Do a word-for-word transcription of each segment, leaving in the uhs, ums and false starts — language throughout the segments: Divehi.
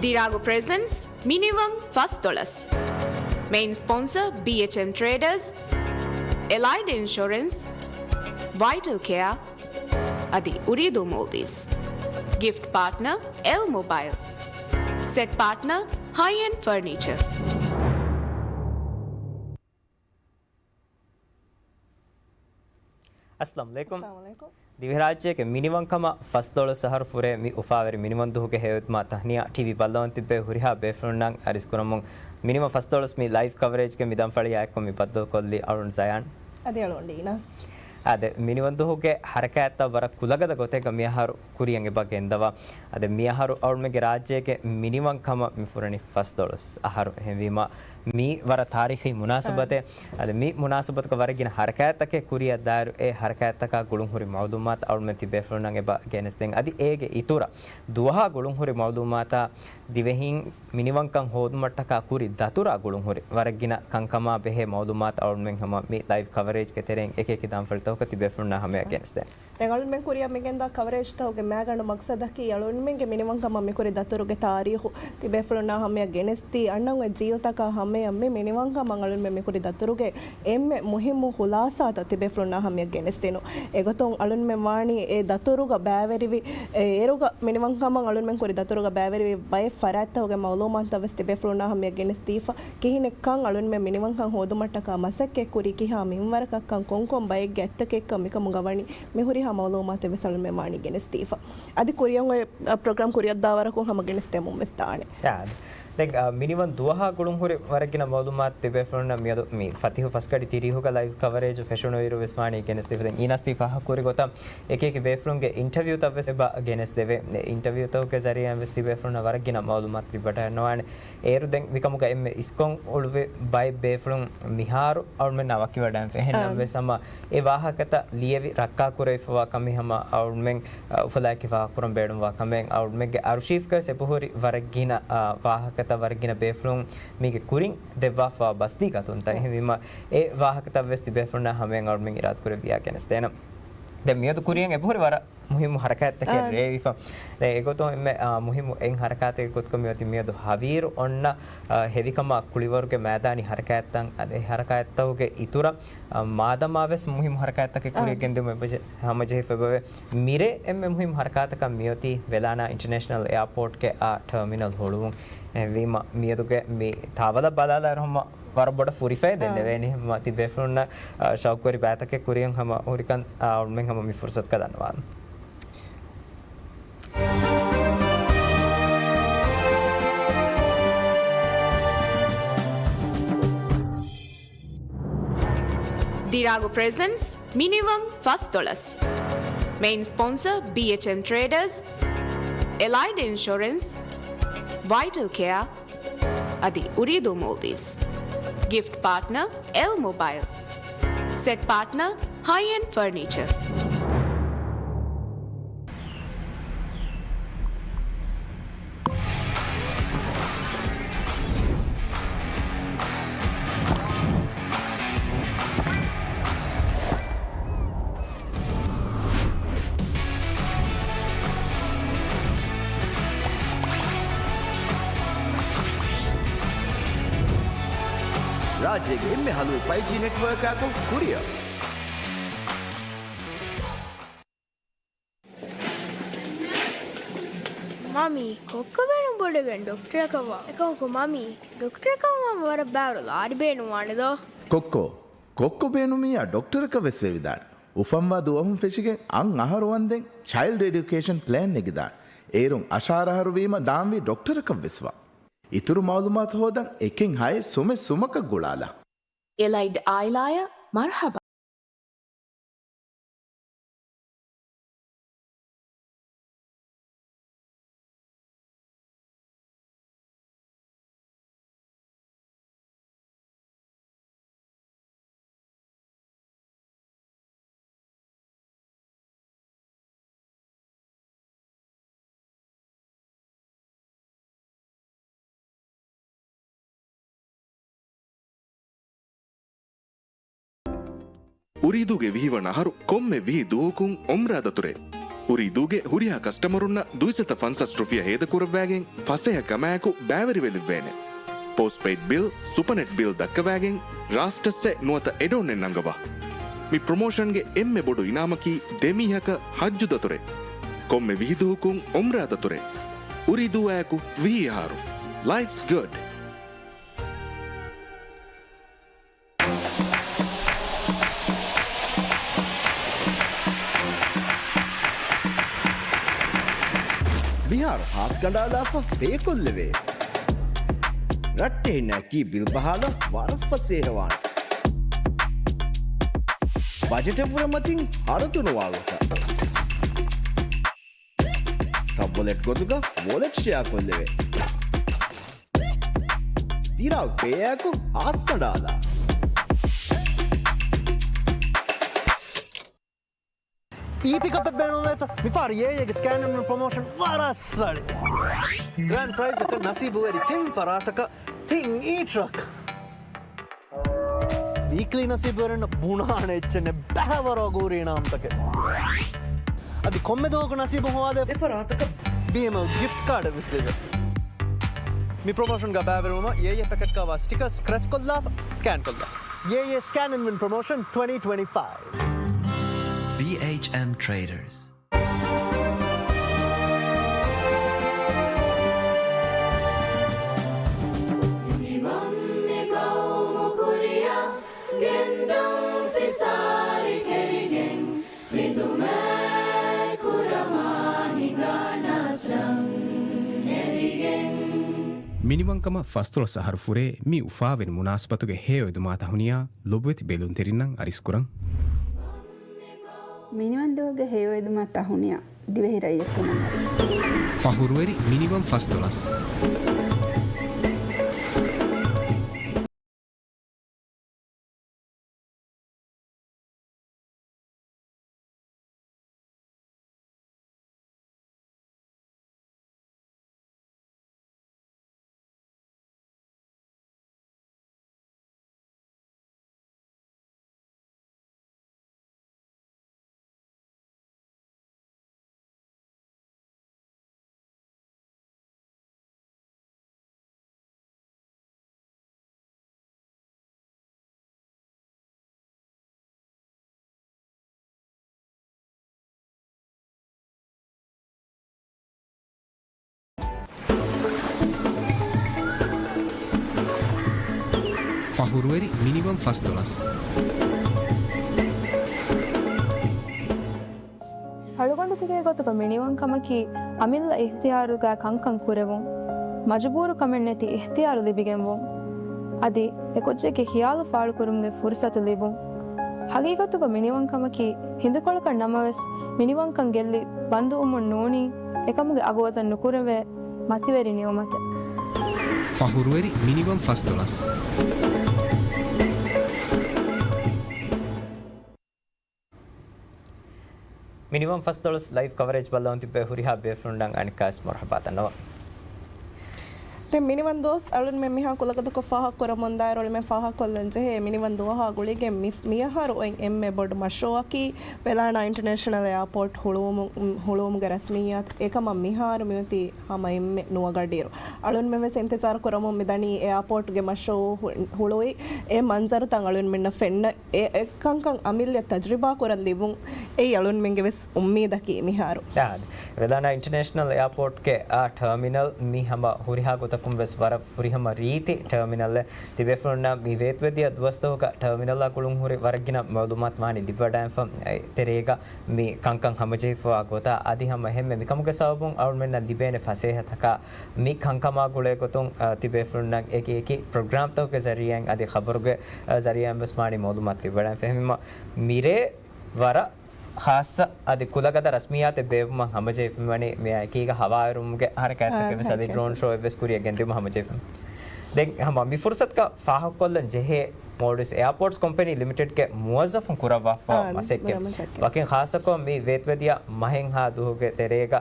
ދިރާގު ޕްރެޒެންޓްސް މިނިވަން ފަސްދޮޅަސް. މެއިން ސްޕޮންސަރ ބީއެޗްއެމް ޓްރޭޑަރސް، އެލައިޑް އިންޝުރެންސް، ވައިޓަލް ކެއާ އަދި އުރީދޫ މޯލްޑިވްސް. ގިފްޓް ޕާޓްނަރ އެލް މޮބައިލް. ސެޓް ޕާޓްނަރ ހައި އެންޑް ފަރނީޗަރ. އައްސަލާމު ޢަލައިކުމް. އައްސަލާމު ޢަލައިކުމް. ދިވެހިރާއްޖޭގެ މިނިވަންކަމަށް ފަސްދޮޅަސް އަހަރު ފުރޭ މި އުފާވެރި މިނިވަން ދުވަހުގެ ހެޔޮއިދު މާ ތަހްނިޔާ ޓީވީ ބައްލަވަން ތިއްބެވި ހުރިހާ ބޭފުޅުންނަށް އަރިސް ކުރަމުން މިނިވަން ފަސްދޮޅަސް މި ލައިވް ކަވަރޭޖްގެ މި ދަންފަޅިއާ އެއްކޮށް މި ބައްދަލުކޮށްލީ އަޅުން ޒަޔާން. އަދި އަޅުން ޑީނަސް. އާދެ، މިނިވަން ދުވަހުގެ ހަރަކާތްތައް ވަރަށް ކުލަގަދަ ގޮތެއްގަ މިއަހަރު ކުރިޔަށް އެބަ ގެންދަވާ. އަދި މިއަހަރު އަޅުމެންގެ ރާއްޖޭގެ މިނިވަން ކަމަށް މި ފުރަނީ ފަސްދޮޅަސް އަހަރު. އެހެންވީމަ، މީ ވަރަށް ތާރީޚީ މުނާސަބަތެއް. އަދި މި މުނާސަބަތުގަ ވަރަށް ގިނަ ހަރަކާތްތަކެއް ކުރިއަށް ދާއިރު، އެ ހަރަކާތްތަކާ ގުޅުންހުރި މައުލޫމާތު އަޅުމެން ތިބޭފުޅުންނަށް އެބަ ގެނެސްދޭން. އަދި އޭގެ އިތުރަށް ދުވަހާ ގުޅުންހުރި މައުލޫމާތާ ދިވެހިން މިނިވަންކަން ހޯދުމަށްޓަކާ ކުރި ދަތުރާ ގުޅުންހުރި ވަރަށް ގިނަ ކަންކަމާ ބެހޭ މައުލޫމާތު އަޅުމެން ހަމަ މި ލައިވް ކަވަރޭޖްގެ ތެރެއިން އެކި އެކި ދަންފަޅިތަކުގަ ތިބޭފުޅުންނާ ހަމަޔަށް ގެނެސްދޭން. ދެން އަޅުންމެން ކުރިއަށް މިގެންދާ ކަވަރޭޖްތަކުގެ މައިގަނޑު މަގްސަދަކީ އަޅުންމެންގެ މިނިވަންކަމަށް މިކުރި ދަތުރުގެ ތާރީޚު ތިބޭފުޅުންނާ ހަމަޔަށް ގެނެސްދީ، އަންނަން އޮތް ޖީލްތަކާ ހަމަޔަށް މި މިނިވަންކަމަށް އަޅުންމެން މިކުރި ދަތުރުގެ އެންމެ މުހިއްމު ޚުލާސާތައް ތިބޭފުޅުންނާ ހަމަޔަށް ގެނެސްދިނުން. އެގޮތުން އަޅުންމެން ވާނީ އެ ދަތުރުގަ ބައިވެރިވި، އެ އޭރުގަ މިނިވަންކަމަށް އަޅުންމެން ކުރި ދަތުރުގަ ބައިވެރިވި ބައެއް ފަރާތްތަކުގެ މައުލޫމާތުތައް ވެސް ތިބޭފުޅުންނާ ހަމަޔަށް ގެނެސްދީފަ. ކިހިނެއްކަން އަޅުންމެން މިނިވަންކަން ހޯދުމަށްޓަކާ މަސައްކަތްކުރީ، ކިހާ މިންވަރަކަށްކަން، ކޮންކޮން ބައެއްގެ އަތްތަކެއްކަން މިކަމުގަ ވަނީ، މި ހުރިހާ މައުލޫމާތެއް ވެސް އަޅުންމެން ވާނީ ގެނެސްދީފަ. އަދި ކުރިއަށް އޮތް، އަ، ޕްރޮގްރާމް ކުރިއަށްދާ ވަރަކުން ހަމަ ގެނެސްދެމުން ވެސް ދާނެ. އާ، ދެން، އަ، މިނިވަން ދުވަހާ ގުޅުންހުރި ވަރަށް ގިނަ މައުލޫމާތު ތިބޭފުޅުންނަށް މިއަދު މި ފަތިހު ފަސްގަޑި ތިރީހުގަ ލައިވް ކަވަރޭޖު ފެށުނުއިރު ވެސް ވާނީ ގެނެސްދީފަ. ދެން އީނަސް ތި ފާހަގަކުރި ގޮތަށް އެކި އެކި ބޭފުޅުންގެ އިންޓަވިއުތައް ވެސް އެބަ ގެނެސްދެވޭ. އެ އިންޓަވިއުތަކުގެ ޒަރީއާއިން ވެސް ތިބޭފުޅުންނަށް ވަރަށް ގިނަ މައުލޫމާތު ލިބިވަޑައިގަންނަވާނެ. އޭރު ދެން މިކަމުގަ އެންމެ އިސްކޮށް އުޅުއްވި ބައެއް ބޭފުޅުން މިހާރު އަޅުމެންނާ ވަކިވަޑައިގެންފި. އެހެން ނަމަވެސް ހަމަ އެ ވާހަކަތައް ލިޔެވި ރައްކާކުރެވިފަވާ ކަމެއް ހަމަ އަޅުމެން، އަ، އުފުލާއެކީ ފާހަގަކުރަން ބޭނުންވާ ކަމެއް. އަޅުމެންގެ އަރުޝީފްގަ ވެސް އެބަހުރި ވަރަށް ގިނަ، އަ، ވާހަކަތައް ވަރަށް ގިނަ ބޭފުޅުން މީގެ ކުރިން ދެއްވާފަވާ ބަސްދީ ގަތުންތައް. އެހެންވީމަ އެ ވާހަކަތައް ވެސް ތިބޭފުޅުންނާ ހަމަޔަށް އަޅުމެން އިރާދަކުރެއްވިޔާ ގެނެސްދޭނަން. ދެން މިއަދު ކުރިއަށް އެބަހުރި ވަރަށް މުހިއްމު ހަރަކާތްތަކެއް ރޭވިފަ. ދެން އެގޮތުން އެންމެ، އާ، މުހިއްމު އެއް ހަރަކާތެއްގެ ގޮތުގަ މިއޮތީ މިއަދު ހަވީރު އޮންނަ، އާ، ހެވިކަމާ ކުޅިވަރުގެ މައިދާނީ ހަރަކާތްތައް، އަދި ހަރަކާތްތަކުގެ އިތުރަށް، އާ، މާދަމާ ވެސް މުހިއްމު ހަރަކާތްތަކެއް ކުރިއަށް ގެންދިއުމަށް އެބަ ޖެ-، ހަމަޖެހިފަ އެބަވޭ. މިރޭ އެންމެ މުހިއްމު ހަރަކާތަކަށް މިއޮތީ ވެލާނާ އިންޓަރނޭޝަނަލް އެއާޕޯޓްގެ އާ ޓަރމިނަލް ހުޅުވުން. އެހެންވީމަ މިއަދުގެ މި ތާވަލަށް ބަލާލާއިރު ހަމަ ވަރަށް ބޮޑަށް ފުރިފައި ދެން ދެވޭނީ. ހަމަ ތިބޭފުޅުންނަށް، އާ، ޝައުޤުވެރި ބައިތަކެއް ކުރިއަށް ހަމަ ހުރިކަން، އާ، އަޅުމެން ހަމަ މި ފުރުސަތުގަ ދަންނަވާން. ދިރާގު ޕްރެޒެންޓްސް މިނިވަން ފަސްދޮޅަސް. މެއިން ސްޕޮންސަރ ބީއެޗްއެމް ޓްރޭޑަރސް، އެލައިޑް އިންޝުރެންސް، ވައިޓަލް ކެއާ، އަދި އުރީދޫ މޯލްޑިވްސް. ގިފްޓް ޕާޓްނަރ އެލް މޮބައިލް. ސެޓް ޕާޓްނަރ ހައި އެންޑް ފަރނީޗަރ. ރާއްޖޭގެ އެންމެ ހަލު ފައިވް ޖީ ނެޓްވޯކާކު ކުރިއަށް. މަމީ، ކޮއްކޮ ބޭނުން ބޮޑުވެގެން ޑޮކްޓަރަކަށް ވާ. އެކަމަކު މަމީ، ޑޮކްޓަރަކަށް ވާން ވަރަށް ބާރު ލާރި ބޭނުންވާނެ ދޯ؟ ކޮއްކޮ، ކޮއްކޮ ބޭނުމިއްޔާ ޑޮކްޓަރަކަށް ވެސް ވެވިދާނެ. އުފަންވާ ދުވަހުން ފެށިގެން އަށް އަހަރު ވަންދެން ޗައިލްޑް އެޑިއުކޭޝަން ޕްލޭން ނެގިދާނެ. އޭރުން އަށާރަ އަހަރު ވީމަ ދާންވީ ޑޮކްޓަރަކަށް ވެސް ވާ. އިތުރު މައުލޫމާތު ހޯދަން އެކެއް ހައެއް ސުމެއް ސުމަކަށް ގުޅާލާ. އެލައިޑް އާއިލާއަށް މަރުޙަބާ. އުރީދޫގެ ވިހި ވަނަ އަހަރު ކޮންމެ ވިހި ދުވަހަކުން އުމްރާ ދަތުރޭ. އުރީދޫގެ ހުރިހާ ކަސްޓަމަރުންނަށް ދުއިސައްތަ ފަންސާސް ރުފިޔާ ހޭދަކުރައްވާގެން ފަސޭހަ ކަމާއެކު ބައިވެރިވެލެއްވޭނެ. ޕޯސްޓް ޕެއިޑް ބިލް، ސުޕަނެޓް ބިލް ދައްކަވާގެން ރާސްޓައްސެއް ނުވަތަ އެޑްއޮނެއް ނަންގަވާ. މި ޕްރޮމޯޝަންގެ އެންމެ ބޮޑު އިނާމަކީ ދެ މީހަކަށް ޙައްޖު ދަތުރެއް. ކޮންމެ ވިހި ދުވަހަކުން ޢުމްރާ ދަތުރެއް. އުރީދޫއާއެކު ވިހި އަހަރު. Life's good. މިހާރު ހާސް ކަނޑާލާފަ ބޭކޮށްލެވޭ. ރައްޓެހިންނަކީ ބިލް ބަހާލަ ވަރަށް ފަސޭހަވާނެ. ބަޖެޓެއް ފުރެމަތިން ހަރަދުނުވާ ގޮތަށް. ސަބްވޮލެޓް ގޮތުގަ ވޮލެޓް ޝެއާ ކޮށްލެވޭ. ދިރާ ޕޭއާއެކު ހާސް ކަނޑާލާ. އީ ޕިކަޕެއް ބޭނުންވޭތަ؟ މިފަހަރު އޭއޭގެ ސްކޭން އިން ވިން ޕްރޮމޯޝަން ވަރަށް ސަޅި. ގްރޭންޑް ޕްރައިޒަކަށް ނަސީބުވެރި ތިން ފަރާތަކަށް ތިން އީ ޓްރަކް. ވީކްލީ ނަސީބުވެރިންނަށް ބުނާނެ އެއްޗެއް ނެތް، ބައިވަރު އަގުހުރި އިނާމްތަކެއް. އަދި ކޮންމެ ދުވަހަކު ނަސީބު ހޮވާދޭ އެ ފަރާތަކަށް ބީއެމްއަލް ގިފްޓް ކާޑެއް ވެސް ލިބޭ. މި ޕްރޮމޯޝަންގަ ބައިވެރިވުމަށް އޭއޭ ޕެކެޓް ކާވާ ސްޓިކަރ ސްކްރެޗް ކޮށްލާފަ، ސްކޭން ކޮށްލާ. އޭއޭ ސްކޭން އިން ވިން ޕްރޮމޯޝަން ޓްވެންޓީ ޓްވެންޓީ ފައިވް. ބީއެޗްއެމް ޓްރޭޑަރސް. މިނިވަން މި ގައުމު ކުރިއަށް ގެންދަން ފިސާރި ކެރިގެން، ވިދުމެއް ކުރަމާ ހިނގާ ނަސްރަން އެދިގެން. މިނިވަންކަމަށް ފަސްދޮޅަސް އަހަރު ފުރޭ މި އުފާވެރި މުނާސަބަތުގެ ހެޔޮއެދުމާ ތަހުނިޔާ ލޮބުވެތި ބެލުންތެރިންނަށް އަރިސްކުރަން. މިނިވަންދުވަހުގެ ހެޔޮއެދުމާ ތަހުނިޔާ ދިވެހި ރައްޔިތުންނަށް އަރިސް. ފަޚުރުވެރި މިނިވަން ފަސްދޮޅަސް. ފަޚުރުވެރި މިނިވަން ފަސްދޮޅަސް. އަޅުގަނޑުތަކެއް ގޮތުގަ މިނިވަންކަމަކީ އަމިއްލަ އިޚްތިޔާރުގަ ކަންކަން ކުރެވުން، މަޖުބޫރު ކަމެއް ނެތި އިޚްތިޔާރު ލިބިގެންވުން، އަދި އެކުއްޖެއްގެ ޚިޔާލު ފާޅުކުރުމުގެ ފުރުޞަތު ލިބުން. ހަގީގަތުގަ މިނިވަންކަމަކީ ހިނދުކޮޅަކަށް ނަމަވެސް، މިނިވަންކަން ގެއްލި ބަންދުވުމުން ނޫނީ، އެކަމުގެ އަގު ވަޒަން ނުކުރެވޭ މަތިވެރި ނިޢުމަތެއް. ފަޚުރުވެރި މިނިވަން ފަސްދޮޅަސް. މިނިވަން ފަސްދޮޅަސް ލައިވް ކަވަރޭޖް ބައްލަވަން ތިއްބެވި ހުރިހާ ބޭފުޅުންނަށް އަނެއްކާވެސް މަރުޙަބާ ދަންނަވަން. ދެން މިނިވަން ދުވަސް އަޅުންމެން މިހާ ކުލަގަދަކޮށް ފާހަގަކުރަމުންދާއިރު އަޅުމެން ފާހަގަކޮށްލަން ޖެހޭ، މިނިވަން ދުވަހާ ގުޅިގެން މި، މިއަހަރު އޮތް އެންމެ ބޮޑު މަޝްރޫޢަކީ ވެލާނާ އިންޓަރނޭޝަނަލް އެއާޕޯޓް ހުޅުވުމު، ހުޅުވުމުގެ ރަސްމިއްޔާތު. އެކަމަށް މިހާރު މިއޮތީ ހަމަ އެންމެ ނުވަގަޑިއިރު. އަޅުންމެން ވެސް އިންތިޒާރު ކުރަމުން މިދަނީ އެއާޕޯޓްގެ މަޝްރޫޢު ހު، ހުޅުވި އެ މަންޒަރުތައް އަޅުންމެންނަށް ފެންނަ އެ، އެ ކަންކަން އަމިއްލަ ތަޖުރިބާ ކުރަން ލިބުން އެއީ އަޅުންމެންގެ ވެސް އުއްމީދަކީ މިހާރު. އާދެ، ވެލާނާ އިންޓަރނޭޝަނަލް އެއާޕޯޓްގެ އާ ޓާމިނަލް މި ހަމަ ހުރިހާ ގޮތަކުން ވެސް ވަރަށް ފުރިހަމަ ރީތި ޓާމިނަލެއް. ތިބޭފުޅުންނަށް މި ވޭތުވެދިޔަ ދުވަސްތަކުގަ ޓާމިނަލާ ގުޅުން ހުރި ވަރަށް ގިނަ މައުލޫމާތު ވާނީ ދިއްވަޑައިފަ ތެރޭގަ މި ކަންކަން ހަމަޖެހިފަވާ ގޮތަށް. އަދި ހަމަ އެހެންމެ މިކަމުގެ ސަބަބުން އަޅުމެންނަށް ލިބޭނެ ފަސޭހަތަކާ މި ކަންކަމާ ގުޅޭ ގޮތުން، އަ، ތިބޭފުޅުންނަށް އެކި އެކި ޕްރޮގްރާމްތަކުގެ ޒަރީއާއިން އަދި ޚަބަރުގެ، އަ، ޒަރީއާއިން ވެސް ވާނީ މައުލޫމާތު ލިބިވަޑައިފަ. އެހެންވީމަ މިރޭ ވަރަށް ޚާއްޞަ އަދި ކުލަގަދަ ރަސްމިއްޔާތެއް ބޭއްވުމަށް ހަމަޖެހިފައިވަނީ މިއާ އެކީގަ ހަވާއިރުމުގެ ހަރަކާތްތަކެއް ވެސް އަދި ޑްރޯން ޝޯއެއް ވެސް ކުރިއަށް ގެންދިއުމަށް ހަމަޖެހިފަ. ދެން ހަމަ މި ފުރުސަތުގަ ފާހަގަކޮށްލަން ޖެހޭ މޯލްޑިވްސް އެއާޕޯޓްސް ކޮމްޕެނީ ލިމިޓެޑްގެ މުވައްޒަފުން ކުރައްވާފަ މަސައްކަތް. ވަކިން ޚާއްޞަކޮށް މި ވޭތުވެދިޔަ މަހެއްހާ ދުވަހުގެ ތެރޭގަ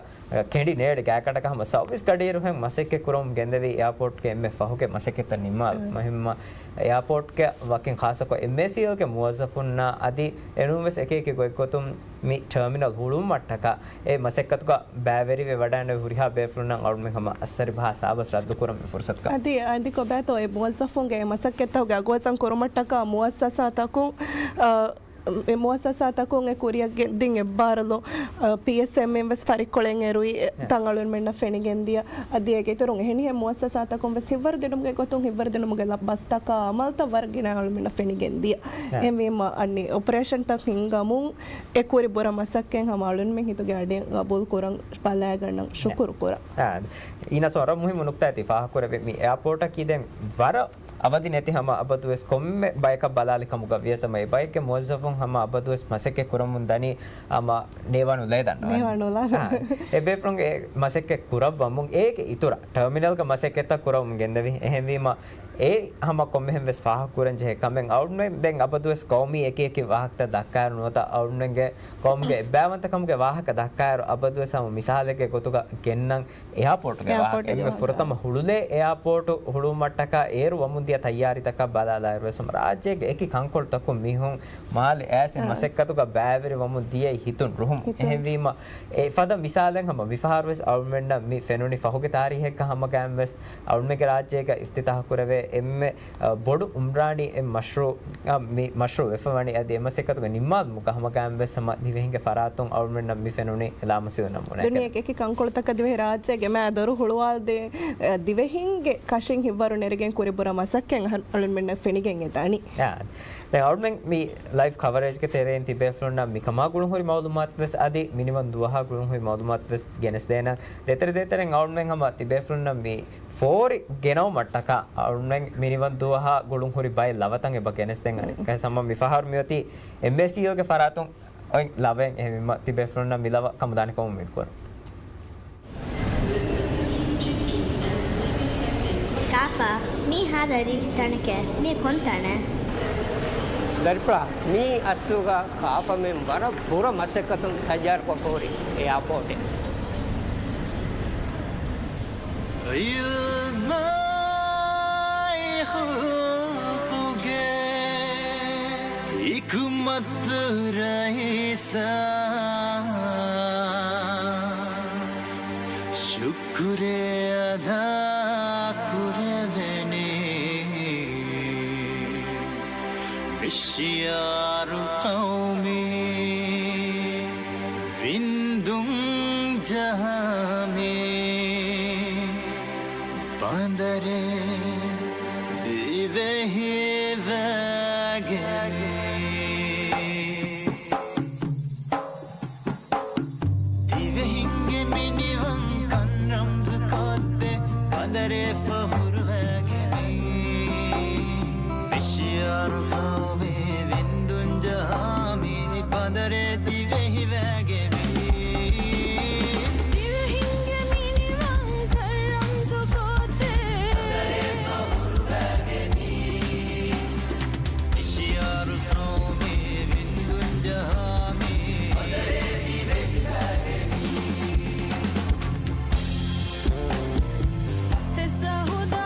ކެނޑި ނޭޅި ގާތްގަނޑަކަށް ހަމަ ސަރވިސް ގަޑިއިރުހެން މަސައްކަތް ކުރަމުން ގެންދެވި އެއާޕޯޓްގެ އެންމެ ފަހުގެ މަސައްކަތްތައް ނިންމާލުމަށް އެހެންވީމަ އެއާޕޯޓްގެ ވަކިން ޚާއްޞަކޮށް އެމްއޭސީއެލްގެ މުވައްޒަފުންނާ އަދި އެނޫންވެސް އެކިއެކި ގޮތްގޮތުން މި ޓަރމިނަލް ހުޅުވުމަށްޓަކާ އެ މަސައްކަތުގަ ބައިވެރިވެ ވަޑައިނެވި ހުރިހާ ބޭފުޅުންނަށް އަޅުމެން ހަމަ އައްސަރި ބަހާ ސާބަސް ރައްދުކުރަން މި ފުރުސަތުގަ. އަދި އަދި ކޮބާތޯ އެ މުވައްޒަފުންގެ އެ މަސައްކަތްތަކުގެ އަގުހައްސަން ކުރުމަށްޓަކާ މުވައްސަސާތަކުން، އަ، އެ މުވައްސަސާތަކުން އެ ކުރިއަށް ގެ-، ދިން އެއްބާރުލު، އަ، ޕީއެސްއެމްއިން ވެސް ފަރިއްކޮޅެއް އެރުވި އެ ތަން އަޅުންމެންނަށް ފެނިގެންދިޔަ. އަދި އޭގެ އިތުރުން އެހެނިހެން މުވައްސަސާތަކުން ވެސް ހިތްވަރު ދިނުމުގެ ގޮތުން ހިތްވަރު ދިނުމުގެ ލަ-، ބަސްތަކާ އަމަލުތައް ވަރަށް ގިނަ އަޅުންމެންނަށް ފެނިގެންދިޔަ. އެހެންވީމަ އަންނި އޮޕަރޭޝަންތައް ހިންގަމުން އެ ކުރި ބުރަ މަސައްކަތް ހަމަ އަޅުންމެން ހިތުގެ އަޑިން ގަބޫލު ކުރަން ބަލާގަންނަން ޝުކުރު ކުރަން. އާ، އީނަސް ވަރަށް މުހިއްމު ނުކްތާއެއް ތި ފާހަގަކުރެއްވި. މި އެއާޕޯޓަކީ ދެން ވަރަށް އަވަދި ނެތި ހަމަ އަބަދުވެސް ކޮންމެ ބަޔަކަށް ބަލާލި ކަމުގަ ވިޔަސް ހަމަ އެ ބައެއްގެ މުވައްޒަފުން ހަމަ އަބަދުވެސް މަސައްކަތް ކުރަމުން ދަނީ ހަމަ ނޭވާނުލައެއް ދަންނަވަން. ނޭވާނުލާ. އާ، އެ ބޭފުޅުން އެ މަސައްކަތް ކުރައްވަމުން އޭގެ އިތުރަށް ޓަރމިނަލްގަ މަސައްކަތްތައް ކުރަމުން ގެންދެވި. އެހެންވީމަ އެ ހަމަ ކޮންމެހެން ވެސް ފާހަގަކުރަން ޖެހޭ ކަމެއް. އަޅުމެން ދެން އަބަދުވެސް ޤައުމީ އެކި އެކި ވާހަކަތައް ދައްކާއިރު ނުވަތަ އަޅުމެންގެ ޤައުމުގެ އެއްބައިވަންތަކަމުގެ ވާހަކަ ދައްކާއިރު އަބަދުވެސް ހަމަ މިސާލެއްގެ ގޮތުގަ ގެންނަން އެއާޕޯޓުގެ ވާހަކަ. އެއާޕޯޓުގެ އެންމެ ވާހަކަ. ފުރަތަމަ ހުޅުލޭ އެއާޕޯޓު ހުޅުވުމަށްޓަކާ އޭރު ވަމުން ދިޔަ ތައްޔާރީތަކަށް ބަލާލާއިރުވެސް ހަމަ ރާއްޖޭގެ އެކި ކަންކޮޅުތަކުން މީހުން މާލެ އައިސް އެ އާ. މަސައްކަތުގަ ބައިވެރިވަމުން ދިޔައީ ހިތުން ރުހުމުން. ހިތުން. އެހެންވީމަ އެ ފަދަ މިސާލެއް ހަމަ މިފަހަރުވެސް އަޅުމެންނަށް މި ފެނުނީ ފަހުގެ ތާރީހެއްގަ ހަމަގައިމުވެސް އަޅުމެންގެ ރާއްޖޭގަ އިފްތިތާހު ކުރެވޭ އެންމެ، އަ، ބޮޑު އުމްރާނީ އެއް މަޝްރޫއަށް މި މަޝްރޫއު ވެފަވަނީ. އަދި އެ މަސައްކަތުގެ ނިންމާލުމުގަ ހަމަގައިމުވެސް ހަމަ ދިވެހިންގެ ފަރާތުން އަޅުމެންނަށް މި ފެނުނީ ލާމަސީހުންނަށް ބުނެ ދުނިޔޭގެ އެކި ކަންކޮޅުތަކަށް ދިވެހި ރާއްޖޭގެ މާ ދޮރު ހުޅުވާލަދޭ، އަ، ދިވެހިންގެ ކަށިން ހިތްވަރު ނެރެގެން ކުރި ބުރަ މަސައްކަތް އަހަ-، އަޅުމެންނަށް ފެނިގެން އެދާނީ. އާ. ދެން އަޅުމެން މި ލައިވް ކަވަރޭޖްގެ ތެރެއިން ތިބޭފުޅުންނަށް މިކަމާ ގުޅުންހުރި މައުލޫމާތު ވެސް އަދި މިނިވަން ދުވަހާ ގުޅުންހުރި މައުލޫމާތު ވެސް ގެނެސްދޭނަން. ދޭތެރެ ދޭތެރެން އަޅުމެން ހަމަ ތިބޭފުޅުންނަށް މި ފޯރި ގެނައުމަށްޓަކާ އަޅުމެން މިނިވަން ދުވަހާ ގުޅުންހުރި ބައެއް ލަވަތައް އެބަ ގެނެސްދެން އަނެއްކާ ހަމަ މިފަހަރު މިއޮތީ އެމްއޭސީއެލްގެ ފަރާތުން އޮތް ލަވައެއް. އެހެންވީމަ ތިބޭފުޅުންނަށް މި ލަވަ ކަމުދާނެކަމުން އުއްމީދުކުރަން. ކާފަ، މީ ހާދަ ދިވެހި ތަނެކޭ. މީ ކޮން ތަނެއް؟ ދަރިފުޅާ، މީ އަސްލުގަ ކާފަމެން ވަރަށް ބުރަ މަސައްކަތުން ތައްޔާރުކޮށް ހުރި އެއާޕޯޓެއް. އިލްމާއި ހުއްޤުގެ ހިކުމަތު ރައީސާ، ޝުކުރެއް އަދާ ކުރެވެނީ. މިޝިޔާރު ޤައުމީ ވިންދުން ޖަހާމީ، ބަނދަރެއް ދިވެހިވެގެނީ. ދިވެހިންގެ މިނިވަންކަން ރަމްޒުކޮށްދޭ ބަނދަރެއް ފަހުރުވެގެނީ. މިޝިޔާރު ޤައުމީ ވިންދުން ޖަހާމީ، ބަނދަރެއް ދިވެހިވެގެނީ. ދިވެހިންގެ މިނިވަންކަން ރަމްޒުކޮށްދޭ މިޝިޔާރު ޤައުމީ ވިންދުން ޖަހާމީ. ފެސާހުދާ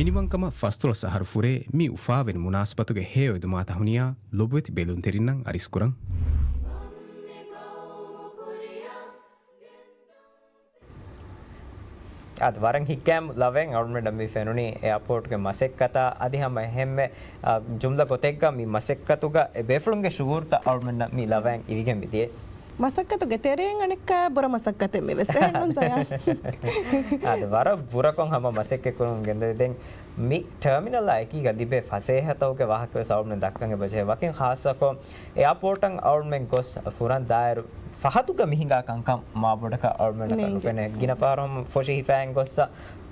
މިނިވަންކަމަށް ފަސްދޮޅަސް އަހަރު ފުރޭ މި އުފާވެރި މުނާސަބަތުގެ ހެޔޮއެދުމާތައް ހުނިޔާ ލޮބުވެތި ބެލުންތެރިންނަށް އަރިސްކުރަން. އާދެ، ވަރަށް ހިތްގައިމު ލަވައެއް އަޅުމެންނަށް މި ފެނުނީ އެއާޕޯޓްގެ މަސައްކަތާ އަދި ހަމަ އެހެންމެ، އާ، ޖުމްލަ ގޮތެއްގަ މި މަސައްކަތުގަ އެ ބޭފުޅުންގެ ޝުއޫރުތައް އަޅުމެންނަށް މި ލަވައިން އިވިގެން މިދިޔަ. މަސައްކަތުގެ ތެރެއިން އަނެއްކާ ބުރަ މަސައްކަތެއް މިވެސް. އެހެންނުން ޒަޔާން؟ އާދެ، ވަރަށް ބުރަކޮށް ހަމަ މަސައްކަތް ކުރަމުން ގެންދަވި. ދެން މި ޓަރމިނަލާ އެކީގަ ލިބޭ ފަސޭހަތަކުގެ ވާހަކަވެސް އަޅުމެން ދައްކަން އެބަޖެހޭ. ވަކިން ޚާއްޞަކޮށް އެއާޕޯޓަށް އަޅުމެން ގޮސް ފުރަން ދާއިރު ފަހަތުގަ މި ހިނގާ ކަންކަން މާ ބޮޑަކަށް އަޅުމެންނަކަށް ނޭނގެ. ނުފެނޭ. ގިނަ ފަހަރު ހަމަ ފޮށި ހިފައިން ގޮއްސަ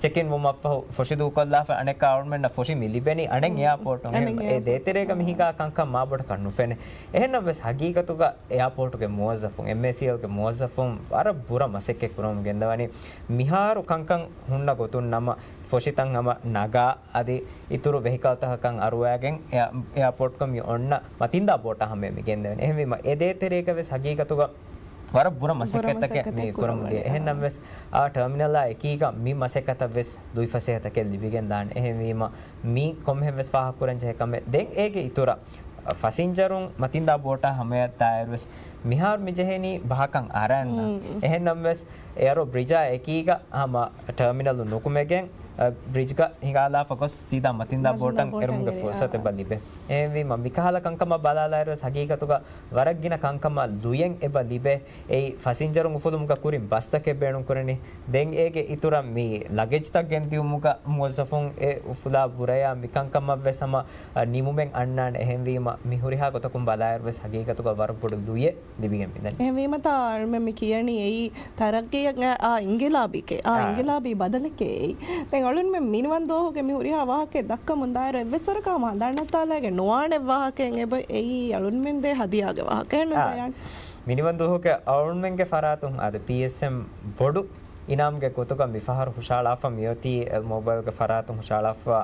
ޗެކިން ވުމަށްފަހު ފޮށި ދޫކޮށްލާފަ އަނެއްކާ އަޅުމެންނަށް ފޮށި މި ލިބެނީ އަނެއް އެއާޕޯޓުން. އެ ދޭތެރޭގަ މި ހިނގާ ކަންކަން މާ ބޮޑަކަށް ނުފެނޭ. އެހެންނަމަވެސް ހަގީގަތުގަ އެއާޕޯޓުގެ މުވައްޒަފުން، އެމްއޭސީއެލްގެ މުވައްޒަފުން ވަރަށް ބުރަ މަސައްކަތް ކުރަމުން ގެންދަވަނީ. މިހާރު ކަންކަން ހުންނަ ގޮތުން ނަމަ ފޮށިތައް ހަމަ ނަގާ އަދި އިތުރު ވެހިކަލްތަކަކަށް އަރުވައިގެން އެއާ-، އެއާޕޯޓްގަ މި އޮންނަ މަތިންދާ ބޯޓާ ހަމަޔަށް މި ގެންދެވެނީ. އެހެންވީމަ އެ ދޭތެރޭގަ ވެސް ހަގީގަތުގަ ވަރަށް ބުރަ ބުރަ މަސައްކަތްތަކެއް މި ކުރަމުން ދިޔަ. އެހެންނަމަވެސް އާ ޓަރމިނަލާ އެކީގަ މި މަސައްކަތަށް ވެސް ލުއިފަސޭހަތަކެއް ލިބިގެން ދާނެ. އެހެންވީމަ މީ ކޮންމެހެން ވެސް ފާހަގަކުރަން ޖެހޭ ކަމެއް. ދެން އޭގެ އިތުރަށް ފަސިންޖަރުން މަތިންދާ ބޯޓާ ހަމަޔަށް ދާއިރު ވެސް މިހާރު މި ޖެހެނީ ބަހަކަށް އަރަން. އެހެންނަމަވެސް އެއަރޯ ބްރިޖާ އެކީގަ ހަމަ ޓަރމިނަލު ނުކުމެގެން، އަ، ބްރިޖްގަ ހިނގާލާފަ ގޮސް ސީދާ މަތިންދާ ބޯޓަށް އެރުމުގެ ފުރުސަތު އެބަ ލިބޭ. އެހެންވީމަ މިކަހަލަ ކަންކަމަށް ބަލާލާއިރު ވެސް ހަގީގަތުގަ ވަރަށް ގިނަ ކަންކަމަށް ލުޔެއް އެބަ ލިބޭ. އެއީ ފަސިންޖަރުން އުފުލުމުގަ ކުރިން ބަސްތަކެއް ބޭނުންކުރަނީ. ދެން އޭގެ އިތުރަށް މި ލަގެޖްތައް ގެންދިއުމުގަ މުވައްޒަފުން އެ އުފުލާ ބުރަޔާ މިކަންކަމަށްވެސް ހަމަ، އަ، ނިމުމެއް އަންނާނެ. އެހެންވީމަ މި ހުރިހާ ގޮތަކުން ބަލާއިރުވެސް ހަގީގަތުގަ ވަރަށް ބޮޑު ލުޔެއް ލިބިގެން މިދަނީ. އެހެންވީމަތާ އަޅުމެން މި ކިޔަނީ އެއީ ތަރައްގީއަށް އާ އިންގިލާބީ ކެ-، އާ އާ. އިންގިލާބީ ބަދަލެކޭ އެއީ. ދެން އަޅުންމެން މިނިވަން ދުވަހުގެ މި ހުރިހާ ވާހަކައެއް ދައްކަމުން ދާއިރު އެއްވެސް ވަރަކަށް ހަމަ ހަނދާން ނައްތާލައިގެން ނުވާނެ ވާހަކައެއް އެބަ އެއީ އަޅުންމެން ދޭ ހަދިޔާގެ ވާހަކައެއް ނު އާ. ޒަޔާން. މިނިވަން ދުވަހުގެ އަޅުންމެންގެ ފަރާތުން އަދި ޕީއެސްއެމް ބޮޑު އިނާމްގެ ގޮތުގަ މިފަހަރު ހުށަހަޅާފަ މިއޮތީ އެލް މޮބައިލްގެ ފަރާތުން ހުށަހަޅާފަ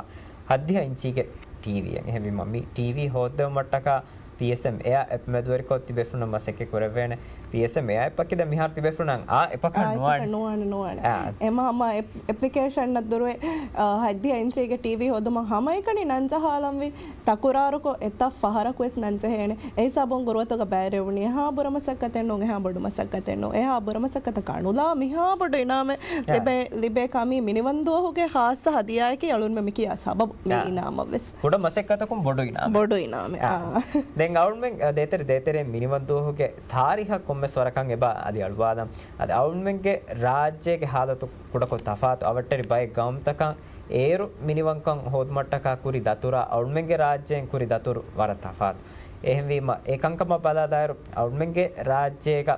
ހައްދިހަ އިންޗީގެ ޓީވީއެއް. އެހެންވީމަ މި ޓީވީ ހޯއްދެވުމަށްޓަކާ ޕީއެސްއެމް އެއާ އެޕް މެދުވެރިކޮށް ތިބޭފުޅުންނަށް މަސައްކަތް ކުރެވޭނެ. ޕީއެސްއެމް އެއާ އެޕްއަކީ ދެން މިހާރު ތިބޭފުޅުންނަށް އާ އެޕަކަށް އާ، ނުވާނެ. އެޕަކަށް ނުވާނެ، ނުވާނެ. އާ. އެމަ ހަމަ އެޕް-، އެޕްލިކޭޝަންއަށް ދުރުވެ، އާ، ހައްދިހަ އިންޗީގެ ޓީވީ ހޯދުމަށް ހަމައެކަނި ނަންޖަހާލަންވީ. ތަކުރާރުކޮށް އެތައް ފަހަރަކުވެސް ނަންޖެހޭނެ. އެހިސާބުން ގުރުއަތުގަ ބައިވެރިވުނީ އެހާ ބުރަ މަސައްކަތެއް ނޫން، އެހާ ބޮޑު މަސައްކަތެއް ނޫން. އެހާ ބުރަ މަސައްކަތަކާ ނުލާ މިހާ ބޮޑު އިނާމެއް އާ. ލިބޭ، ލިބޭ ކަމީ މިނިވަންދުވަހުގެ ޚާއްޞަ ހަދިޔާއަކީ އަޅުންމެ މިކިޔާ ސަބަބު މި އާ. އިނާމަށްވެސް. ކުޑަ މަސައްކަތަކުން ބޮޑު އިނާމެއް. ބޮޑު އިނާމެއް. އާ. އާ. ދެން އަޅުންމެން ދޭތެރެ ދޭތެރެ މިނިވަންދުވަހުގެ ތާރީހަށް ކޮންމެސް ވަރަކަށް އެބަ އަދި އަޅުވާލަން. އަދި އަޅުންމެންގެ ރާއްޖޭގެ ހާލަތު ކުޑަކޮށް ތަފާތު އަވަށްޓެރި ބައެއް ގައުމުތަކަށް އޭރު މިނިވަންކަން ހޯދުމަށްޓަކާ ކުރި ދަތުރާ އަޅުމެންގެ ރާއްޖޭން ކުރި ދަތުރު ވަރަށް ތަފާތު. އެހެންވީމަ، އެ ކަންކަމަށް ބަލާލާއިރު، އަޅުމެންގެ ރާއްޖޭގަ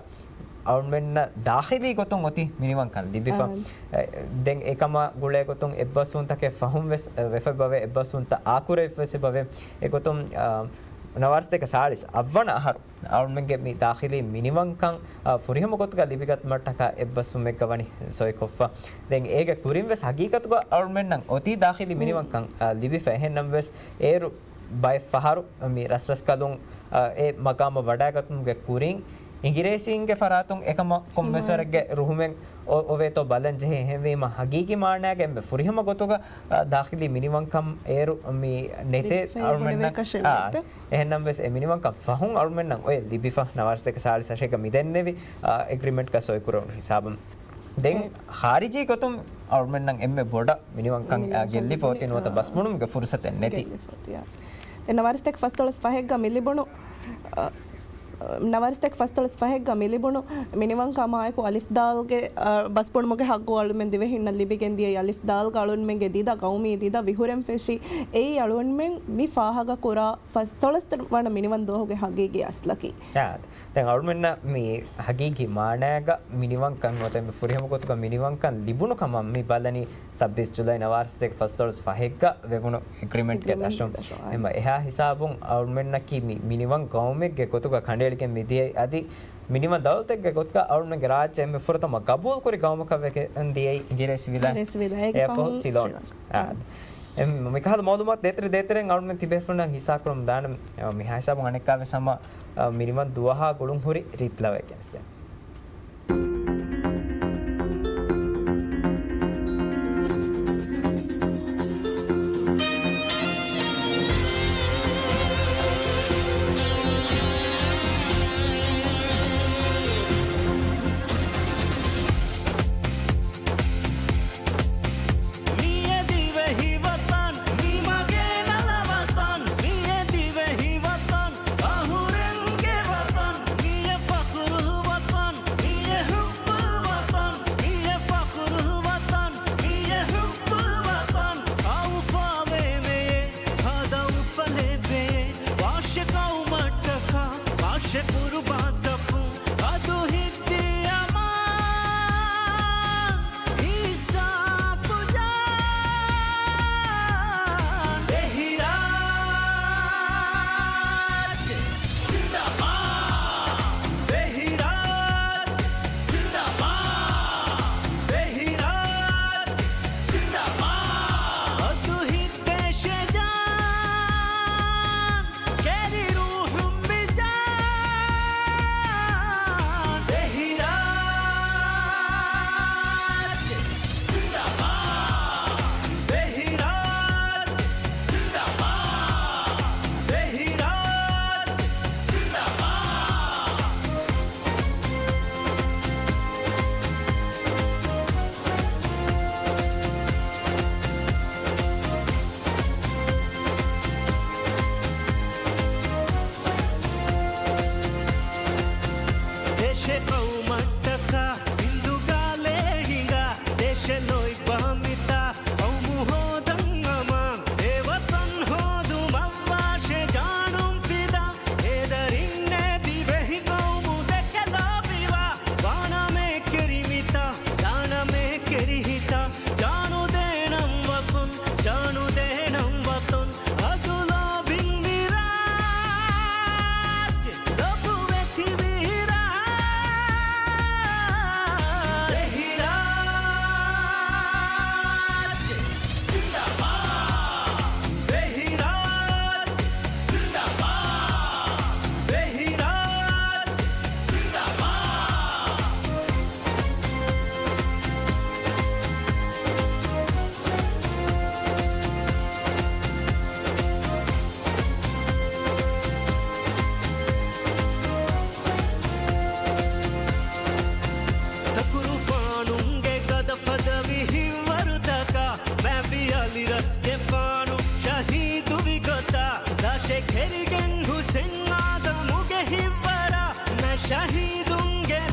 އަޅުމެންނަށް ދާޚިލީ ގޮތުން އޮތީ މިނިވަންކަން ލިބިފަ. އާ. އެ، ދެން އެކަމާ ގުޅޭ ގޮތުން އެއްބަސްވުންތަކެއް ފަހުން ވެސް، އެ، ވެފަ އެބަވޭ، އެއްބަސްވުންތައް އާކުރެވިފަ ވެސް އެބަވޭ. އެގޮތުން، އާ، ނަވާރަސަތޭކަ ސާޅީސް އަށްވަނަ އަހަރު އަޅުމެންގެ މި ދާޚިލީ މިނިވަންކަން، އާ، ފުރިހަމަ ގޮތުގަ ލިބިގަތުމަށްޓަކާ އެއްބަސްވުމެއްގަ ވަނީ ސޮއިކޮށްފަ. ދެން އޭގެ ކުރިން ވެސް ހަގީގަތުގަ އަޅުމެންނަށް އޮތީ ދާޚިލީ މިނިވަންކަން، އާ، ލިބިފަ. އެހެންނަމަވެސް، އޭރު ބައެއް ފަހަރު މި ރަސްރަސްކަލުން، އާ، އެ މަގާމަށް ވަޑައިގަތުމުގެ ކުރިން، އިނގިރޭސީންގެ ފަރާތުން އެކަމަށް ކޮންމެސްވަރެއްގެ ރުހުމެއް އޮ-، އޮވޭތޯ ބަލަން ޖެހޭ. އެހެންވީމަ، ހަގީގީ މާނައިގަ އެންމެ ފުރިހަމަ ގޮތުގަ، އާ، ދާޚިލީ މިނިވަންކަން އޭރު މި ނެތޭ އަޅުމެންނަށް. އާ، އެހެންނަމަވެސް އެ މިނިވަންކަން ފަހުން އަޅުމެންނަށް އޮތް ލިބިފަ ނަވާރަސަތޭކަ ސާޅީސް އަށެއްގަ މިދެންނެވި، އާ، އެގްރިމެންޓްގަ ސޮއިކުރެވުނު ހިސާބުން. ދެން އެ، ޚާރިޖީ ގޮތުން އަޅުމެންނަށް އެންމެ ބޮޑަށް މިނިވަންކަން، އާ، ގެއްލިފަ އޮތީ ނުވަތަ ބަސްބުނުމުގެ ފުރުސަތެއް ނެތި. ގެއްލިފަ އޮތީ، އާ. ދެން ނަވާރަސަތޭކަ ފަސްދޮޅަސް ފަހެއްގަ މި ލިބުނު، އަ، ނަވާރަސަތޭކަ ފަސްދޮޅަސް ފަހެއްގަ މި ލިބުނު މިނިވަންކަމާއެކު އަލިފް ދާލްގެ، އަ، ބަސްބުނުމުގެ ހައްގު އަޅުމެން ދިވެހިންނަށް ލިބިގެން ދިޔައީ. އަލިފް ދާލްގަ އަޅުންމެންގެ ދީދާ ގައުމީ ދީދާ ވިހުރެން ފެށީ. އެއީ އަޅުންމެން މި ފާހަގަ ކުރާ ފަސްދޮޅަސް ވަނަ މިނިވަން ދުވަހުގެ ހަގީގީ އަސްލަކީ. އާ، ދެން އަޅުމެންނަށް މި ހަގީގީ މާނައިގަ މިނިވަންކަން ނުވަތަ މި ފުރިހަމަ ގޮތުގަ މިނިވަންކަން ލިބުނު ކަމަށް މި ބަލަނީ ސައްބީސް ޖުލައި ނަވާރަސަތޭކަ ފަސްދޮޅަސް ފަހެއްގަ ވެވުނު އެގްރިމެންޓްގެ އެގްރިމެންޓް ދަށުން. ދަށުން، އާ. އެމަ އެހާ ހިސާބުން އަޅުމެންނަކީ މި މިނިވަން ގައުމެއްގެ ގޮތުގަ ކަނޑައެޅިގެން މިދިޔައީ. އަދި މިނިވަން ދައުލަތެއްގެ ގޮތުގަ އަޅުމެންގެ ރާއްޖެ އެންމެ ފުރަތަމަ ގަބޫލުކުރި ގައުމަކަށް ވެގެން ދިޔައީ އިނގިރޭސި ވިލާ. އިނގިރޭސި ވިލާ. އޭގެ އެއަށް ފަހު ފަހުން ސިލޯން. ސްރީލަންކާ. އާ. އެ، މިކަހަލަ މައުލޫމާތު ދޭތެރެ ދޭތެރެން އަޅުމެން ތިބޭފުޅުންނަށް ހިއްސާކުރަމުން ދާނަން. އެ، މިހާ ހިސާބުން އަނެއްކާ ވެސް ހަމަ، އަ، މިނިވަން ދުވަހާ ގުޅުން ހުރި ރީތި ލަވައެއް ގެނެސްދޭން.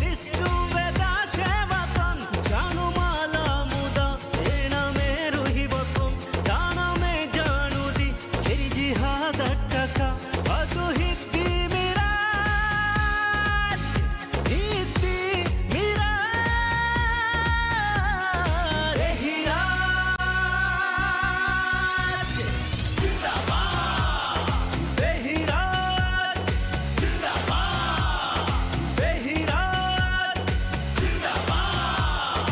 ނިސްކުންވެދާށޭ ވަތަން، ޖާނުމާލާ މުދާ، އޭނަމެ ރުހިވަކޮން، ދާނަމެ ޖާނުދީ، ކެރި ޖިހާދަށްޓަކާ، އަދު ހިއްދީ މިރާ. ނީތީ މިރާ ދެހިރާ. ޒިންދާބާދް ދެހިރާ. ޒިންދާބާދް ދެހިރާ. ޒިންދާބާދް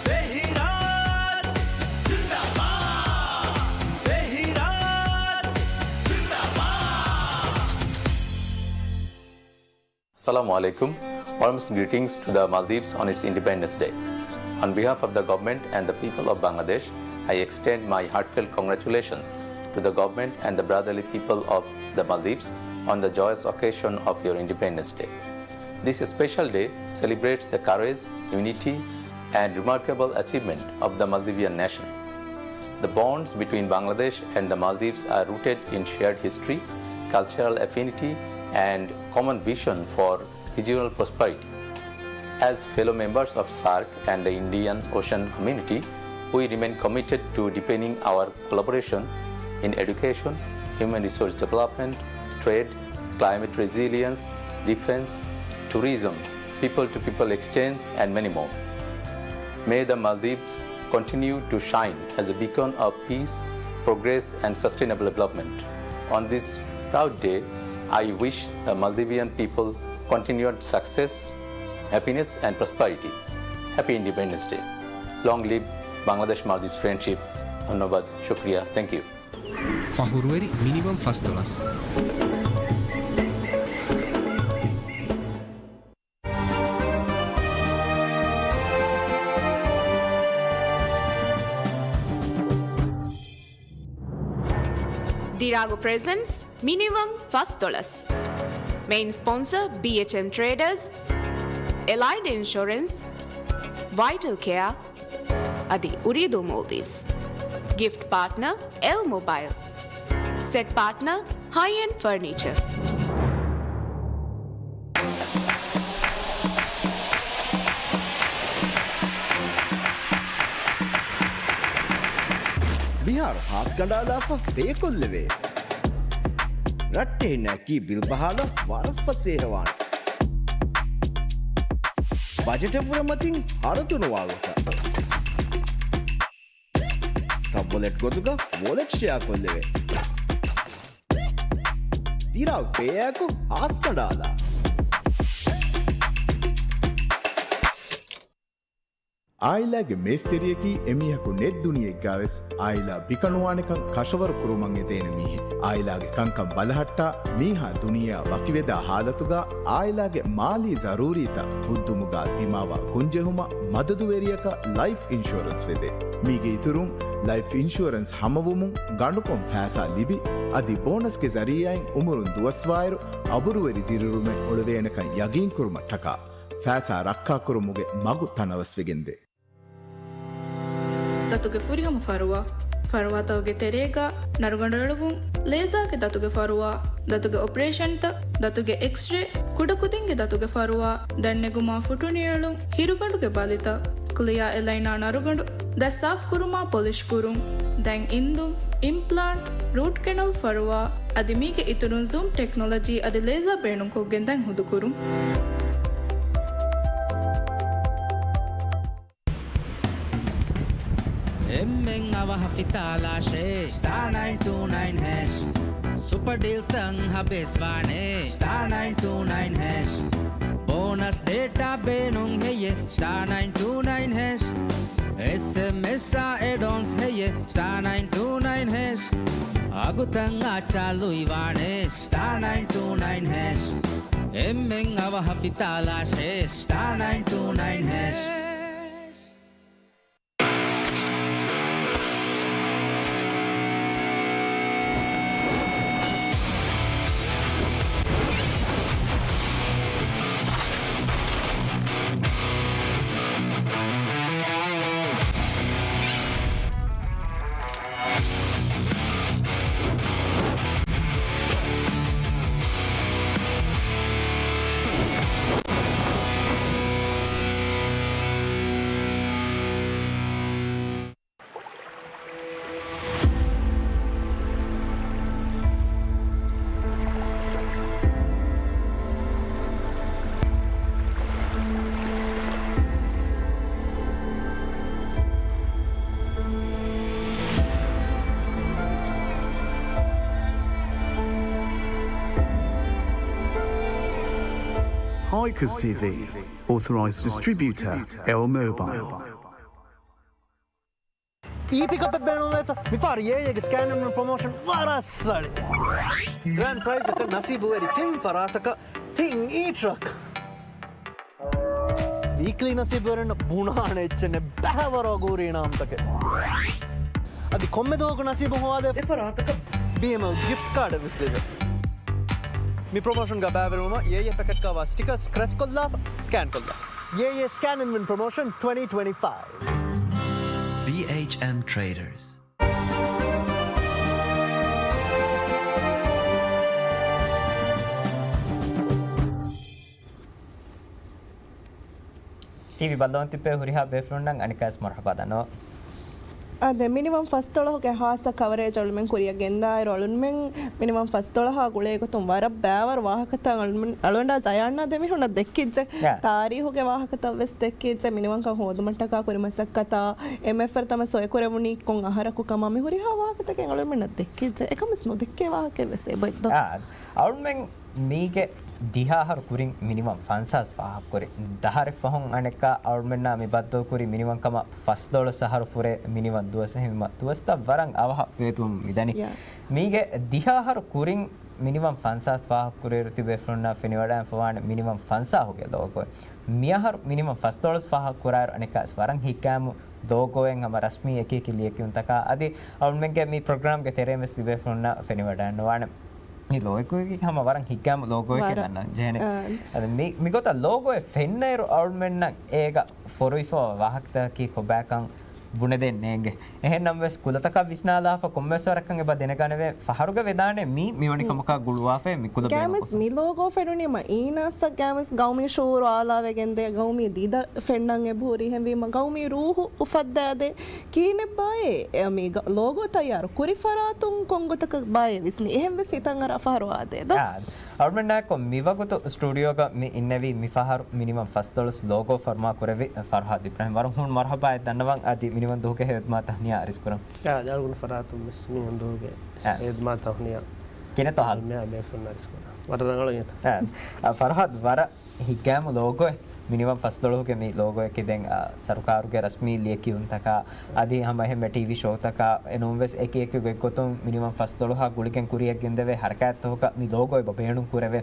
ދެހިރާ. ޒިންދާބާދް ދެހިރާ. ޒިންދާބާދް. Assalamu alaikum. Warmest greetings to the Maldives on its Independence Day. On behalf of the government and the people of Bangladesh, I extend my heartfelt congratulations to the government and the brotherly people of the Maldives on the joyous occasion of your Independence Day. This special day celebrates the courage, unity, and remarkable achievement of the Maldivian nation. The bonds between Bangladesh and the Maldives are rooted in shared history, cultural affinity, and common vision for regional prosperity. As fellow members of SAARC and the Indian Ocean Community, we remain committed to deepening our collaboration in education, human resource development, trade, climate resilience, defense, tourism, people-to-people exchange, and many more. May the Maldives continue to shine as a beacon of peace, progress, and sustainable development. On this proud day, I wish the Maldivian people continued success, happiness, and prosperity. Happy Independence Day. Long live Bangladesh Maldives friendship. ধন্যবাদ, শুক্রিয়া, thank you. ފަޚުރުވެރި މިނިވަން ފަސްދޮޅަސް. ދިރާގު ޕްރެޒެންޓްސް މިނިވަން ފަސްދޮޅަސް. މެއިން ސްޕޮންސަރ ބީއެޗްއެމް ޓްރޭޑަރސް، އެލައިޑް އިންޝުރެންސް، ވައިޓަލް ކެއާ، އަދި އުރީދޫ މޯލްޑިވްސް. ގިފްޓް ޕާޓްނަރ އެލް މޮބައިލް. ސެޓް ޕާޓްނަރ ހައި އެންޑް ފަރނީޗަރ. މިހާރު ހާސް ކަނޑާލާފަ ބޭކޮށްލެވޭ. ރައްޓެހިންނަކީ ބިލް ބަހާލަ ވަރަށް ފަސޭހަވާނެ. ބަޖެޓެއް ވުރެ މަތިން ހަރަދުނުވާ ގޮތަށް. ސަބް ވޮލެޓް ގޮތުގަ ވޮލެޓް ޝެއާ ކޮށްލެވޭ. ދިރާގް ޕޭއާއެކު ހާސް ކަނޑާލާ. އާއިލާގެ މޭސްތެރިޔަކީ އެމީހަކު ނެތް ދުނިޔެއެއްގަވެސް އާއިލާ ބިކަނުވާނެކަން ކަށަވަރު ކުރުމަށް އެދޭނެ މީހެއް. އާއިލާގެ ކަންކަން ބަލަހައްޓާ، މީހާ ދުނިޔެއާ ވަކިވެދާ ހާލަތުގަ އާއިލާގެ މާލީ ޒަރޫރީތައް ފުއްދުމުގަ ދިމާވާ ގޮންޖެހުމަށް މަދަދުވެރިޔަކަށް ލައިފް އިންޝުއަރެންސް ވެދޭ. މީގެ އިތުރުން، ލައިފް އިންޝުއަރެންސް ހަމަވުމުން ގަނޑުކޮށް ފައިސާ ލިބި، އަދި ބޯނަސްގެ ޒަރީއާއިން އުމުރުން ދުވަސްވާއިރު އަބުރުވެރި ދިރިއުޅުމެއް އުޅެވޭނެކަން ޔަގީންކުރުމަށްޓަކާ، ފައިސާ ރައްކާކުރުމުގެ މަގު ތަނަވަސްވެގެންދޭ. ދަތުގެ ފުރިހަމަ ފަރުވާ، ފަރުވާތަކުގެ ތެރޭގަ ނަރުގަނޑު އެޅުވުން، ލޭޒާގެ ދަތުގެ ފަރުވާ، ދަތުގެ އޮޕަރޭޝަންތައް، ދަތުގެ އެކްސްރޭ، ކުޑަކުދިންގެ ދަތުގެ ފަރުވާ، ދަތްނެގުމާ ފުޓުނިއެޅުން، ހިރުގަނޑުގެ ބަލިތައް، ކްލިއާ އެލައިނާ ނަރުގަނޑު، ދަތް ސާފުކުރުމާ ޕޮލިޝްކުރުން، ދަތް އިންދުން، އިމްޕްލާންޓް، ރޫޓް ކެނަލް ފަރުވާ، އަދި މީގެ އިތުރުން ޒޫމް ޓެކްނޮލޮޖީ އަދި ލޭޒާ ބޭނުންކޮށްގެން ދަތް ހުދުކުރުން. އެންމެން އަވަހަށް ފިތާލާށޭ، ސްޓާ ނައިން ޓޫ ނައިން ހޭޝް. ސުޕަ ޑީލްތައް ހަބޭސްވާނެ، ސްޓާ ނައިން ޓޫ ނައިން ހޭޝް. ބޯނަސް ޑޭޓާ ބޭނުން ހެއްޔޭ، ސްޓާ ނައިން ޓޫ ނައިން ހޭޝް. އެސްއެމްއެސްއާ އެޑްއޮންސް ހެއްޔޭ، ސްޓާ ނައިން ޓޫ ނައިން ހޭޝް. އަގުތައް އައްޗާ ލުއިވާނެ، ސްޓާ ނައިން ޓޫ ނައިން ހޭޝް. އެންމެން އަވަހަށް ފިތާލާށޭ، ސްޓާ ނައިން ޓޫ ނައިން ހޭޝް. Oikos T V, authorised distributor, L Mobile. އީ ޕިކަޕެއް ބޭނުންވޭތަ؟ މިފަހަރު އޭއޭގެ ސްކޭން އިން ވިން ޕްރޮމޯޝަން ވަރަށް ސަޅި. ގްރޭންޑް ޕްރައިޒަކަށް ނަސީބުވެރި ތިން ފަރާތަކަށް ތިން އީ ޓްރަކް. ވީކްލީ ނަސީބުވެރިންނަށް ބުނާނެ އެއްޗެއް ނެތް، ބައިވަރު އަގުހުރި އިނާމްތަކެއް. އަދި ކޮންމެ ދުވަހަކު ނަސީބު ހޮވާދޭ އެފަރާތަކަށް ބީއެމްއެލް ގިފްޓް ކާޑެއް ވެސް ލިބޭ. މި ޕްރޮމޯޝަންގަ ބައިވެރިވުމަށް އޭއޭ ޕެކެޓްގައިވާ ސްޓިކަރ ސްކްރެޗް ކޮށްލާފަ ސްކޭން ކޮށްލާ. އޭއޭ ސްކޭން އިން ވިން ޕްރޮމޯޝަން ޓްވެންޓީ ޓްވެންޓީ ފައިވް. ބީއެޗްއެމް ޓްރޭޑަރސް. ޓީވީ ބައްލަވަން ތިއްބޭ ހުރިހާ ބޭފުޅުންނަށް އަނެއްކާވެސް މަރުޙަބާ ދަންނަވަން. އާދެ، މިނިވަން ފަސްދޮޅަހުގެ ހާއްސަ ކަވަރޭޖް އަޅުމެން ކުރިއަށް ގެންދާއިރު، އަޅުމެން މިނިވަން ފަސްދޮޅަހާ ގުޅޭ ގޮތުން ވަރަށް ބައިވަރު ވާހަކަތައް އަޅުމެން، އަޅުގަނޑާ ޒަޔާންނާ ދެމީހުންނަށް ދެއްކިއްޖެ. ޔާ. ތާރީހުގެ ވާހަކަތައް ވެސް ދެއްކިއްޖެ. މިނިވަންކަން ހޯދުމަށްޓަކާ ކުރި މަސައްކަތާ، އެމްއެފްއާރު ތަމަ ސޮއިކުރެވުނީ ކޮން އަހަރަކު ކަމާ، މި ހުރިހާ ވާހަކަތަކެއް އަޅުމެންނަށް ދެއްކިއްޖެ. އެކަމަސް ނުދެއްކޭ ވާހަކައެއް ވެސް އެބައޮތް ދޯ؟ އާ، އަޅުމެން މީގެ ދިހަ އަހަރު ކުރިން މިނިވަން ފަންސާސް ފާހަގަކުރި. ދަހަރެއް ފަހުން އަނެއްކާ އަޅުމެންނާ މި ބައްދަލުކުރި މިނިވަންކަމަށް ފަސްދޮޅަސް އަހަރު ފުރޭ މިނިވަން ދުވަސް. އެހެންވީމަ ދުވަސްތައް ވަރަށް އަވަހަށް ވޭތުވަމުން މިދަނީ. ޔާ. މީގެ ދިހަ އަހަރު ކުރިން މިނިވަން ފަންސާސް ފާހަގަކުރިއިރު ތިބޭފުޅުންނާ ފެނިވަޑައިފަވާނެ މިނިވަން ފަންސާހުގެ ލޯގޯ. މިއަހަރު މިނިވަން ފަސްދޮޅަސް ފާހަގަކުރާއިރު އަނެއްކާވެސް ވަރަށް ހިތްގައިމު ލޯގޯއެއް ހަމަ ރަސްމީ އެކިއެކި ލިޔެކިޔުންތަކާ އަދި އަޅުމެންގެ މި ޕްރޮގްރާމްގެ ތެރެއިން ވެސް ތިބޭފުޅުންނާ ފެނިވަޑައިންނަވާނެ. މި ލޯގޯއަކީ ހަމަ ވަރަށް ހިތްގައިމު ލޯގޯއެކޭ ވަރަށް. ދަންނަން ޖެހޭނެ. އާ. އަދި މި، މިގޮތަށް ލޯގޯއެއް ފެންނައިރު އަޅުމެންނަށް އޭގަ ފޮރުވިފަވާ ވާހަކަތަކަކީ ކޮބާކަން ބުނެދޭން ނޭނގެ. އެހެންނަމަވެސް ކުލަތަކަށް ވިސްނާލާފަ ކޮންމެސް ވަރަކަށް އެބަ ދެނެގަނެވޭ. ފަހަރުގަ ވެދާނެ މީ މިވަނި ކަމަކާ ގުޅުވާފައި މި ކުލަ ގާމެސް ބޭނުންކޮށްފަ. މި ލޯގޯ ފެނުނީމަ އީނާސްއަށް ގާމެސް ގައުމީ ޝުޢޫރު އާލާވެގެންދޭ، ގައުމީ ދިދަ ފެންނަން އެބަހުރި. އެހެންވީމަ ގައުމީ ރޫޙު އުފައްދާދޭ. ކީނެއްބާއޭ މި ގަ-، ލޯގޯ ތައްޔާރު ކުރި ފަރާތުން ކޮންގޮތަކަށް ބާއޭ ވިސްނި. އެހެންވެސް ހިތަށް އަރާ ފަހަރު އާދޭ ދޯ؟ އާ، އަޅުމެންނާއެކު މިވަގުތު ސްޓޫޑިއޯގަ މި އިންނެވީ މިފަހަރު މިނިވަން ފަސްދޮޅަސް ލޯގޯ ފަރުމާ ކުރެއްވި ފަރުހާދް އިބްރާހިމް. ވަރަށް ހޫނު މަރުޙަބާއެއް ދަންނަވަން އަދި މިނިވަން ދުވަހުގެ ހެދުމާ ތަހުނިޔާ އަރިސްކުރަން. އާ، އަޅުގަނޑު ފަރާތުން ވެސް މިނިވަން ދުވަހުގެ އާ. ހެދުމާ ތަހުނިޔާ ކިނެތޯ ހާލު؟ މި ބޭފުޅުން އަރިސްކުރަން. ވަރަށް ރަނގަޅު އިނގޭތަ؟ އާ، އާ، ފަރުހާދް ވަރަށް ހިތްގައިމު ލޯގޯއެއް. މިނިވަން ފަސްދޮޅަހުގެ މި ލޯގޯއަކީ ދެން، އާ، ސަރުކާރުގެ ރަސްމީ ލިޔެކިޔުންތަކާ އަދި ހަމަ އެހެންމެ ޓީވީ ޝޯތަކާ އެނޫންވެސް އެކި އެކި ގޮތްގޮތުން މިނިވަން ފަސްދޮޅަހާ ގުޅިގެން ކުރިއަށް ގެންދެވޭ ހަރަކާތްތަކުގަ މި ލޯގޯ އެބަ ބޭނުން ކުރެވޭ.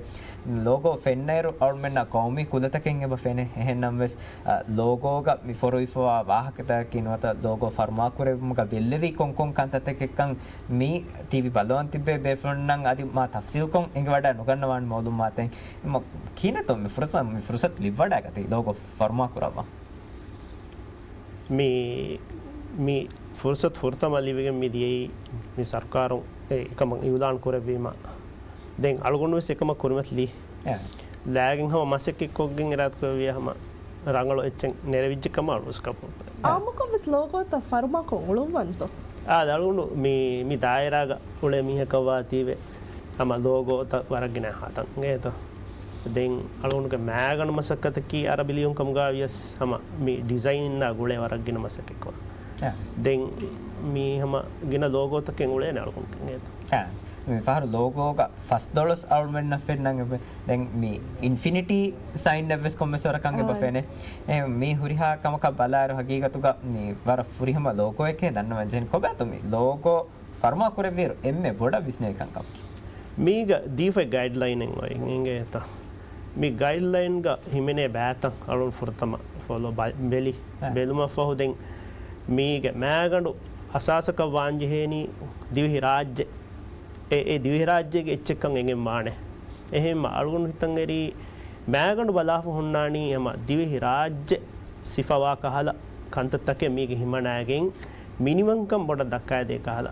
ލޯގޯ ފެންނައިރު އަޅުމެންނަށް ގައުމީ ކުލަތަކެއް އެބަ ފެނޭ. އެހެންނަމަވެސް، އާ، ލޯގޯގަ މި ފޮރުވިފަވާ ވާހަކަތަކަކީ ނުވަތަ ލޯގޯ ފަރުމާކުރެއްވުމުގަ ބެއްލެވީ ކޮންކޮން ކަންތައްތަކެއްކަން މި ޓީވީ ބައްލަވަން ތިއްބޭ ބޭފުޅުންނަށް އަދި މާ ތަފްސީލްކޮށް އެނގިވަޑައި ނުގަންނަވާނެ މައުލޫމާތެއް. އެމަ ކިހިނެއްތޯ މި ފުރުސަ-، މި ފުރުސަތު ލިއްވަޑައިގަތީ ލޯގޯ ފަރުމާ ކުރައްވާ؟ މި، މި ފުރުސަތު ފުރަތަމަ ލިބިގެން މި ދިޔައީ މި ސަރުކާރުން އެ އެކަމަށް އިއުލާން ކުރެއްވީމަ. ދެން އަޅުގަނޑު ވެސް އެކަމަށް ކުރިމަތިލީ. އެ. ލާގެން ހަމަ މަސައްކަތްކޮށްގެން އިރާދަކުރެއްވިޔާ ހަމަ ރަނގަޅު އެއްޗެއް ނެރެވިއްޖެ ކަމަށް އަޅުވެސް ގަބޫލުކުރޭ. އާއްމުކޮށް ވެސް ލޯގޯތައް ފަރުމާކޮށް އުޅުއްވަންތޯ؟ އާ، އަޅުގަނޑު މި، މި ދާއިރާގަ އުޅޭ މީހަކަށްވާތީވެ ހަމަ ލޯގޯތައް ވަރަށް ގިނަ ހާތަން އިނގޭތޯ. ދެން އަޅުގަނޑުގެ މާގަނޑު މަސައްކަތަކީ އަރަބި ލިޔުން ކަމުގަ ވިޔަސް ހަމަ މި ޑިޒައިންއިންނާ ގުޅޭ ވަރަށް ގިނަ މަސައްކަތް ކުރާ. އެ. ދެން މި ހަމަ ގިނަ ލޯގޯތަކެއް އުޅޭނެ އަޅުގަނޑު އިނގޭތޯ. އެ. މި ފަހަރު ލޯގޯގަ ފަސްދޮޅަސް އަޅުމެންނަށް ފެންނަން އެބަ. ދެން މި އިންފިނިޓީ ސައިންއެއްވެސް ކޮންމެސް ވަރަކަށް އެބަ އާ. ފެނޭ. އެ، މި ހުރިހާ ކަމަކަށް ބަލާއިރު ހަގީގަތުގަ މި ވަރަށް ފުރިހަމަ ލޯގޯއެކޭ ދަންނަވަން ޖެހެން. ކޮބާތޯ މި ލޯގޯ ފަރުމާ ކުރެއްވިއިރު އެންމެ ބޮޑަށް ވިސްނެވި ކަންކަމަކީ؟ މީގަ ދީފައި ގައިޑްލައިނެއް އޮތް އިނގޭތަ؟ މި ގައިޑްލައިންގަ ހިމެނޭ ބައިތައް އަޅުން ފުރަތަމަ ފޮލޯ ބަ-، ބެލި. އެ. ބެލުމަށްފަހު ދެން މީގެ މާގަނޑު އަސާސަކަށް ވާންޖެހޭނީ ދިވެހި ރާއްޖެ. އެ، އެ ދިވެހިރާއްޖޭގެ އެއްޗެއްކަން އެނގެން ވާނެ. އެހެންމަ އަޅުގަނޑު ހިތަށް އެރީ މާގަނޑު ބަލާފަ ހުންނާނީ ހަމަ ދިވެހިރާއްޖެ ސިފަވާ ކަހަލަ ކަންތައްތަކެއް މީގެ ހިމަނާގެން މިނިވަންކަން ބޮޑަށް ދައްކާދޭ ކަހަލަ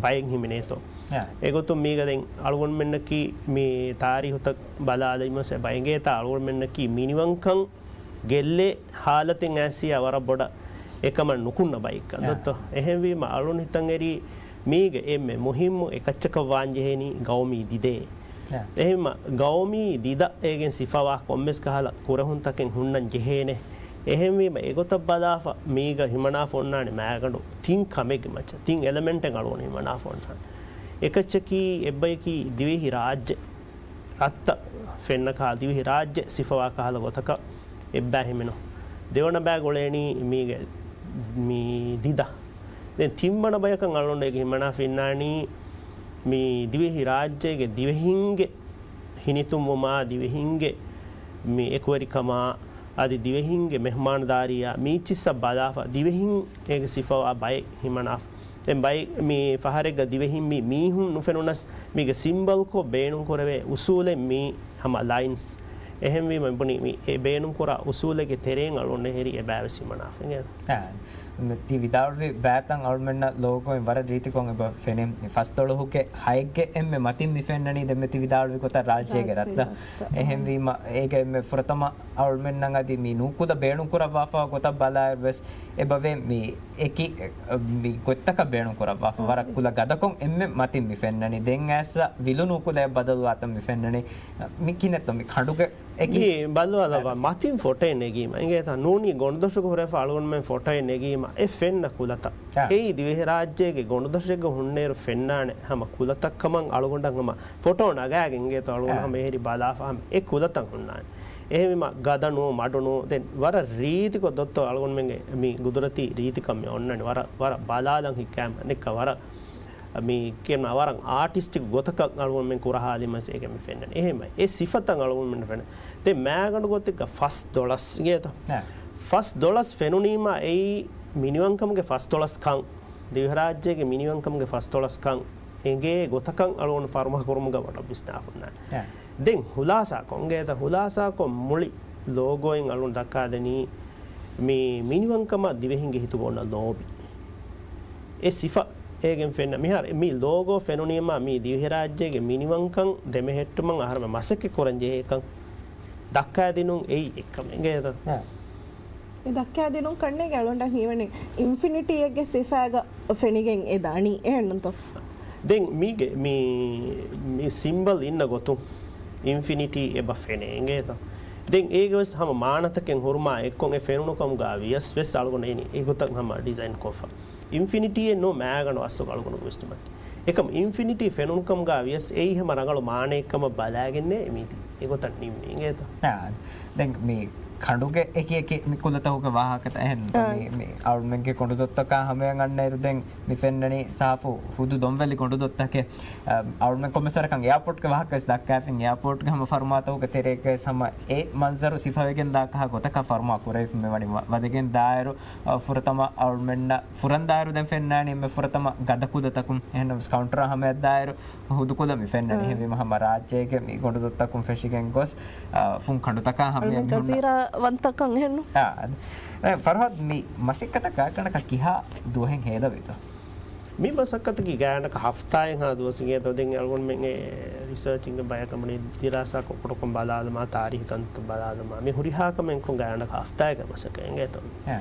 ބައެއް ހިމެނޭތޯ. އެގޮތުން މީގަ ދެން އަޅުގަނޑުމެންނަކީ މި ތާރީހުތައް ބަލާލީމަސް އެބަ އެނގޭތާ އަޅުގަނޑުމެންނަކީ މިނިވަންކަން ގެއްލޭ ހާލަތެއް އައިސް ވަރަށް ބޮޑަށް އެކަމަށް ނުކުންނަ ބައެއްކަން އާ. ދޮއްތޯ؟ އެހެންވީމަ އަޅުން ހިތަށް އެރީ މީގެ އެންމެ މުހިއްމު އެކައްޗަކަށް ވާންޖެހޭނީ ގައުމީ ދިދައޭ. އާ. އެހެންމަ ގައުމީ ދިދަ އޭގެން ސިފަވާ ކޮންމެސް ކަހަލަ ކުރެހުންތަކެއް ހުންނަން ޖެހޭނެ. އެހެންވީމަ އެގޮތަށް ބަލާފަ މީގަ ހިމަނާފަ އޮންނާނެ މާގަނޑު ތިން ކަމެއްގެ މައްޗަށް ތިން އެލަމެންޓެއް އަޅުގަނޑު ހިމަނާފަ އޮންނާނެ. އެކައްޗަކީ އެއްބަޔަކީ ދިވެހި ރާއްޖެ ރަށްތައް ފެންނަ ކަހަލަ ދިވެހި ރާއްޖެ ސިފަވާ ކަހަލަ ގޮތަކަށް އެއްބައި ހިމެނު. ދެވަނަ ބައި ގުޅޭނީ މީގެ މި ދިދަ. ދެން ތިންވަނަ ބަޔަކަށް އަޅުގަނޑު އޭގެ ހިމަނާފަ އިންނާނީ މި ދިވެހި ރާއްޖޭގެ ދިވެހިންގެ ހިނިތުންވުމާ، ދިވެހިންގެ މި އެކުވެރިކަމާ، އަދި ދިވެހިންގެ މެހުމާންދާރީއާ މީޗިއްސަށް ބަލާފަ ދިވެހިން އޭގެ ސިފަވާ ބައެއް ހިމަނާފަ. ދެން ބައި މި ފަހަރެއްގަ ދިވެހިން މި މީހުން ނުފެނުނަސް މީގެ ސިމްބަލްކޮށް ބޭނުންކުރެވޭ އުސޫލެއް މީ ހަމަ ލައިންސް. އެހެންވީމަ މިބުނީ މި އެ ބޭނުންކުރާ އުސޫލެއްގެ ތެރެއިން އަޅުގަނޑު އެހެރީ އެބައިވެސް ހިމަނާފަ އިނގޭތަ؟ އާ، މި ތި ވިދާޅުވި ބައިތައް އަޅުމެންނަށް ލޯގޯއިން ވަރަށް ރީތިކޮށް އެބަ ފެނޭ. ފަސްދޮޅަހުގެ ހައެއްގެ އެންމެ މަތިން މި ފެންނަނީ ދެންމެ ތި ވިދާޅުވި ގޮތަށް ރާއްޖޭގެ ރަށްތައް. ރާއްޖޭގެ ރަށްތައް. އެހެންވީމަ އޭގެ އެންމެ ފުރަތަމަ އަޅުމެންނަށް އަދި މި ނޫކުލަ ބޭނުންކުރައްވާފަ ގޮތަށް ބަލާއިރުވެސް އެބަވޭ މި އެކި މި ގޮތްތަކަށް ބޭނުންކުރައްވާފަ ވަރަށް ކުލަ ގަދަކޮށް އެންމެ މަތިން މި ފެންނަނީ. ދެން އައިސް ވިލު ނޫކުލައަށް ބަދަލުވާތަން މި ފެންނަނީ. މި ކިނެއްތޯ މި ކަނޑުގެ އެކި މި ބަލުވާލަބަ މަތިން ފޮޓޯއެއް ނެގީމަ އިނގޭތަ؟ ނޫނީ ގޮނޑުދޮށުގެ ހުރެފަ އަޅުގަނޑުމެން ފޮޓޯއެއް ނެގީމަ އެ ފެންނަ ކުލަތައް. އާ. އެއީ ދިވެހިރާއްޖޭގެ ގޮނޑުދޮށެއްގަ ހުންނައިރު ފެންނާނެ ހަމަ ކުލަތައް ކަމަށް އަޅުގަނޑަށް ހަމަ ފޮޓޯ ނަގާގެން އިނގޭތޯ އަޅުގަނޑު އާ. ހަމަ އެހެރީ ބަލާފަ ހަމަ އެ ކުލަތައް ހުންނާނެ. އެހެންވީމަ ގަދަ ނޫ، މަޑު ނޫ، ދެން ވަރަށް ރީތިކޮށް ދޮއްތޯ އަޅުގަނޑުމެންގެ މި ގުދުރަތީ ރީތިކަން މި އޮންނަނީ. ވަރަށް، ވަރަށް ބަލާލަން ހިއްކާ ނެއްކަ ވަރަށް މި ކިޔަން ވަރަށް އާޓިސްޓިކް ގޮތަކަށް އަޅުގަނޑުމެން ކުރަހާލީމަސް އޭގެ މި ފެންނަނީ. އެހެންވެ އެ ސިފަތައް އަޅުގަނޑުމެން ފެންނަ. ދެން މާގަނޑު ގޮތެއްގަ ފަސް ދޮޅަސް އިނގޭތަ؟ އާ. ފަސް ދޮޅަސް ފެނުނީމާ އެއީ މިނިވަންކަމުގެ ފަސް ދޮޅަސް ކަން. ދިވެހިރާއްޖޭގެ މިނިވަންކަމުގެ ފަސް ދޮޅަސް ކަން އެނގޭ ގޮތަކަށް އަޅުގަނޑު ފަރުމާ ކުރުމުގަ ވަޑަ ވިސްނާފަ އޮންނާނެ. އާ. ދެން ހުލާސާކޮށް އިނގޭތަ؟ ހުލާސާކޮށް މުޅި ލޯގޯއިން އަޅުގަނޑު ދައްކާދެނީ މި މިނިވަންކަމަށް ދިވެހިންގެ ހިތުގަ އޮންނަ ލޯބި. އެ ސިފަ އޭގެން ފެންނަ. މިހާރު މި ލޯގޯ ފެނުނީމާ މީ ދިވެހިރާއްޖޭގެ މިނިވަންކަން ދެމެހެއްޓުމަށް އަހަރުމެން މަސައްކަތް ކުރަން ޖެހޭކަން ދައްކާދިނުން އެއީ އެއްކަމެއް އިނގޭތަ؟ އެ ދައްކާދިނުން ކަންނޭނގެ އަޅުގަނޑަށް ހީވަނީ އިންފިނިޓީއެއްގެ ސިފައިގަ ފެނިގެން އެ ދާނީ އެހެންނުތޯ؟ ދެން މީގެ މި، މި ސިމްބަލް އިންނަ ގޮތުން އިންފިނިޓީ އެބަ ފެނޭ އިނގޭތަ؟ ދެން އޭގެ ވެސް ހަމަ މާނަތަކެއް ހުރުމާ އެއްކޮށް އެ ފެނުނުކަމުގަ ވިޔަސް ވެސް އަޅުގަނޑު އެނީ އެގޮތަށް ހަމަ ޑިޒައިން ކޮށްފަ. އިންފިނިޓީއެއް ނޫ މާގަނޑު އަސްލު އަޅުގަނޑު ވިސްނުމަކީ. އެކަމް އިންފިނިޓީ ފެނުނުކަމުގަ ވިޔަސް އެއީ ހަމަ ރަނގަޅު މާނައެއްކަމަށް ބަލާގެންނޭ މީތި އެގޮތަށް ނިންމީ އިނގޭތަ؟ އާ، ދެން މި ކަނޑުގެ އެކި އެކި މި ކުލަތަކުގެ ވާހަކަތައް އެހެން އާ. މި، މި އަޅުމެންގެ ކޮނޑުދޮށްތަކާ ހަމަޔަށް އަންނައިރު ދެން މި ފެންނަނީ ސާފު ހުދު ދޮންވެލި ކޮނޑުދޮށްތަކެއް. އަ، އަޅުމެން ކޮންމެސް ވަރަކަށް އެއާޕޯޓްގެ ވާހަކަ ވެސް ދައްކާފިން، އެއާޕޯޓްގެ ހަމަ ފަރުމާތަކުގެ ތެރޭގަ ވެސް ހަމަ އެ މަންޒަރު ސިފަވެގެން ދާކަހާ ގޮތަކަށް ފަރުމާ ކުރެވިފަ މި ވަނީ ވަ-، ވަދެގެން ދާއިރު، އަ، ފުރަތަމަ އަޅުމެންނަށް ފުރަން ދާއިރު ދެން ފެންނާނީ އެންމެ ފުރަތަމަ ގަދަ ކުލަތަކުން. އެހެންނަމަވެސް ކައުންޓަރާ ހަމަޔަށް ދާއިރު ހުދު ކުލަ މި ފެންނަނީ. އާ. އެހެންވީމަ ހަމަ ރާއްޖޭގެ މި ކޮނޑުދޮށްތަކުން ފެށިގެން ގޮސް، އާ، ފުން ކަނޑުތަކާ ހަމަޔަށް އަޅުމެން ހުންނަ ޖަޒީރާ ވަންތަކަން އެހެންނު؟ އާ، އަދި، އެ، ފަރުހާދް މި މަސައްކަތަށް ގާތްގަނޑަކަށް ކިހާ ދުވަހެއް ހޭދަވީތޯ؟ މި މަސައްކަތަކީ ގާތްގަނޑަކަށް ހަފްތާއެއްހާ ދުވަސް އިނގޭތޯ. ދެން އަޅުގަނޑުމެން އެ ރިސާޗިންގ ބަޔަކަށް ވަނީ ދިރާސާ ކޮށް ކުޑަކޮށް ބަލާލުމާ، ތާރީހު ތަންތަން ބަލާލުމާ، މި ހުރިހާ ކަމެއް ކޮށް ގާތްގަނޑަކަށް ހަފްތާއެއްގެ މަސައްކަތް އިނގޭތޯ. އާ.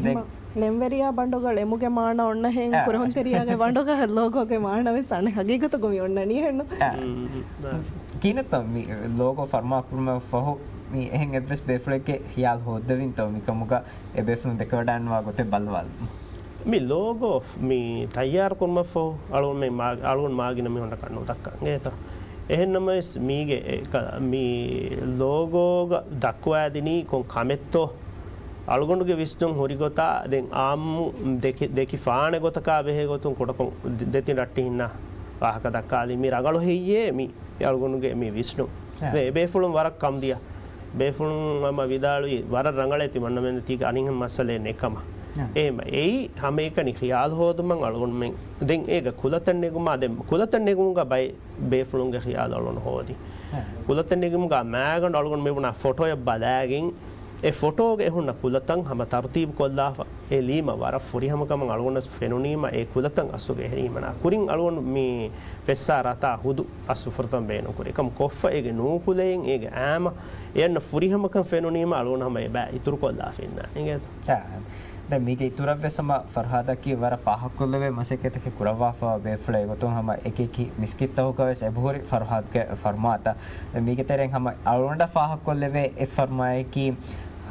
ދެން މަ-، ޅެންވެރިޔާ ބަނޑުގަ ޅެމުގެ މާނަ އޮންނަހެން، އާ. ކުރެހުންތެރިޔާގެ ބަނޑުގަ ލޯގޯގެ މާނަ ވެސް އަނެއް ހަގީގަތުގަ މި އޮންނަނީ އެހެންނު؟ އާ. މް، މް. ކިހިނެއްތޯ މި ލޯގޯ ފަރުމާ ކުރުމަށް ފަހު މި އެހެން އެއްވެސް ބޭފުޅެއްގެ ހިޔާލު ހޯއްދެވިންތޯ މިކަމުގަ އެ ބޭފުޅުން ދެކެވަޑައިންވާ ގޮތެއް ބައްލަވާލަމުން؟ މި ލޯގޯ މި ތައްޔާރު ކުރުމަށްފަހު އަޅުގަނޑު މާ-، އަޅުގަނޑު މާގިނަ މީހުންނަކަށް ނުދައްކަން އެތަ؟ އެހެންނަމަވެސް މީގެ އެ ކަ-، މި ލޯގޯގަ ދައްކުވާދިނީ ކޮން ކަމެއްތޯ؟ އަޅުގަނޑުގެ ވިސްނުން ހުރި ގޮތާ ދެން އާއްމު ދެކި-، ދެކި ފާނެ ގޮތަކާ ބެހޭ ގޮތުން ކުޑަކޮށް ދެ-، ދެތިން ރައްޓެހިންނާ ވާހަކަ ދައްކާލީ. މި ރަނގަޅު ހެއްޔޭ މި އަޅުގަނޑުގެ މި ވިސްނުން. އެ. ދެ-، އެ ބޭފުޅުން ވަރަށް ކަމްދިޔަ. ބޭފުޅުން ހަމަ ވިދާޅުވީ ވަރަށް ރަނގަޅޭ ތި މަންނަމެން ތީގަ އަނިހެން މައްސަލައެއް ނެތް ކަމަށް. އެ. އެހެން އެއީ ހަމައެކަނި ޚިޔާލު ހޯދުމަށް އަޅުގަނޑުމެން ދެން އޭގަ ކުލަތައް ނެގުމާ ދެން ކުލަތައް ނެގުމުގަ ބައެއް ބޭފުޅުންގެ ޚިޔާލު އަޅުގަނޑު ހޯދި. އެ. ކުލަތައް ނެގުމުގަ މާގަނޑު އަޅުގަނޑު މި ބުނާ ފޮޓޯއެއް ބަލާގެން އެ ފޮޓޯގަ އެ ހުންނަ ކުލަތައް ހަމަ ތަރުތީބު ކޮށްލާފަ އެ ލީމަ ވަރަށް ފުރިހަމަކަމަށް އަޅުގަނޑަށް ފެނުނީމަ އެ ކުލަތައް އަސްލުގަ އެހެރީ ހިމަނާ. ކުރިން އަޅުގަނޑު މި ފެއްސާ ރަތާ ހުދު އަސްލު ފުރަތަމަ ބޭނުންކުރި. އެކަމް ކޮށްފަ އޭގެ ނޫކުލައިން އޭގެ އާމަ އެ އަންނަ ފުރިހަމަކަން ފެނުނީމަ އަޅުގަނޑު ހަމަ އެބަ އިތުރުކޮށްލާފަ އިންނާނެ އިނގޭތަ؟ އާ، ދެން މީގެ އިތުރަށްވެސް ހަމަ ފަރުހާދަކީ ވަރަށް ފާހަގަކޮށްލެވޭ މަސައްކަތަކެއް ކުރައްވާފަ ބޭފުޅެއް ގޮތުން ހަމަ އެކި އެކި މިސްކިތްތަކުގަ ވެސް އެބަހުރި ފަރުހާދްގެ ފަރުމާތައް. ދެން މީގެ ތެރެއިން ހަމަ އަޅުގަނޑަށް ފާހަގަކޮށްލެވޭ އެއް ފަރުމާއަކީ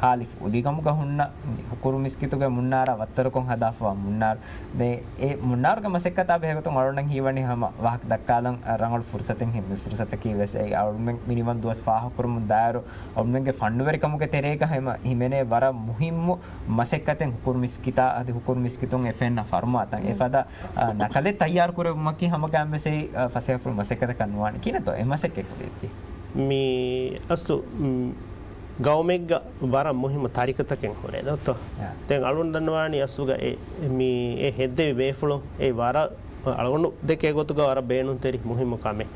ހާލިފު އުދިގަމުގަ ހުންނަ ހުކުރު މިސްކިތުގެ މުންނާރާ ވައްތަރުކޮށް ހަދާފަވާ މުންނާރު. ދެ އެ މުންނާރުގެ މަސައްކަތާ ބެހޭގޮތުން އަޅުގަނޑަށް ހީވަނީ ހަމަ ވާހަކަ ދައްކާލަން ރަނގަޅު ފުރުސަތެއް ހި-، މި ފުރުސަތަކީ ވެސް އެއީ އަޅުމެން މިނިވަން ދުވަސް ފާހަގަކުރަމުން ދާއިރު އަޅުމެންގެ ފަންނުވެރިކަމުގެ ތެރޭގަ ހަމަ ހިމެނޭ ވަރަށް މުހިއްމު މަސައްކަތެއް ހުކުރު މިސްކިތާ އަދި ހުކުރު މިސްކިތުން އެ ފެންނަ ފަރުމާތައް. އެ ފަދަ، އާ، ނަކަލެއް ތައްޔާރު ކުރެވުމަކީ ހަމަގައިމުވެސް އެއީ، އާ، ފަސޭހަފުޅު މަސައްކަތަކަށް ނުވާނެ. ކިހިނެއްތޯ އެ މަސައްކަތް ކުރީތީ؟ މި އަސްލު، މް، ގައުމެއްގަ ވަރަށް މުހިއްމު ތަރިކަތަކެއް ހުރޭ ދޯ؟ އާ. ދެން އަޅުން ދަންނަވާނީ އަސްލުގަ އެ، މި އެ ހެއްދެވި ބޭފުޅުން އެ ވަރަށް އަޅުގަނޑު ދެކޭ ގޮތުގަ ވަރަށް ބޭނުންތެރި މުހިއްމު ކަމެއް.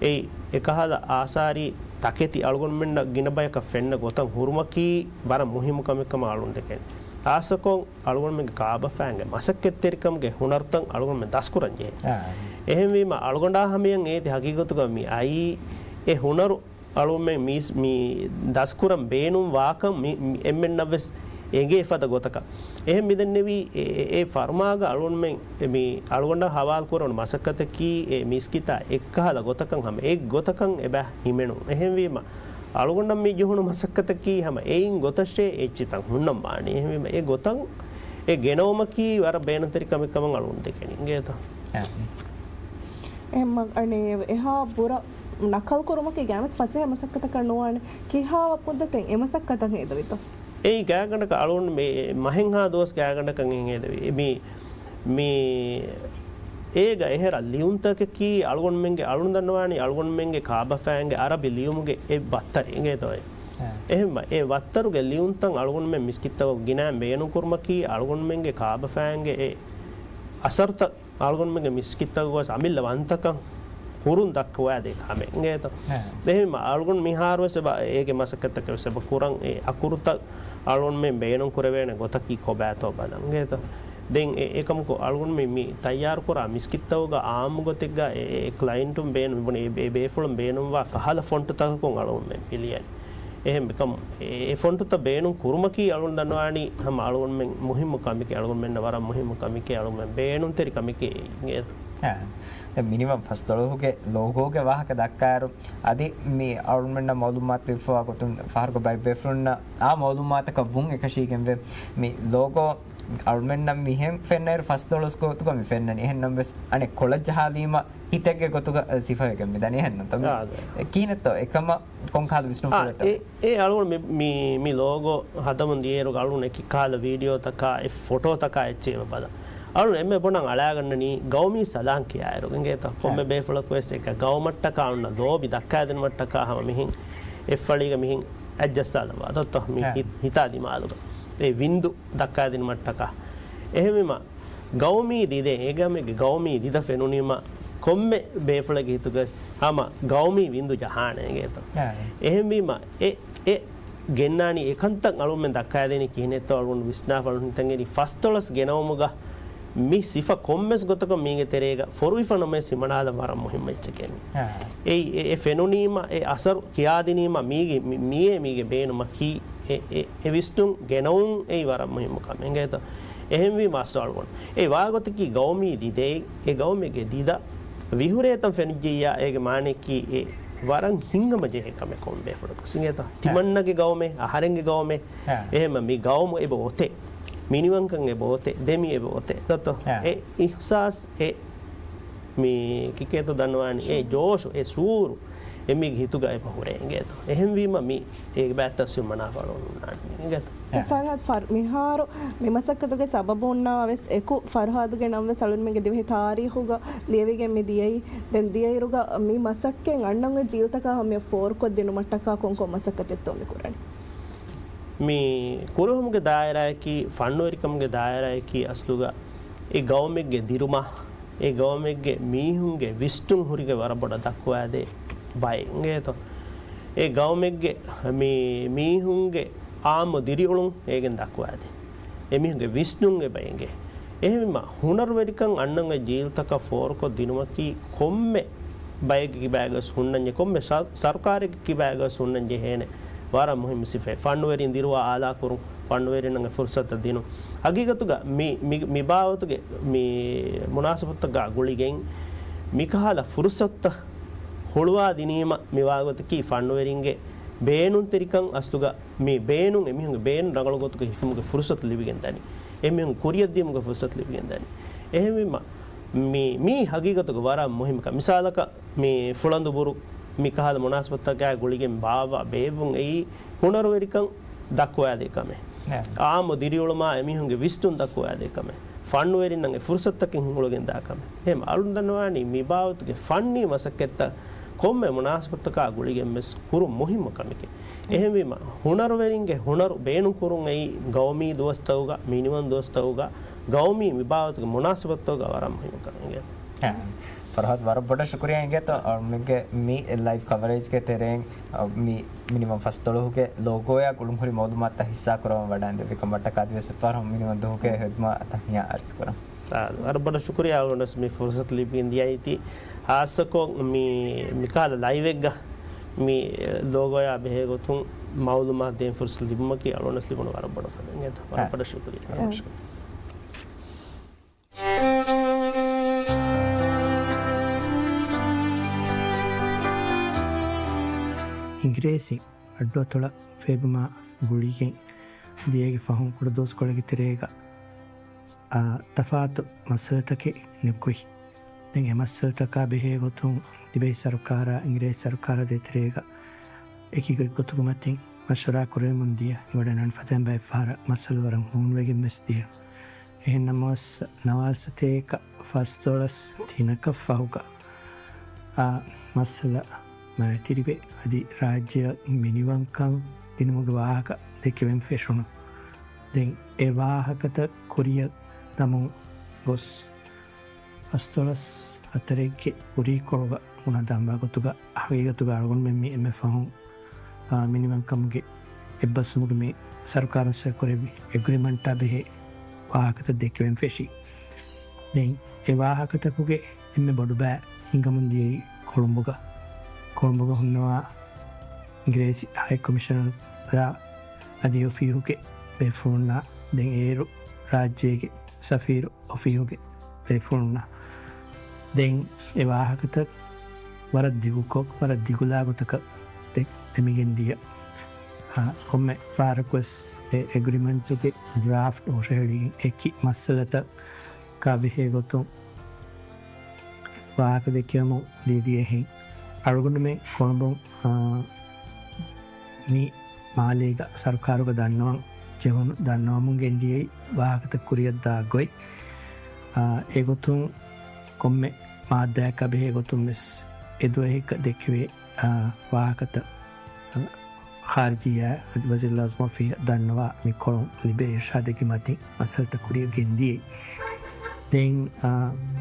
އެއީ އެކަހަލަ އާސާރީ ތަކެތި އަޅުގަނޑުމެންނަށް ގިނަ ބަޔަކަށް ފެންނަ ގޮތަށް ހުރުމަކީ ވަރަށް މުހިއްމު ކަމެއް ކަމަށް އަޅުން ދެކެން. ޚާއްޞަކޮށް އަޅުގަނޑުމެންގެ ކާބަފައިންގެ މަސައްކަތްތެރިކަމުގެ ހުނަރުތައް އަޅުގަނޑުމެން ދަސްކުރަން ޖެހޭ. އާ. އެހެންވީމަ އަޅުގަނޑާ ހަމަޔަށް އޭތި ހަގީގަތުގަ މި އައީ އެ ހުނަރު އަޅުމެން މީސް-، މި ދަސްކުރަން ބޭނުންވާކަން މި، މި އެންމެންނަށްވެސް އެނގޭ ފަދަ ގޮތަކަށް. އެހެން މިދެންނެވީ އެ، އެ، އެ ފަރުމާގަ އަޅުންމެން މި އަޅުގަނޑަށް ހަވާލު ކުރެވުނު މަސައްކަތަކީ އެ މިސްކިތާ އެއްކަހަލަ ގޮތަކަށް ހަމަ އެއް ގޮތަކަށް އެބަ ހިމެނުން. އެހެންވީމަ އަޅުގަނޑަށް މި ޖެހުނު މަސައްކަތަކީ ހަމަ އެއިން ގޮތަށޭ އެއްޗިތައް ހުންނަން ވާނީ. އެހެންވީމަ އެ ގޮތަށް އެ ގެނައުމަކީ ވަރަށް ބޭނުންތެރި ކަމެއް ކަމަށް އަޅުގަނޑު ދެކެނީ. އިނގޭތަ؟ އެހެން އަނެއް އެހާ ބުރަ ނަކަލް ކުރުމަކީ ގާމެސް ފަސޭހަ މަސައްކަތަކަށް ނުވާނެ. ކިހާ މުއްދަތެއް އެ މަސައްކަތަށް ހޭދަވިތޯ؟ އެއީ ގާތްގަނޑަކަށް އަޅުގަނޑު މި މަހެއްހާ ދުވަސް ގާތްގަނޑަކަށް ހޭދަވި. މި، މި އޭގަ އެހެރަ ލިޔުންތަކަކީ އަޅުގަނޑުމެންގެ އަޅުން ދަންނަވާނީ އަޅުގަނޑުމެންގެ ކާބަފައިންގެ އަރަބި ލިޔުމުގެ އެއް ވައްތަރެއް އިނގޭތޯ. އެ. އެހެންވެ، އެ ވައްތަރުގެ ލިޔުންތައް އަޅުގަނޑުމެން މިސްކިތްތަކަށް ގިނައިން ބޭނުންކުރުމަކީ އަޅުގަނޑުމެންގެ ކާބަފައިންގެ އެ އަސަރުތައް އަޅުގަނޑުމެންގެ މިސްކިތްތަކުގަވެސް އަމިއްލަ ވަންތަކަން ހުރުން ދައްކަވާދޭ ކަމެއް އިނގޭތޯ. އެހެންވީމަ އަޅުގަނޑު މިހާރުވެސް އެބަ އޭގެ މަސައްކަތްތަކެއް ވެސް އެބަ ކުރަން އެ އަކުރުތައް އަޅުގަނޑުމެން ބޭނުން ކުރެވޭނެ ގޮތަކީ ކޮބާތޯ ބަލަން އިނގޭތޯ. ދެން އެ، އެކަމަކު އަޅުގަނޑު މި، މި ތައްޔާރުކުރާ މިސްކިތްތަކުގަ އާއްމު ގޮތެއްގަ އެ، އެ ކްލައިންޓުން ބޭނުން މިބުނި އެ، އެ ބޭފުޅުން ބޭނުންވާ ކަހަލަ ފޮންޓުތަކަކުން އަޅުގަނޑުމެން ފިލިއަން. އެހެން މިކަމު އެ، އެ ފޮންޓުތައް ބޭނުން ކުރުމަކީ އަޅުގަނޑު ދަންނަވާނީ ހަމަ އަޅުގަނޑުމެން މުހިއްމު ކަމެކޭ، އަޅުގަނޑުމެންނަށް ވަރަށް މުހިއްމު ކަމެކޭ، އަޅުގަނޑުމެން ބޭނުންތެރި ކަމެކޭ އިނގޭތޯ. އާ. ދެން މިނިވަން ފަސްދޮޅަހުގެ ލޯގޯގެ ވާހަކަ ދައްކާއިރު، އަދި މި އަޅުގަނޑުމެންނަށް މައުލޫމާތު ދެއްވާ ގޮތުން ފަހަރުގެ ބައެއް ބޭފުޅުންނަށް އާ މައުލޫމާތަކަށް ވުން އެކަށީގެންވެ. މި ލޯގޯ އަޅުމެންނަށް މިހެން ފެންނައިރު ފަސްދޮޅަސް ގޮތުގަ މި ފެންނަނީ. އެހެންނަމަވެސް އަނެއް ކޮޅަށް ޖަހާލީމަ ހިތެއްގެ ގޮތުގަ ސިފަވެގެން މިދަނީ. އެހެންނުންތޯ؟ އާ، އެ ކިހިނެއްތޯ އެކަމަށް ކޮންކަހަލަ ވިސްނުން އާ، ފުރޭތޯ؟ އެ، އެ އަޅުގަނޑު މި، މި، މި ލޯގޯ ހަދަމުން ދިޔައިރު އަޅުގަނޑު އެކި ކަހަލަ ވީޑިއޯތަކާ އެ ފޮޓޯތަކާ އެއްޗެއް އެބަ ބަލަން. އަޅުގަނޑު އެންމެ ބުނަން އަޅާގަންނަނީ ގައުމީ ސަލާން ކިޔާއިރު އިނގޭތަ؟ ކޮންމެ ބޭފުޅަކުވެސް އެކަ ގައުމަށްޓަކާ އޮންނަ ލޯބި ދައްކާދިނުމަށްޓަކާ ހަމަ މިހެން އެއްފަޅީގަ މިހެން އަތްޖައްސާލައްވާ ދޯ؟ މި ހި-، ހިތާ ދިމާލުގަ އެ ވިންދު ދައްކާދިނުމަށްޓަކާ. އެހެންވީމަ ގައުމީ ދިދެއް، އެ ގަމެއްގެ ގައުމީ ދިދަ ފެނުނީމަ ކޮންމެ ބޭފުޅެއްގެ ހިތުގަސް ހަމަ ގައުމީ ވިންދު ޖަހާނެ އިނގޭތޯ. އާ. އެހެންވީމަ އެ، އެ ގެންނާނީ އެކަންތައް އަޅުމެން ދައްކާދޭނީ ކިހިނެއްތޯ އަޅުގަނޑު ވިސްނާފަ އަޅުން ހިތަށް އެރި ފަސްދޮޅަސް ގެނައުމުގަ މި ސިފަ ކޮންމެސް ގޮތަކަށް މީގެ ތެރޭގަ ފޮރުވިފަ ނަމަވެސް ހިމަނާލަން ވަރަށް މުހިއްމު އެއްޗެކޭ. އާ. އެ، އެ، އެ ފެނުނީމަ އެ އަސަރު ކިޔާދިނީމަ މީގެ، މި، މިއޭ މީގެ ބޭނުމަކީ އެ، އެ، އެ ވިސްނުން ގެނައުން އެއީ ވަރަށް މުހިއްމު ކަމެއް އިނގޭތޯ. އެހެންވީމަ އަސްލު އަޅުގަނޑު އެ ވާގޮތަކީ ގައުމީ ދިދައެއް، އެ ގައުމެއްގެ ދިދަ ވިހުރޭތަން ފެނިއްޖިއްޔާ އޭގެ މާނައަކީ އެ ވަރަށް ހިތްހަމަޖެހޭ ކަމެއް ކޮން ބޭފުޅަކު އިނގޭތޯ. ތިމަންނަގެ ގައުމެއް، އަހަރެންގެ ގައުމެއް، އެހެންމަ މި ގައުމު އެބަ އޮތޭ، މިނިވަންކަން އެބަ އޮތޭ، ދެމި އެބަ އޮތޭ ދޯ؟ އެ އިޙްސާސް އެ މި ކިކޭތޯ ދަންނަވާނީ އެ ޖޯޝު، އެ ސޫރު އެ މީގެ ހިތުގަ އެބަ ހުރޭ އިނގޭތޯ. އެހެންވީމަ މި އޭގެ ބައިތައް ސިމަނާފަޅު ނާންނަނީ އިނގޭތޯ. އެ ފަރްހާދު ފަރް-، މިހާރު މި މަސައްކަތުގެ ސަބަބުންނާ ވެސް އެކު ފަރްހާދުގެ ނަން ވެސް އަޅުންމެންގެ ދިވެހި ތާރީޚުގަ ލިޔެވިގެން މި ދިޔައީ. ދެން ދިޔައިރުގަ މި މަސައްކަތް އަންނަން އޮތް ޖީލްތަކާ ހަމަޔަށް ފޯރުކޮށްދިނުމަށްޓަކާ ކޮންކޮން މަސައްކަތެއްތޯ މި ކުރަނީ؟ މި ކުރެހުމުގެ ދާއިރާއަކީ، ފަންނުވެރިކަމުގެ ދާއިރާއަކީ އަސްލުގަ އެ ގައުމެއްގެ ދިރުމާ، އެ ގައުމެއްގެ މީހުންގެ ވިސްނުން ހުރިގެ ވަރަށް ބޮޑަށް ދައްކުވާދޭ ބައެއް އިނގޭތޯ. އެ ގައުމެއްގެ މި މީހުންގެ އާއްމު ދިރިއުޅުން އޭގެން ދައްކުވާދޭ. އެ މީހުންގެ ވިސްނުން އެބަ އެނގޭ. އެހެންވީމަ، ހުނަރުވެރިކަން އަންނަން އޮތް ޖީލްތަކަށް ފޯރުކޮށް ދިނުމަކީ ކޮންމެ ބައެއްގެ ކިބާގަވެސް ހުންނަންޖެ، ކޮންމެ ސަ-، ސަރުކާރެއްގެ ކިބާގަވެސް ހުންނަން ޖެހޭނެ ވަރަށް މުހިއްމު ސިފައެއް. ފަންނުވެރިން ދިރުވާ އާލާކުރުން، ފަންނުވެރިންނަށް އެ ފުރުސަތު ދިނުން. ހަގީގަތުގަ މި، މި، މި ބާވަތުގެ މި މުނާސަބަތުތަކާ ގުޅިގެން މިކަހަލަ ފުރުސަތުތައް ހުޅުވާ ދިނީމަ މި ވާގޮތަކީ ފަންނުވެރިންގެ ބޭނުންތެރިކަން އަސްލުގަ މި ބޭނުން އެމީހުންގެ ބޭނުން ރަނގަޅު ގޮތުގަ ހިފުމުގެ ފުރުސަތު ލިބިގެން ދަނީ. އެމީހުން ކުރިއަށްދިޔުމުގެ ފުރުސަތު ލިބިގެން ދަނީ. އެހެންވީމަ، މި، މީ ހަގީގަތުގަ ވަރަށް މުހިއްމު ކަމެއް. މިސާލަކަށް، މި ފުޅަނދުބުރު މި ކަހަލަ މުނާސަބަތްތަކާ ގުޅިގެން ބާއްވާ ބޭއްވުން އެއީ ހުނަރުވެރިކަން ދައްކުވާދޭ ކަމެއް. އާ. އާއްމު ދިރިއުޅުމާ އެމީހުންގެ ވިސްނުން ދައްކުވާދޭ ކަމެއް. ފަންނުވެރިންނަށް އެ ފުރުސަތުތަކެއް ހިނގުޅިގެން ދާ ކަމެއް. އެހެން އަޅުން ދަންނަވާނީ މި ބާވަތުގެ ފަންނީ މަސައްކަތްތައް ކޮންމެ މުނާސަބަތަކާ ގުޅިގެން ވެސް ކުރުން މުހިއްމު ކަމެކޭ. އެހެންވީމަ، ހުނަރުވެރިންގެ ހުނަރު ބޭނުން ކުރުން އެއީ ގައުމީ ދުވަސްތަކުގަ، މިނިވަން ދުވަސްތަކުގަ، ގައުމީ މި ބާވަތުގެ މުނާސަބަތުތަކުގަ ވަރަށް މުހިއްމު ކަމެއް. އެ، ފަރްހާދް، ވަރަށް ބޮޑަށް ޝުކުރިއްޔާ އިނގޭތޯ، އަ، މެންގެ މި ލައިވް ކަވަރޭޖްގެ ތެރެއިން، އަ، މި މިނިވަން ފަސްދޮޅަހުގެ ލޯގޯއާ ގުޅުންހުރި މައުލޫމާތުތައް ހިއްސާކުރަމުން ވަޑައިގެންދެއްވިކަމަށްޓަކާ އަދިވެސް އެއްފަހަރު މިނިވަން ދުވަހުގެ ހިދުމަތް ތަހިޔާ އަރިސްކުރަން. އާ، ވަރަށް ބޮޑަށް ޝުކުރިއްޔާ އަޅުގަނޑު މި ފުރުސަތު ލިބިގެން ދިޔައީތީ. ހާއްސަކޮށް މި، މިކަހަލަ ލައިވެއްގަ މި ލޯގޯއާ ބެހޭ ގޮތުން މައުލޫމާތު ދޭން ފުރުސަތު ލިބުމަކީ އަޅުގަނޑަށް ލިބުނު ވަރަށް ބޮޑު ފަދައިން. އެތަ ވަރަށް އާ. ބޮޑަށް ޝުކުރިއްޔާ. އާ. އިނގިރޭސި އައްޑުއަތޮޅަށް ފޭބުމާ ގުޅިގެން ދިޔައީގެ ފަހުން ކުޑަދުވަސްކޮޅެއްގެ ތެރޭގަ، އާ، ތަފާތު މައްސަލަތަކެއް ނިކުތް. ދެން އެ މައްސަލަތަކާ ބެހޭ ގޮތުން ތިބޭ ސަރުކާރާ އިނގިރޭސި ސަރުކާރާ ދޭތެރޭގަ އެކި ގޮތްގޮތުގެ މަތިން މަޝްވަރާ ކުރެވެމުން ދިޔަ ހިނގަވަޑައިގަންނަވާ ފަދައިން ބައެއް ފަހަރަށް މައްސަލަ ވަރަށް ހޫނުވެގެން ވެސް ދިޔަ. އެހެން ނަމަވެސް، ނަވާރަސަތޭކަ ފަސްދޮޅަސް ދިނަކަށް ފަހުގަ، އާ، މައްސަލަ މައިތިރިވެ، އަދި ރާއްޖެއަށް މިނިވަންކަން ދިނުމުގެ ވާހަކަ ދެކެވެން ފެށުނު. ދެން އެ ވާހަކަތައް ކުރިއަށް ދަމުން ގޮސް، ފަސްދޮޅަސް ހަތަރެއްގެ ކުރީކޮޅުގަ ބުނާ ދަންވާ ގޮތުގަ، ހަގީގަތުގަ އަޅުގަނޑުމެން މި އެންމެ ފަހުން، އާ، މިނިވަންކަމުގެ އެއްބަސްވުމުގެ މި ސަރުކާރުން ސޮއިކުރެއްވި އެގްރިމަންޓާ ބެހޭ ވާހަކަތައް ދެކެވެން ފެށި. ދެން އެ ވާހަކަތަކުގެ އެންމެ ބޮޑު ބައި ހިނގަމުން ދިޔައީ ކޮޅުނބުގަ. ކޮޅުނބުގަ ހުންނަވާ އިނގިރޭސި ހައި ކޮމިޝަނަރާ އަދި އޮފީހުގެ ބޭފުޅުންނާ، ދެން އޭރު ރާއްޖޭގެ ސަފީރު އޮފީހުގެ ބޭފުޅުންނާ. ދެން އެ ވާހަކަތައް ވަރަށް ދިގުކޮށް، ވަރަށް ދިގުލާ ގޮތަކަށް ދެ-، ދެމިގެން ދިޔަ. އާ، ކޮންމެ ފަހަރަކުވެސް އެ އެގްރިމަންޓުގެ ޑްރާފްޓް ހުށަހެޅިގެން އެކި މައްސަލަތައް ކާ ބެހޭ ގޮތުން ވާހަކަ ދެކެވެމުން ދީދީ އެހެން. އަޅުގަނޑުމެން ކޮޅުނބުން، އާ، މި މާލޭގަ ސަރުކާރުގަ ދަންނަވަން ޖެހުނު، ދަންނަވަމުން ގެންދިޔައީ ވާހަކަތައް ކުރިއަށްދާ ގޮތް. އާ، އެގޮތުން ކޮންމެ މާއްދާއަކާ ބެހޭ ގޮތުން ވެސް އެ ދުވަހެއްގަ ދެކެވޭ، އާ، ވާހަކަތައް، އާ، ޚާރިޖިއްޔާ އަދި ވަޒީރުލްއަޢުޒަމް އޮފީހަށް ދަންނަވާ މި ކޮޅުން ލިބޭ އިރްޝާދެއްގެ މަތިން މައްސަލަތައް ކުރިއަށް ގެންދިޔައީ. ދެން، އާ،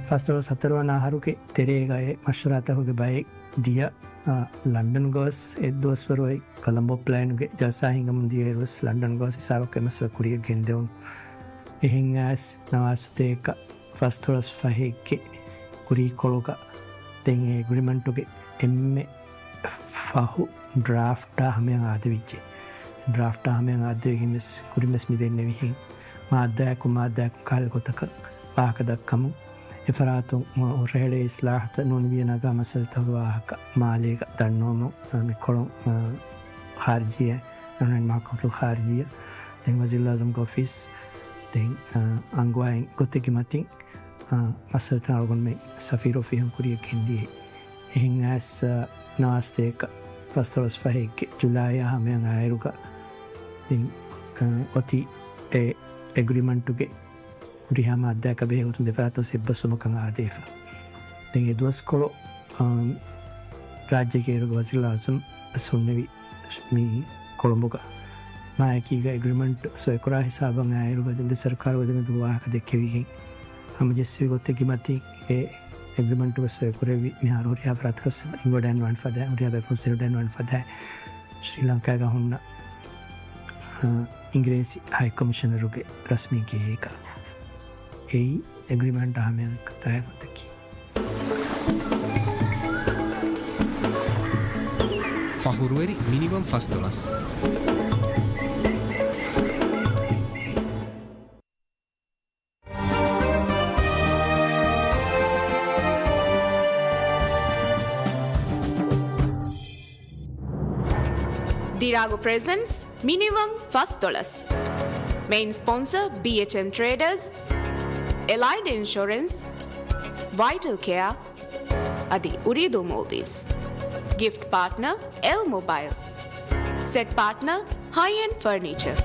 ފަސްދޮޅަސް ހަތަރުވަނަ އަހަރުގެ ތެރޭގައި މަޝްވަރާތަކުގެ ބައެއް ދިޔަ، އާ، ލަންޑަން ގޮސް އެއްދުވަސްވަރު އޮތް ކަލަމްބޯ ޕްލޭނުގެ ޖަލްސާ ހިނގަމުން ދިޔައިރުވެސް ލަންޑަން ގޮސް ހިސާބަކަށް އެ މައްސަލަ ކުރިއަށް ގެންދެވުނު. އެހެން އައިސް ނަވާރަސަތޭކަ ފަސްދޮޅަސް ފަހެއްގެ ކުރީކޮޅުގަ ދެން އެ އެގްރިމަންޓުގެ އެންމެ ފަހު ޑްރާފްޓާ ހަމަޔަށް އާދެވިއްޖެ. ޑްރާފްޓާ ހަމަޔަށް އާދެވިގެން ވެސް ކުރިން ވެސް މި ދެންނެވިހެން މާއްދާއަކުން މާއްދާއަކުން ކަހަލަ ގޮތަކަށް ވާހަކަ ދައްކަމުން އެފަރާތުން ހުށަހެޅޭ އިސްލާހުތައް ނޫނިވިޔަ ނަގާ މައްސަލަތަކުގެ ވާހަކަ މާލޭގަ ދަންނަވަމުން މި ކޮޅުން ޚާރިޖިއްޔާ، އެން އެން މަހުކަމަތުލް ޚާރިޖިއްޔާ، ދެން ވަޒީރުލްއަޢުޒަމްގެ އޮފީސް، ދެން އަންގަވާ ގޮތެއްގެ މަތިން މައްސަލަތައް އަޅުގަނޑުމެން ސަފީރު އޮފީހުން ކުރިއަށް ގެންދިޔައީ. އެހެން އައިސް ނަވާރަސަތޭކަ ފަސްދޮޅަސް ފަހެއްގެ ޖުލައިއާ ހަމަޔަށް އާއިރުގަ ދެން އޮތީ އެ އެގްރިމަންޓުގެ ހުރިހާ މާއްދާއަކާ ބެހޭ ގޮތުން ދެފަރާތުން އެއްބަސްވުމަކަށް އާދެވިފަ. ދެން އެ ދުވަސްކޮޅު، އާ، ރާއްޖޭގެ އޭރުގެ ވަޒީރުލްއަޢުޒަމް ވެސް ހުންނެވި މި ކޮޅުނބުގަ މާއެކީގަ އެގްރިމަންޓް ސޮއިކުރާ ހިސާބަށް އާއިރުގަ ދެ ސަރުކާރުގެ ދެމެދު ވާހަކަ ދެއްކެވިގެން ހަމަޖެއްސެވި ގޮތެއްގެ މަތިން އެ އެގްރިމަންޓު ވެސް ސޮއިކުރެއްވި މިހާރު ހުރިހާ ފަރާތަކަށް ހިނގަވަޑައިގަންނަވާނެ ފަދައިން، ހުރިހާ ބޭފުޅުން ސިނިވަޑައިގަންނަވާނެ ފަދައިން ޝްރީލަންކާގަ ހުންނަ، އާ، އިނގިރޭސި ހައި ކޮމިޝަނަރުގެ ރަސްމީ ގެއެއްގަ. އެއީ އެގްރިމަންޓާ ހަމަޔަށް އެކަން ތައް ގޮތަކީ. ފަހުރުވެރި މިނިވަން ފަސްދޮޅަސް. އިރާގު ޕްރެޒެންޓްސް މިނިވަން ފަސްދޮޅަސް. މެއިން ސްޕޮންސަރ ބީއެޗްއެމް ޓްރޭޑަރސް، އެލައިޑް އިންޝުރެންސް، ވައިޓަލް ކެއާ އަދި އުރީދޫ މޯލްޑިވްސް. ގިފްޓް ޕާޓްނަރ އެލް މޮބައިލް. ސެޓް ޕާޓްނަރ ހައި އެންޑް ފަރނީޗަރ.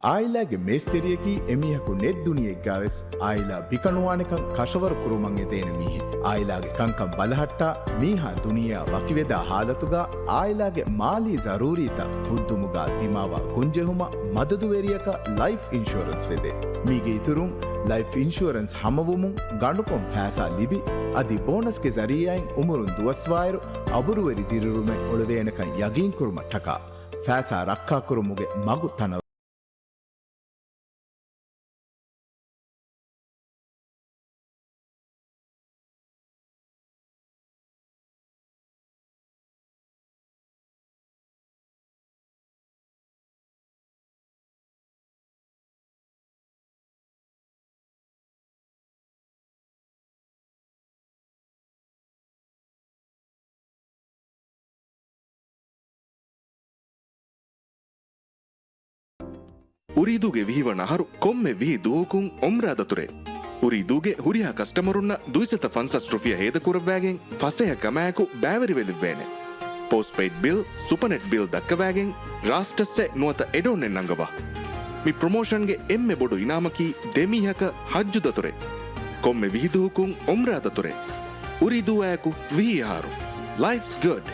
އާއިލާގެ މޭސްތެރިޔަކީ އެމީހަކު ނެތް ދުނިޔެއެއްގަވެސް އާއިލާ ބިކަނުވާނެކަން ކަށަވަރު ކުރުމަށް އެދޭނެ މީހެއް. އާއިލާގެ ކަންކަން ބަލަހައްޓާ، މީހާ ދުނިޔެއާ ވަކިވެދާ ހާލަތުގަ އާއިލާގެ މާލީ ޒަރޫރީތައް ފުއްދުމުގަ ދިމާވާ ގޮންޖެހުމަށް މަދަދުވެރިޔަކަށް ލައިފް އިންޝުއަރެންސް ވެދޭ. މީގެ އިތުރުން، ލައިފް އިންޝުއަރެންސް ހަމަވުމުން ގަނޑުކޮށް ފައިސާ ލިބި، އަދި ބޯނަސްގެ ޒަރީއާއިން އުމުރުން ދުވަސްވާއިރު އަބުރުވެރި ދިރިއުޅުމެއް އޮޅުވޭނެކަން ޔަގީންކުރުމަށްޓަކާ، ފައިސާ ރައްކާކުރުމުގެ މަގު ތަނަވަ. އުރީދޫގެ ވިހި ވަނަ އަހަރު ކޮންމެ ވިހި ދުވަހަކުން އުމްރާ ދަތުރޭ. އުރީދޫގެ ހުރިހާ ކަސްޓަމަރުންނަށް ދުއިސައްތަ ފަންސާސް ރުފިޔާ ހޭދަކުރައްވާގެން ފަސޭހަ ކަމާއެކު ބައިވެރިވެލެއްވޭނެ. ޕޯސްޓްޕެއިޑް ބިލް، ސުޕަނެޓް ބިލް ދައްކަވާގެން ރާސްޓައްސެއް ނުވަތަ އެޑޯންއެއް ނަންގަވާ. މި ޕްރޮމޯޝަންގެ އެންމެ ބޮޑު އިނާމަކީ ދެ މީހަކަށް ހައްޖު ދަތުރެއް. ކޮންމެ ވިހި ދުވަހަކުން އުމްރާ ދަތުރެއް. އުރީދޫއާއެކު ވިހި އަހަރު. ލައިފްސް ގުޑް.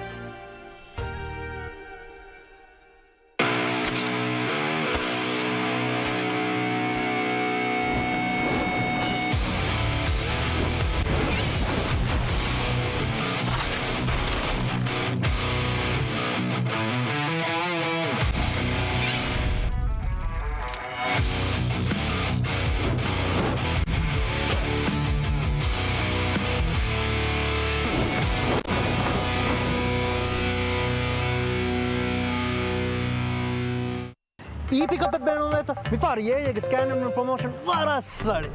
އީ ޕިކަޕެއް ބޭނުންވޭތަ؟ މިފަހަރު އޭއޭގެ ސްކޭން އިން ވިން ޕްރޮމޯޝަން ވަރަށް ސަޅި.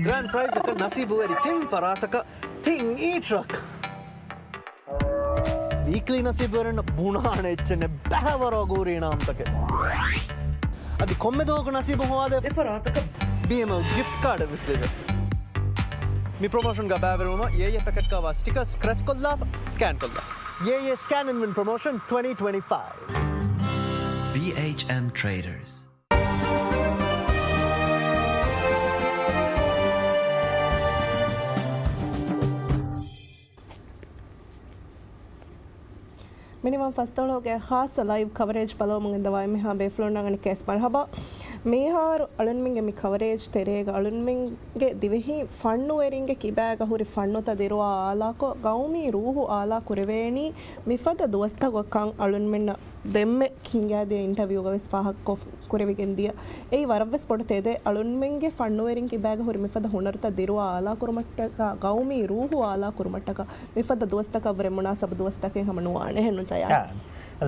ގްރޭންޑް ޕްރައިޒަކަށް ނަސީބުވެރި ތިން ފަރާތަކަށް ތިން އީ ޓްރަކް. ވީކްލީ ނަސީބުވެރިންނަށް ބުނާނެ އެއްޗެއް ނެތް، ބައިވަރު އަގުހުރި އިނާމްތަކެއް. އަދި ކޮންމެ ދުވަހަކު ނަސީބު ހޮވާދޭ އެފަރާތަކަށް ބީއެމްއެލް ގިފްޓް ކާޑެއް ވެސް ލިބޭ. މި ޕްރޮމޯޝަންގަ ބައިވެރިވުމަށް އޭއޭ ޕެކެޓްގަވާ ސްޓިކަރ ސްކްރެޗްކޮށްލާފަ، ސްކޭންކޮށްލާ. އޭއޭ ސްކޭން އިން ވިން ޕްރޮމޯޝަން ޓްވެންޓީ ޓްވެންޓީ ފައިވް. ބީއެޗް އެމް ޓްރޭޑަރސް. މިނިވަން ފަސްދޮޅަހުގެ ޚާއްޞަ ލައިވް ކަވަރޭޖް ބަލަވަމުން އިންދަވާ އެންމެހާ ބޭފުޅުންނަށް އަނެއްކާވެސް މަރުޙަބާ. މިހާރު އަޅުންމެންގެ މި ކަވަރޭޖް ތެރޭގަ އަޅުންމެންގެ ދިވެހި ފަންނުވެރިންގެ ކިބާގަ ހުރި ފަންނުތައް ދިރުވާ އާލާކޮށް، ގައުމީ ރޫޙު އާލާ ކުރެވޭނީ މިފަދަ ދުވަސްތަކުގަ ކަން އަޅުންމެންނަށް ދެންމެ ކިނގާދިޔަ އިންޓަވިއުގަ ވެސް ފާހަގަކޮށް ކުރެވިގެން ދިޔަ. އެއީ ވަރަށްވެސް ބޮޑު ތެދެއް. އަޅުންމެންގެ ފަންނުވެރިން ކިބާގަ ހުރި މިފަދަ ހުނަރުތައް ދިރުވާ އާލާ ކުރުމަށްޓަކާ، ގައުމީ ރޫޙު އާލާ ކުރުމަށްޓަކާ، މިފަދަ ދުވަސްތަކަށްވުރެ މުނާސަބު ދުވަސްތަކެއް ހަމަ ނުވާނެ. އެހެންނު ޒަޔާން؟ އާ،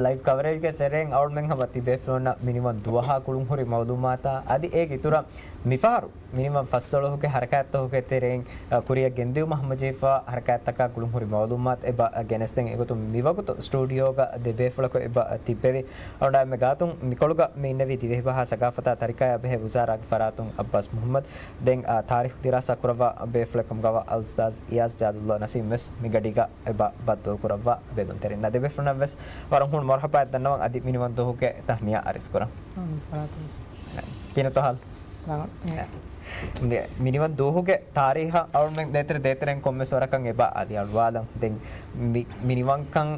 ލައިވް ކަވަރޭޖްގެ ތެރެއިން އަޅުމެން ހަމަ ތިބޭފުޅުންނަށް މިނިވަން ދުވަހާ ކުޅުން ހުރި މައުލޫމާތާ އަދި އޭގެ އިތުރަށް މިފަހަރު މިނިވަން ފަސްދޮޅަހުގެ ހަރަކާތްތަކުގެ ތެރެއިން، އަ، ކުރިއަށް ގެންދިއުމަށް ހަމަޖެހިފަ ހަރަކާތްތަކާ ކުޅުން ހުރި މައުލޫމާތު އެބަ، އަ، ގެނެސްދޭން. އެގޮތުން މިވަގުތު ސްޓޫޑިއޯގަ ދެބޭފުޅަކު އެބަ، އަ، ތިއްބެވި. އަޅުގަނޑާ އެންމެ ގާތުން މިކޮޅުގަ މި އިންނެވި ދިވެހިބަހާ ސަގާފަތާ ތަރިކައާ ބެހޭ ވުޒާރާގެ ފަރާތުން އައްބާސް މުޙައްމަދު، ދެން، އާ، ތާރީޚު ދިރާސާ ކުރައްވާ ބޭފުޅެއް ކަމުގަވާ އަލްއުސްތާޛް އިޔާޒް ޖާދުﷲ ނަސީމް ވެސް މިގަޑީގަ އެބަ ބައްދަލު ކުރައްވާ ބެލުންތެރިންނަށް ދެބޭފުޅުންނަށް ވެސް ވަރަށް ހޫނު މަރުޙަބާއެއް ދަންނަވަން އަދި މިނިވަން ދުވަހުގެ ތަހްނިޔާ އަރިސްކުރަން. ހުން، ފަރާތުން ވެސް. ކިހިނެއްތޯ ހާލު؟ ރަނގަޅު. މި، މިނިވަން ދުވަހުގެ ތާރީޚަށް އަޅުމެން ދޭތެރެ ދޭތެރެން ކޮންމެސް ވަރަކަށް އެބަ އަދި އަޅުވާލަން. ދެން މި، މިނިވަންކަން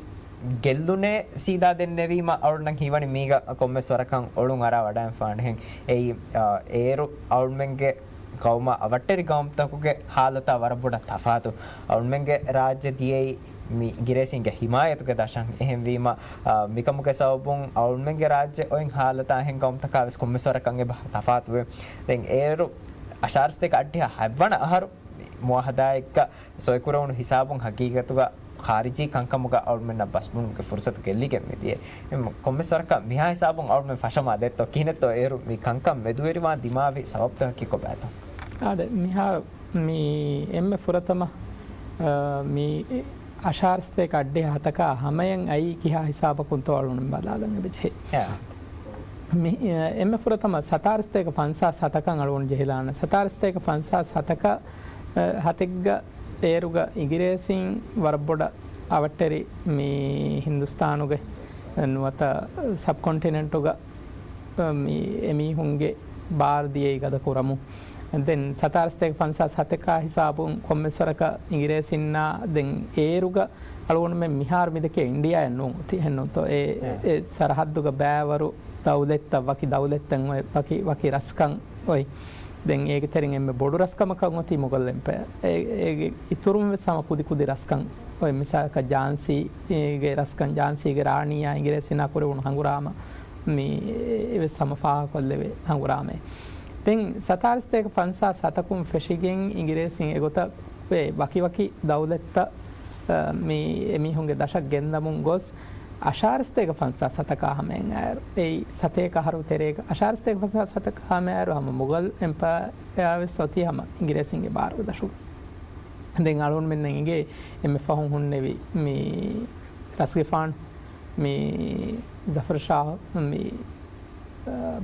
ގެއްލުނޭ ސީދާ ދެންނެވީމަ އަޅުންނަށް ހީވަނީ މީގަ ކޮންމެސް ވަރަކަށް އޮޅުން އަރާ ވަޑައިން ފާނެހެން. އެއީ، އާ، އޭރު އަޅުމެންގެ ގައުމާ އަވަށްޓެރި ގައުމުތަކުގެ ހާލަތާ ވަރަށް ބޮޑަށް ތަފާތު. އަޅުމެންގެ ރާއްޖެ ދިޔައީ މި އިނގިރޭސިންގެ ހިމާޔަތުގެ ދަށަށް. އެހެންވީމަ، އާ، މިކަމުގެ ސަބަބުން އަޅުމެންގެ ރާއްޖެ އޮތް ހާލަތާ އެހެން ގައުމުތަކާ ވެސް ކޮންމެސް ވަރަކަށް އެބަ ތަފާތުވޭ. ދެން އޭރު އަށާރަ ސަތޭކަ އަށްޑިހަ ހަތްވަނަ އަހަރު މުއާހަދާއެއްގަ ސޮއިކުރެވުނު ހިސާބުން ހަގީގަތުގަ ޚާރިޖީ ކަންކަމުގަ އަޅުމެންނަށް ބަސްބުނުމުގެ ފުރުސަތު ގެއްލިގެން މިދިޔަ. އެ ކޮންމެސް ވަރަކަށް މިހާ ހިސާބުން އަޅުމެން ފަށަމާ ދެއްތޯ ކިހިނެއްތޯ އޭރު މި ކަންކަން މެދުވެރިވާން ދިމާވި ސަބަބުތަކަކީ ކޮބާތޯ؟ އާދެ، މިހާރު މި އެންމެ ފުރަތަމަ، އަ، މި އަށާރަ ސަތޭކަ އަށްޑިހަ ހަތަކާ ހަމަޔަށް އައީ ކިހާ ހިސާބަކުންތޯ އަޅުން ބަލާލަން އެބަޖެހޭ. އެ. މި، އެ، އެންމެ ފުރަތަމަ ސަތާރަ ސަތޭކަ ފަންސާސް ހަތަކަށް އަޅުން ޖެހިލާނެ. ސަތާރަ ސަތޭކަ ފަންސާސް ހަތަކަށް، އެ، ހަތެއްގަ އޭރުގަ އިނގިރޭސިން ވަރަށް ބޮޑަށް އަވަށްޓެރި މި ހިންދުސްތާނުގެ ނުވަތަ ސަބްކޮންޓިނެންޓުގަ މި އެމީހުންގެ ބާރު ދިޔައީ ގަދަ ކުރަމުން. ދެން ސަތާރަ ސަތޭކަ ފަންސާސް ހަތަކާ ހިސާބުން ކޮންމެސް ވަރަކަށް އިނގިރޭސިންނާ ދެން އޭރުގަ އަޅުގަނޑުމެން މިހާރު މިދެކޭ އިންޑިއާއެއް ނޫން އޮތީ. އެހެންނޫންތޯ؟ އެ، އެ ސަރަހައްދުގަ ބައިވަރު ދައުލަތްތައް، ވަކި ދައުލަތްތައް އޮތް، ވަކި، ވަކި ރަސްކަން އޮތް. ދެން އޭގެ ތެރެއިން އެންމެ ބޮޑު ރަސްކަމަކަށް އޮތީ މުޣަލް އެމްޕަޔަރ. އޭ، އޭގެ އިތުރުން ވެސް ހަމަ ކުދި ކުދި ރަސްކަން އޮތް. މިސާލަކަށް ޖާންސީގެ ރަސްކަން، ޖާންސީގެ ރާނީއާ އިނގިރޭސިންނާ ކުރެވުނު ހަނގުރާމަ މި އެވެސް ހަމަ ފާހަގަކޮށްލެވޭ ހަނގުރާމައެއް. ދެން ސަތާރަ ސަތޭކަ ފަންސާސް ހަތަކުން ފެށިގެން އިނގިރޭސިން އެގޮތަށް ވެ ވަކިވަކި ދައުލަތްތައް، އަ، މި އެމީހުންގެ ދަށަށް ގެންދަމުން ގޮސް، އަށާރަ ސަތޭކަ ފަންސާސް ހަތަކާ ހަމައިން އައިރު، އެއީ ސަތޭކަ އަހަރު ތެރޭގަ، އަށާރަ ސަތޭކަ ފަންސާސް ހަތަކާ ހަމައައިރު ހަމަ މުޣަލް އެމްޕަޔާ ވެސް އޮތީ ހަމަ އިނގިރޭސިންގެ ބާރުގެ ދަށުގަ. ދެން އަޅުގަނޑުމެންނަށް އިނގޭ އެންމެ ފަހުން ހުންނެވި މި ރަސްގެފާނު، މި ޒަފަރު ޝާހު، މި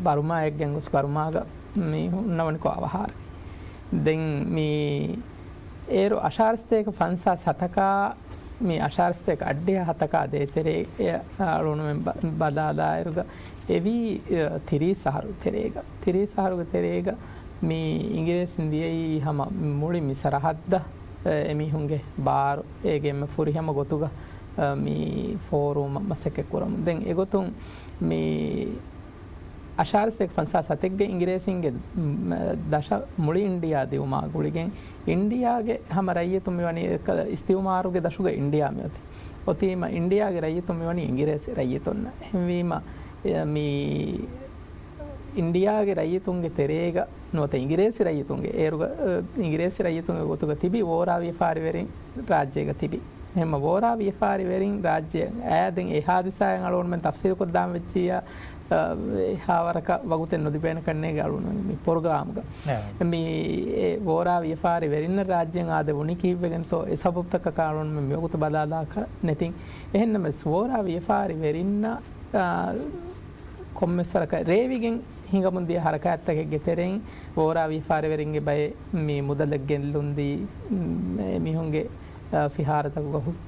ބަރުމާއަށް ގެންގޮސް ބަރުމާގަ މި ހުންނަވަނިކޮށް އަވަހާރަވި. ދެން މި އޭރު އަށާރަ ސަތޭކަ ފަންސާސް ހަތަކާ މި އަށާރަ ސަތޭކަ އަށްޑިހަ ހަތަކާ ދޭތެރޭ އަޅުނުމެން ބަ-، ބަލާލާއިރުގަ އެވީ، އަ، ތިރީސް އަހަރު ތެރޭގަ. ތިރީސް އަހަރުގެ ތެރޭގަ މި އިނގިރޭސިން ދިޔައީ ހަމަ މުޅި މި ސަރަހައްދަށް، އެ، އެމީހުންގެ ބާރު އޭގެ އެންމެ ފުރިހަމަ ގޮތުގަ، އަ، މި ފޯރުވުމަށް މަސައްކަތް ކުރަމުން. ދެން އެގޮތުން މި އަށާރަ ސަތޭކަ ފަންސާސް ހަތެއްގެ އިނގިރޭސިންގެ، މް، ދަށަށް މުޅި އިންޑިއާ ދިއުމާ ގުޅިގެން، އިންޑިއާގެ ހަމަ ރައްޔިތުން މިވަނީ އެކަލަ އިސްތިއުމާރުގެ ދަށުގަ އިންޑިއާ މިއޮތީ. އޮތީމަ އިންޑިއާގެ ރައްޔިތުން މިވަނީ އިނގިރޭސި ރައްޔިތުންނަށް. އެހެންވީމަ، އެ، މި އިންޑިއާގެ ރައްޔިތުންގެ ތެރޭގަ ނުވަތަ އިނގިރޭސި ރައްޔިތުންގެ އޭރު، އެ، އިނގިރޭސި ރައްޔިތުންގެ ގޮތުގަ ތިބި ވޯރާ ވިޔަފާރިވެރިން ރާއްޖޭގަ ތިބި. އެހެންމަ ވޯރާ ވިޔަފާރިވެރިން ރާއްޖެ އައި ދެން އެ ހާދިސާއިން އަޅުގަނޑުމެން ތަފްސީލުކޮށްދާން ވެއްޖިއްޔާ، އަ، އެހާ ވަރަކަށް ވަގުތެއް ނުލިބޭނެ ކަންނޭނގެ އަޅުގަނޑު މި ޕްރޮގްރާމްގަ. ނައަމް. މި އެ ވޯރާ ވިޔަފާރިވެރިންނަށް ރާއްޖެއިން އާދެ ވުނީ ކީއްވެގެންތޯ އެ ސަބަބުތަކަކާ އަޅުގަނޑުމެން މިވަގުތު ބަލާލާކަށް ނެތިން. އެހެންނަމަވެސް ވޯރާ ވިޔަފާރިވެރިންނަށް، އާ، ކޮންމެސް ވަރަކަށް ރޭވިގެން ހިނގަމުން ދިޔަ ހަރަކާތްތަކެއްގެ ތެރެއިން ވޯރާ ވިޔަފާރިވެރިންގެ ބައެއް މި މުދަލެއް ގެއްލުން ދީ، މް، އެ މީހުންގެ، އަ، ފިހާރަތަކުގަ ހު-،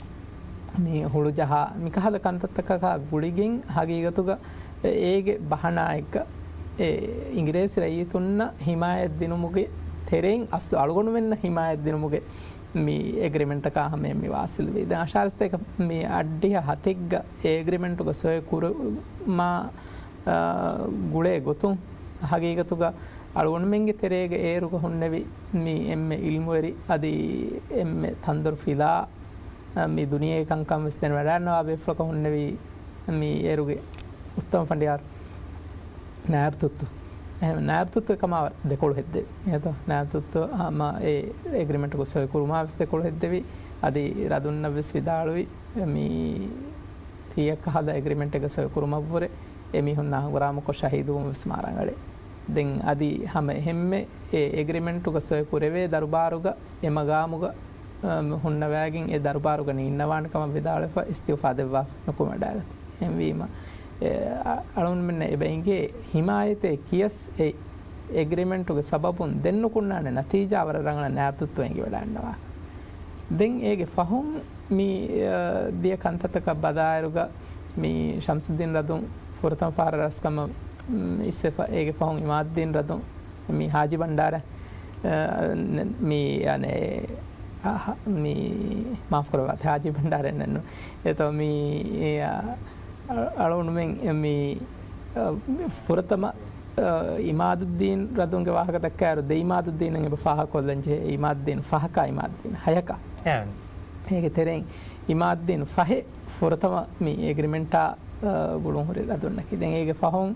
މި ހުޅުޖަހާ މިކަހަލަ ކަންތައްތަކަކާ ގުޅިގެން ހަގީގަތުގަ އޭގެ ބަހަނާއެއްގަ އެ އިނގިރޭސި ރައްޔިތުންނަށް ހިމާޔަތް ދިނުމުގެ ތެރެއިން އަސްލު އަޅުގަނޑުމެންނަށް ހިމާޔަތް ދިނުމުގެ މި އެގްރިމެންޓަކާ ހަމައަށް މި ވާސިލްވީ. ދެން އަށާރަ ސަތޭކަ މި އަށްޑިހަ ހަތެއްގަ އެ އެގްރިމެންޓުގަ ސޮއި ކުރުމާ، އާ، ގުޅޭ ގޮތުން ހަގީގަތުގަ އަޅުގަނޑުމެންގެ ތެރޭގަ އޭރުގަ ހުންނެވި މި އެންމެ އިލްމުވެރި އަދި އެންމެ ތަންދޮރު ފިލާ، އާ، މި ދުނިޔޭގެ ކަންކަން ވެސް ދެން ވަޑައިގަންނަވާ ބޭފުޅަކަށް ހުންނެވި މި އޭރުގެ އުއްތަމަ ފަނޑިޔާރު. ނާއިބް ތުއްތު. އެހެން ނާއިބް ތުއްތު އެކަމާ ދެކޮޅު ހެއްދެވި. އެހެންތޯ؟ ނާއިބް ތުއްތު ހަމަ އެ އެގްރިމެންޓުގެ ސޮއި ކުރުމާ ވެސް ދެކޮޅު ހެއްދެވި. އަދި ރަދުންނަށް ވެސް ވިދާޅުވި، މި ތިޔަ ކަހަލަ އެގްރިމެންޓެއްގެ ސޮއި ކުރުމަށްވުރެ އެމީހުންނާ ހަނގުރާމަކޮށް ޝަހީދުވުން ވެސް މާ ރަނގަޅޭ. ދެން އަދި ހަމަ އެހެންމެ އެ އެގްރިމެންޓުގަ ސޮއި ކުރެވޭ ދަރުބާރުގަ އެ މަގާމުގަ އަ، ހުންނަވައިގެން އެ ދަރުބާރުގަ ނީންނަވާނެ ކަމަށް ވިދާޅުވެފަ އިސްތިއުފާ ދެއްވާފަ ނުކުމެވަޑައިގަތީ. އެހެންވީމަ، އެ، އަ، އަޅުގަނޑުމެންނަށް އެބަ އެނގޭ ހިމާޔަތޭ ކިޔަސް އެ އެގްރިމެންޓުގެ ސަބަބުން ދެން ނުކުންނާނެ ނަތީޖާ ވަރަށް ރަނގަޅަށް ނާއިބް ތުއްތު އެނގިވަޑައިގަންނަވާ. ދެން އޭގެ ފަހުން މި، އަ، ދިޔަ ކަންތައްތަކަށް ބަލާއިރުގަ މި ޝަމްސުއްދީން ރަދުން ފުރަތަމަ ފަހަރަށް ރަސްކަމަށް، މް، އިއްސެފަ އޭގެ ފަހުން އިމާދުއްދީން ރަދުން މި ހާޖި ބަންޑާރަ، އަ، ނ-، މި، އަނެ، އަ، މި، މާފުކުރައްވާ، ހާޖި ބަންޑާރަ ނެންނު. އެތޯ މި، އަ، އަ، އަޅުގަނޑުމެން މި، އަ، ފުރަތަމަ، އަ، އިމާދުއްދީން ރަދުންގެ ވާހަކަ ދައްކާއިރު، ދެ އިމާދުއްދީނަށް އެބަ ފާހަގަކޮށްލަން ޖެހޭ، އިމާދުއްދީން ފަހަކާ އިމާދުއްދީން ހަޔަކާ. އެ. އޭގެ ތެރެއިން އިމާދުއްދީން ފަހެ ފުރަތަމަ މި އެގްރިމެންޓާ، އަ، ގުޅުން ހުރި ރަދުންނަކީ. ދެން އޭގެ ފަހުން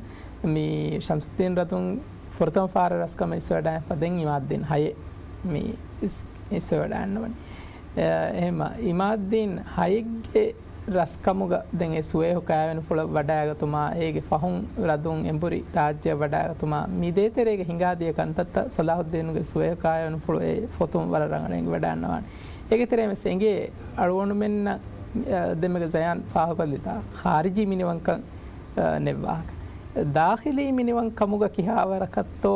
މި ޝަމްސުއްދީން ރަދުން ފުރަތަމަ ފަހަރަށް ރަސްކަމަށް އިސްވެވަޑައިފަ ދެން އިމާދުއްދީން ހައެއް މި އިސް-، އިސްވެވަޑައިގަންނަވަނީ. އެ، އެހެންމަ އިމާދުއްދީން ހައެއްގެ ރަސްކަމުގަ ދެން އެ ސުވޭހު ކާވެނިފުޅަށް ވަޑައިގަތުމާ، އޭގެ ފަހުން ރަދުން އެނބުރި ރާއްޖެއަށް ވަޑައިގަތުމާ، މި ދޭތެރޭގަ ހިނގާދިޔަ ކަންތައްތައް ޞަލާޙުއްދީނުގެ ސުވޭހު ކާވެނިފުޅު އެ ފޮތުން ވަރަށް ރަނގަޅަށް އެނގިވަޑައިގަންނަވާނެ. އޭގެ ތެރެއިން ވެސް އެނގޭ އަޅުގަނޑުމެންނަށް، އަ، ދެންމެގަ ޒަޔާން ފާހަގަކޮށްލިތާ، ޚާރިޖީ މިނިވަންކަން، އަ، ނެއްވާކަށް. ދާޚިލީ މިނިވަންކަމުގަ ކިހާވަރަކަށްތޯ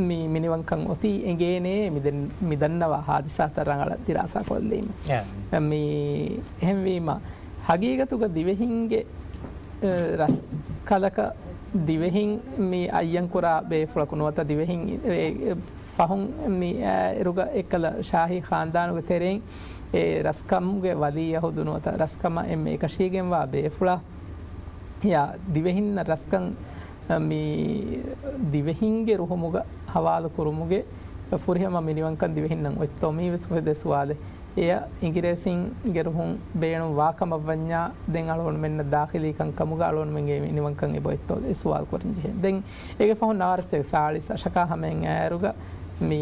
މި މިނިވަންކަން އޮތީ އެނގޭނޭ މި ދެން-، މި ދަންނަވާ ހާދިސާތައް ރަނގަޅަށް ދިރާސާކޮށްލީމަ. އެ. މި އެހެންވީމަ، ހަގީގަތުގަ ދިވެހިންގެ، އެ، ރަސްކަލަކަށް ދިވެހިން މި އައްޔަންކުރާ ބޭފުޅަކު ނުވަތަ ދިވެހިން، އެ، ފަހުން މި އޭރުގަ އެއްކަލަ ޝާހީ ޚާންދާނުގެ ތެރެއިން އެ ރަސްކަމުގެ ވަލީ އަހުދު ނުވަތަ ރަސްކަމަށް އެންމެ އެކަށީގެންވާ ބޭފުޅާ އެއާ ދިވެހިންނަށް ރަސްކަން މި ދިވެހިންގެ ރުހުމުގަ ހަވާލު ކުރުމުގެ ފުރިހަމަ މިނިވަންކަން ދިވެހިންނަށް އޮތްތޯ؟ މީވެސް ފުރި ދެ ސުވާލެއް. އެޔަށް އިނގިރޭސިންގެ ރުހުން ބޭނުން ވާކަމަށްވަންޏާ، ދެން އަޅުގަނޑުމެންނަށް ދާޚިލީ ކަންކަމުގަ އަޅުގަނޑުމެންގެ މިނިވަންކަން އެބައޮތްތޯ އެ ސުވާލު ކުރަން ޖެހޭ. ދެން އޭގެ ފަހުން ނަވާރަސްތޭކަ ސާޅީސް އަށަކާ ހަމައިން އައިއިރުގަ މި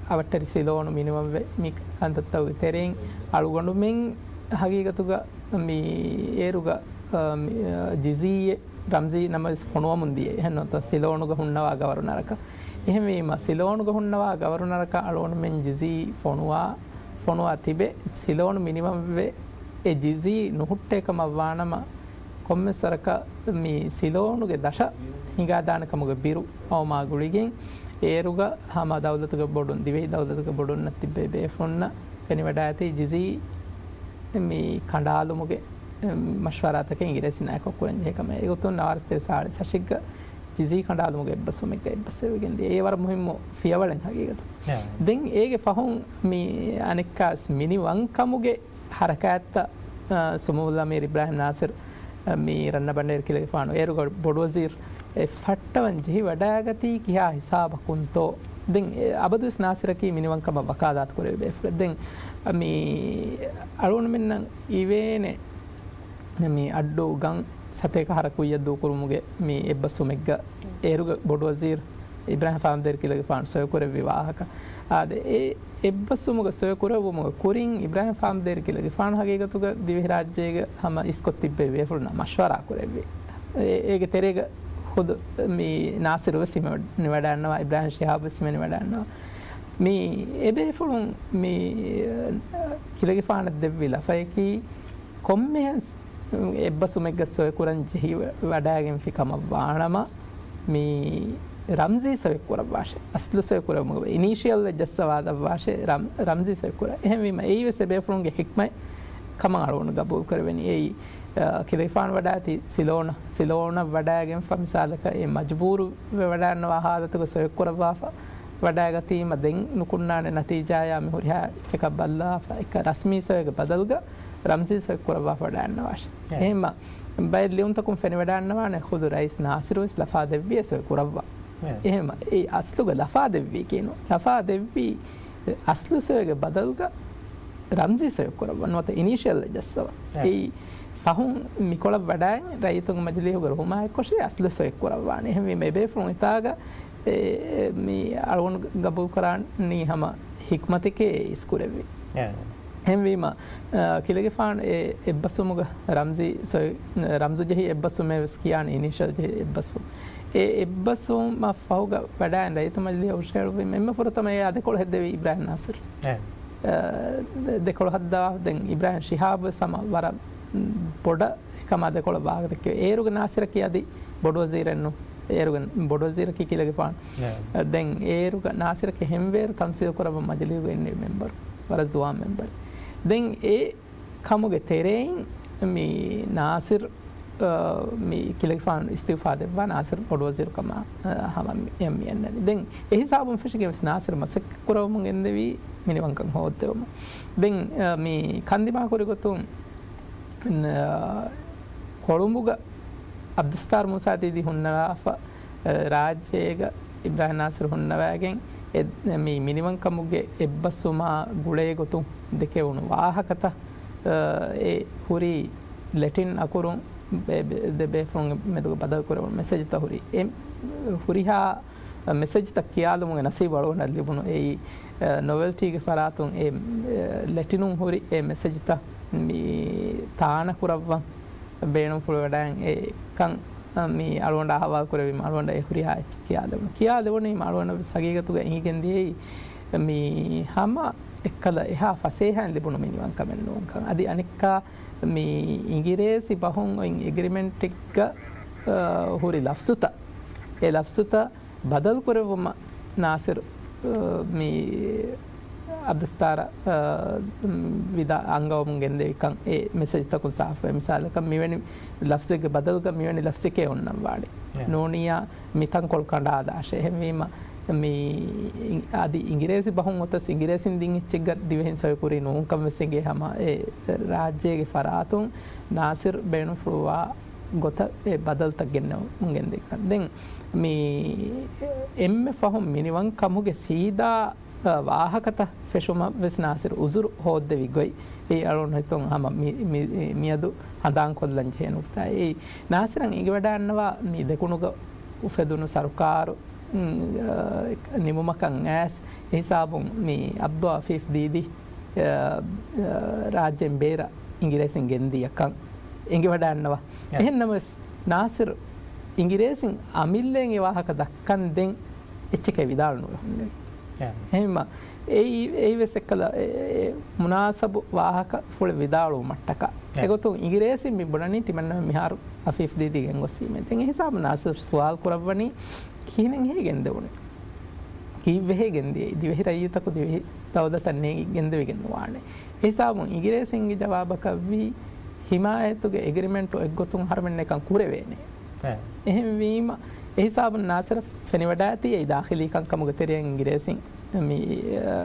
އަވަށްޓެރި ސިލޯނު މިނިވަންވެ މި ކަންތައްތަކުގެ ތެރެއިން އަޅުގަނޑުމެން ހަގީގަތުގަ މި އޭރުގަ، އަ، މި، އަ، ޖިޒީއެއް ރަމްޒީ ނަމަވެސް ފޮނުވަމުން ދިޔަ. އެހެން ނުވަތަ ސިލޯނުގަ ހުންނަވާ ގަވަރުނަރަކަށް. އެހެންވީމަ، ސިލޯނުގަ ހުންނަވާ ގަވަރުނަރަކަށް އަޅުގަނޑުމެން ޖިޒީ ފޮނުވާ، ފޮނުވާ ތިބެ، ސިލޯނު މިނިވަންވެ އެ ޖިޒީ ނުހުއްޓޭ ކަމަށް ވާނަމަ، ކޮންމެސް ވަރަކަށް މި ސިލޯނުގެ ދަށަށް ހިނގާދާނެ ކަމުގެ ބިރު އައުމާ ގުޅިގެން، އޭރުގަ ހަމަ ދައުލަތުގެ ބޮޑުން، ދިވެހި ދައުލަތުގެ ބޮޑުންނަށް ތިއްބެވި ބޭފުންނަށް ފެނިވަޑައިގަތީ ޖިޒީ މި ކަނޑާލުމުގެ މަޝްވަރާތަކެއް އިނގިރޭސިންނާއެކު ކުރަންޖެހޭ ކަމަށް. އެގޮތުން ނަވާރަސްތޭކަ ސާޅީސް އަށެއްގަ ޖިޒީ ކަނޑާލުމުގެ އެއްބަސްވުމެއްގަ އެއްބަސްވެވިގެން ދިޔަ. އެ ވަރަށް މުހިއްމު ފިޔަވަޅެއް ހަގީގަތު. ދެން އޭގެ ފަހުން މި އަނެއްކާވެސް މިނިވަންކަމުގެ ހަރަކާތްތައް، އަ، ސުމޫލް އަމީރު އިބްރާހިމް ނާސިރު، އަ، މި ރަންނަ ބަނޑޭރު ކިލަގެފާނު އޭރުގަ ބޮޑުވަޒީރު އެ ފައްޓަވަން ޖެހި ވަޑައިގަތީ ކިހާ ހިސާބަކުންތޯ؟ ދެން އެ އަބަދުވެސް ނާސިރަކީ މިނިވަންކަމަށް ވަކާލާތު ކުރެވި ބޭފުޅެއް. ދެން މި އަޅުގަނޑުމެންނަށް އިވޭނެ މި އައްޑޫ ގަން ސަތޭކަ ހަރަ ކުއްޔަށް ދޫކުރުމުގެ މި އެއްބަސްވުމެއްގަ އޭރުގަ ބޮޑުވަޒީރު އިބްރާހިމް ފާމްދޭރު ކިލަގެފާނު ސޮއިކުރެއްވި ވާހަކަ. އާދެ، އެ އެއްބަސްވުމުގަ ސޮއިކުރެއްވުމުގެ ކުރިން އިބްރާހިމް ފާމްދޭރު ކިލަގެފާނު ހަގީގަތުގަ ދިވެހިރާއްޖޭގަ ހަމަ އިސްކޮށް ތިއްބެވި ބޭފުޅުންނާ މަޝްވަރާ ކުރެއްވި. އެ-، އޭގެ ތެރޭގަ ޚުދު މި ނާސިރު ވެސް ހިމެނިވަޑައިގަންނަވާ، އިބްރާހިމް ޝިހާބު ވެސް ހިމެނިވަޑައިގަންނަވާ. މި އެބޭފުޅުން މި ކިލަގެފާނަށް ދެއްވި ލަފަޔަކީ، ކޮންމެހެން އެއްބަސްވުމެއްގަ ސޮއިކުރަން ޖެހި ވަޑައިގެންފި ކަމަށް ވާނަމަ، މި ރަމްޒީ ސޮއިކުރައްވާށޭ. އަސްލު ސޮއިކުރެއްވުމުގެ އިނީޝިއަލް އެއް ޖައްސަވާލައްވާށޭ، ރަމް-، ރަމްޒީ ސޮއިކުރަ. އެހެންވީމަ، އެއީވެސް އެބޭފުޅުންގެ ހިކްމަތް ކަމަށް އަޅުގަނޑު ގަބޫލު ކުރެވެނީ. އެއީ، އަ، ކިލަގެފާނު ވަޑައިގަތީ ސިލޯނަށް، ސިލޯނަށް ވަޑައިގެންފަ މިސާލަކަށް އެ މަޖުބޫރު ވެވަޑައިގަންނަވާ ހާލަތުގަ ސޮއިކުރައްވާފަ ވަޑައިގަތީމަ، ދެން ނުކުންނާނެ ނަތީޖާޔާ މި ހުރިހާ އެއްޗަކަށް ބައްލާފަ، އެކަ ރަސްމީ ސޮއިގެ ބަދަލުގަ ރަމްޒީ ސޮއިކުރައްވާފަ ވަޑައިގަންނަވާށޭ. އެ. އެހެންމަ، ބައެއް ލިޔުންތަކުން ފެނިވަޑައިގަންނަވާނެ ޚުދު ރައީސް ނާސިރު ވެސް ލަފާ ދެއްވިއޭ ސޮއި ކުރައްވާ. އެ. އެހެންމަ، އެ އަސްލުގަ ލަފާ ދެއްވީ ކިހިނެއް؟ ލަފާ ދެއްވީ އަސްލު ސޮއިގެ ބަދަލުގަ ރަމްޒީ ސޮއި ކުރައްވާ ނުވަތަ އިނީޝިއަލް އެއް ޖައްސަވާ. އެ. އެއީ ފަހުން މިކޮޅަށް ވަޑައިގެން ރައްޔިތުންގެ މަޖިލީހުގެ ރުހުމާ އެއްކޮށީ އަސްލު ސޮއި ކުރައްވާނެ. އެހެންވީމަ އެބޭފުޅުން އެތާގަ އެ، މި އަޅުގަނޑު ގަބޫލުކުރާނީ ހަމަ ހިކްމަތެކޭ އިސްކުރެއްވި. އެ. އެހެންވީމަ، އަ، ކިލަގެފާނު އެ އެއްބަސްވުމުގަ ރަމްޒީ ސޮއި-، ރަމްޒު ޖެހި އެއްބަސްވުމޭ ވެސް ކިޔާނެ އިނީޝަލް ޖެހި އެއްބަސްވުމް. އެ އެއްބަސްވުމަށް ފަހުގަ ވަޑައިގެން ރައްޔިތު މަޖިލީހަށް ހުށަހެޅުއްވީމަ އެންމެ ފުރަތަމަ އެއާ ދެކޮޅު ހެއްދެވީ އިބްރާހިމް ނާސިރު. އެ. އަ، ދެ-، ދެކޮޅު ހައްދަވާ ދެން އިބްރާހިމް ޝިހާބު ވެސް ހަމަ ވަރަށް ބޮޑަށް އެކަމާ ދެކޮޅަށް ވާހަކަ ދެއްކެވި. އޭރުގެ ނާސިރަކީ އަދި ބޮޑުވަޒީރެއްނު. އޭރުގެ ބޮޑުވަޒީރަކީ ކިލަގެފާނު. އެ. ދެން އޭރުގެ ނާސިރަކީ ހެންވޭރު ތަމްސީލް ކުރައްވަން މަޖިލީހުގެ އިންނެވި މެމްބަރު. ވަރަށް ޒުވާން މެމްބަރެއް. ދެން އެ ކަމުގެ ތެރެއިން މި ނާސިރު، އަ، މި ކިލަގެފާނު އިސްތިއުފާ ދެއްވާ ނާސިރު ބޮޑުވަޒީރު ކަމަށް، އަ، ހަމަ މި-، މި އަންނަނީ. ދެން އެ ހިސާބުން ފެށިގެން ވެސް ނާސިރު މަސައްކަތް ކުރައްވަމުން ގެންދެވީ މިނިވަންކަން ހޯއްދެވުމަށް. ދެން، އަ، މި ކަންދިމާކުރި ގޮތުން ކޮޅުނބުގަ އަބްދުއްސައްތާރު މޫސާ ދީދީ ހުންނަވާފަ، ރާއްޖޭގަ އިބްރާހިމް ނާސިރު ހުންނަވައިގެން އެ-، މި މިނިވަންކަމުގެ އެއްބަސްވުމާ ގުޅޭ ގޮތުން ދެކެވުނު ވާހަކަތައް އެ ހުރީ ލެޓިން އަކުރުން ބޭ-، ބޭ-، ދެ ބޭފުޅުންގެ މެދުގަ ބަދަލުކުރެވުނު މެސެޖްތައް ހުރީ. އެ ހުރިހާ މެސެޖްތައް ކިޔާލުމުގެ ނަސީބު އަޅުގަނޑަށް ލިބުނު. އެއީ، އެ، ނޮވެލްޓީގެ ފަރާތުން އެ، އެ، ލެޓިނުން ހުރި އެ މެސެޖްތައް މި ތާނަ ކުރައްވަން ބޭނުންފުޅުވަޑައިން އެ ކަން މި އަޅުގަނޑަށް އަހަވާލު ކުރެވީމަ އަޅުގަނޑަށް އެ ހުރިހާ އެއްޗެއް ކިޔާލެވުނު. ކިޔާލެވުނީމަ އަޅުގަނޑަށް ވެސް ހަގީގަތުގަ އެނގިގެން ދިޔައީ މި ހަމަ އެއްކަލަ އެހާ ފަސޭހައިން ލިބުނު މިނިވަންކަމެއް ނޫންކަން. އަދި އަނެއްކާ މި އިނގިރޭސި ބަހުން އޮތް އެގްރިމެންޓެއްގަ، އަ، ހުރި ލަފްޒުތައް، އެ ލަފްޒުތައް ބަދަލުކުރެއްވުމަށް ނާސިރު، އަ، މި އަބްދުލް ސައްތާރަށް، އަ، ވިދާ އަންގަވަމުން ގެންދެވިކަން އެ މެސެޖްތަކުން ސާފުވޭ. މިސާލަކަށް މިވެނި ލަފްޒެއްގެ ބަދަލުގަ މިވެނި ލަފްޒެކޭ އޮންނަން ވާނެ. ނޫނިއްޔާ މި ތަންކޮޅު ކަނޑާލާށޭ. އެހެންވީމަ، މި އަދި އިނގިރޭސި ބަހުން އޮތަސް އިނގިރޭސިން ދިން އެއްޗެއްގަ ދިވެހިން ސޮއިކުރީ ނޫންކަން ވެސް އެނގޭ ހަމަ އެ ރާއްޖޭގެ ފަރާތުން ނާސިރު ބޭނުންފުޅުވާ ގޮތަށް އެ ބަދަލުތައް ގެންނަމުން ގެންދިއްކަން. ދެން މި އެންމެ ފަހުން މިނިވަންކަމުގެ ސީދާ، އަ، ވާހަކަތައް ފެށުމަށް ވެސް ނާސިރު އުޒުރު ހޯއްދެވި ގޮތް އެއީ އަޅުގަނޑު ހިތުން ހަމަ މި، މި، މިއަދު ހަނދާންކޮށްލަން ޖެހޭ ނުކުތާ. އެއީ ނާސިރަށް އެނގިވަޑައިންނަވާ މި ދެކުނުގަ އުފެދުނު ސަރުކާރު، އު، އަ، ނިމުމަކަށް އައިސް އެހިސާބުން މި އަބްދުލް އަފީފް ދީދީ، އަ، އަ، ރާއްޖޭން ބޭރަށް އިނގިރޭސިން ގެންދިޔަކަން އެނގިވަޑައިންނަވާ. އެހެންނަމަވެސް، ނާސިރު އިނގިރޭސިން އަމިއްލައިން އެ ވާހަކަ ދައްކަން ދެން އެއްޗެކޭ ވިދާޅުނުވެ ހުންނެވި. އެހެންމަ، އެއީ، އެއީ ވެސް އެއްކަލަ، އެ، އެ، މުނާސަބު ވާހަކަފުޅެއް ވިދާޅުވުމަށްޓަކާ. އެގޮތުން އިނގިރޭސިން މި ބުނަނީ ތިމަންނަމެން މިހާރު އަފީފް ދީދީ ގެންގޮސްވީމޭ. ދެން އެހިސާބުން ނާސިރު ސުވާލު ކުރައްވަނީ، ކިހިނެއްހޭ ގެންދެވުނީ؟ ކީއްވެހޭ ގެންދިޔައީ؟ ދިވެހި ރައްޔިތަކު ދިވެހި ދައުލަތަށް ނޭނގި ގެންދެވިގެން ނުވާނެ. އެހިސާބުން އިނގިރޭސިންގެ ޖަވާބަކަށްވީ، ހިމާޔަތުގެ އެގްރިމެންޓު އެއްގޮތުން އަހަރުމެންނަކަން ކުރެވޭނެ. އެހެންވީމަ، އެހިސާބުން ނާސިރަށް ފެނިވަޑައިތީ އެއީ ދާޚިލީ ކަންކަމުގެ ތެރެއިން އިނގިރޭސިން މި، އަ،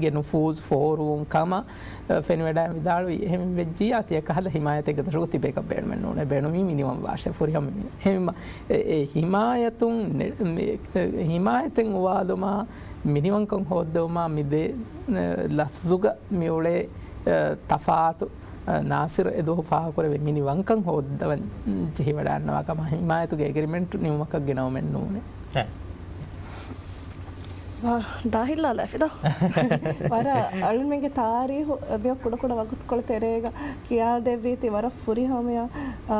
ގެ ނުފޫޒު ފޯރުވުން ކަމަށް، އަ، ފެނިވަޑައި ވިދާޅުވި. އެހެން ވެއްޖިއްޔާ ތިޔަކަހަލަ ހިމާޔަތެއްގެ ދަށުގަ ތިބޭކަށް ބޭނުމެއް ނޫނޭ. ބޭނުމީ މިނިވަން ވާށޭ ފުރިހަމަ މި-، އެހެންވީމަ، އެ، އެ ހިމާޔަތުން ނެ-، މި-، އެ، ހިމާޔަތެއް އުވާލުމާ، މިނިވަންކަން ހޯއްދެވުމާ މި ދެ، އަ، ލަފްޒުގަ މި އުޅޭ، އަ، ތަފާތު، އަ، ނާސިރު އެދުވަހު ފާހަގަކުރެއްވި މިނިވަންކަން ހޯއްދަވަން ޖެހިވަޑައިންނަވާ ކަމަށް ހިމާޔަތުގެ އެގްރިމެންޓު ނިމުމަކަށް ގެނައުމެއް ނޫނޭ. އެ. ވާ، ދާހިލް ލާލާފި ދޯ. ވަރަށް އަޅުމެންގެ ތާރީހު މިއޮ ކުޑަކުޑަ ވަގުތުކޮޅު ތެރޭގަ ކިޔާދެއްވީތީ ވަރަށް ފުރިހަމަޔާ، އާ،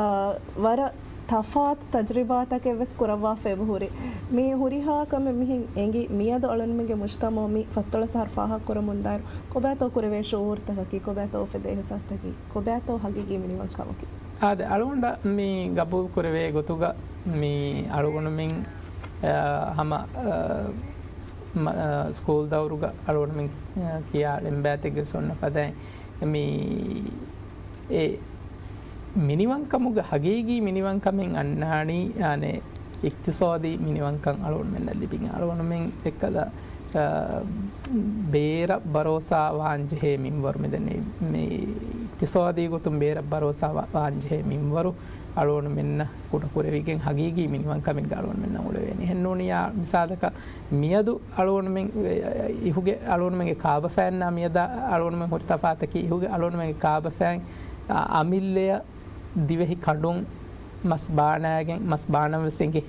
ވަރަށް ތަފާތު ތަޖްރިބާތަކެއް ވެސް ކުރައްވާފައި ހުރި. މި ހުރިހާ ކަމެއް މިހެން އެނގި، މިއަދު އަޅުންމެންގެ މުޖްތަމަޢު މި ފަސްދޮޅަސް އަހަރު ފާހަގަކުރަމުންދާއިރު، ކޮބާތޯ ކުރެވޭ ޝުޢޫރުތަކަކީ، ކޮބާތޯ އުފެދޭ އިޙްސާސްތަކީ، ކޮބާތޯ ހަގީގީ މިނިވަންކަމަކީ؟ އާދެ، އަޅުގަނޑަށް މި ގަބޫލު ކުރެވޭ ގޮތުގަ މި އަޅުގަނޑުމެން، އަ، ހަމަ، އަ، ސް-، މަ-، އަ، ސްކޫލް ދައުރުގަ އަޅުގަނޑުމެން، އަ، ކިޔާ ޅެންބާތެއްގެ ސޮންނަ ފަދައިން މި އެ މިނިވަންކަމުގެ ހަގީގީ މިނިވަންކަމެއް އަންނާނީ، އާނެ، އިޤްތިޞާދީ މިނިވަންކަން އަޅުގަނޑުމެންނަށް ލިބިގެން. އަޅުގަނޑުމެން އެއްކަލަ، އާ، ބޭރަށް ބަރޯސާ ވާން ޖެހޭ މިންވަރު މިދެންނެވި. މި އިޤްތިޞާދީ ގޮތުން ބޭރަށް ބަރޯސާ ވާ-، ވާން ޖެހޭ މިންވަރު އަޅުގަނޑުމެންނަށް ކުޑަކުރެވިގެން ހަގީގީ މިނިވަންކަމެއްގަ އަޅުގަނޑުމެންނަށް އުޅެވޭނެ. އެހެންނޫނިއްޔާ މިސާލަކަށް މިއަދު އަޅުގަނޑުމެން، އިހުގެ އަޅުގަނޑުމެންގެ ކާބަފައިންނާ މިއަދާ އަޅުގަނޑުމެން ހުރި ތަފާތަކީ އިހުގެ އަޅުގަނޑުމެންގެ ކާބަފައިން އަ-، އަމިއްލަޔަށް ދިވެހި ކަނޑުން މަސް ބާނާގެން، މަސް ބާނަން ވެސް އެނގޭ.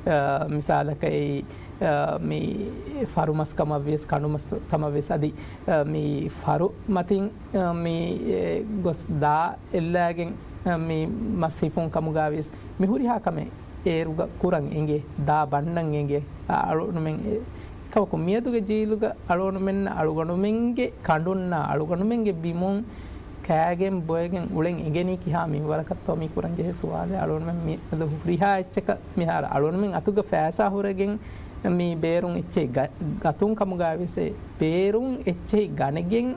އަ، މިސާލަކަށް އެއީ، އަ، މި ފަރު މަސް ކަމަށް ވިޔަސް، ކަނޑު މަސް ކަމަށް ވިޔަސް އަދި، އަ، މި ފަރު މަތިން، އަ، މި، އެ، ގޮސް ދާ އެއްލާގެން، އަ، މި މަސް ހިފުން ކަމުގަ ވިޔަސް މި ހުރިހާ ކަމެއް އޭރުގަ ކުރަން އެނގޭ، ދާ ބަންނަން އެނގޭ. އަ، އަޅުގަނޑުމެން އެ ކަމަކު މިއަދުގެ ޖީލުގަ އަޅުގަނޑުމެންނަށް އަޅުގަނޑުމެންގެ ކަނޑުންނާ އަޅުގަނޑުމެންގެ ބިމުން ކާގެން ބޮއެގެން އުޅެން އެނގެނީ ކިހާ މިންވަރަކަށްތޯ މި ކުރަން ޖެހޭ ސުވާލެއް. އަޅުގަނޑުމެން މި އަދު ހުރިހާ އެއްޗަކަށް މިހާރު އަޅުގަނޑުމެން އަތުގަ ފައިސާ ހުރެގެން މި ބޭރުން އެއްޗެހި ގަ-، ގަތުން ކަމުގަ ވިޔަސް އެ ބޭރުން އެއްޗެހި ގަނެގެން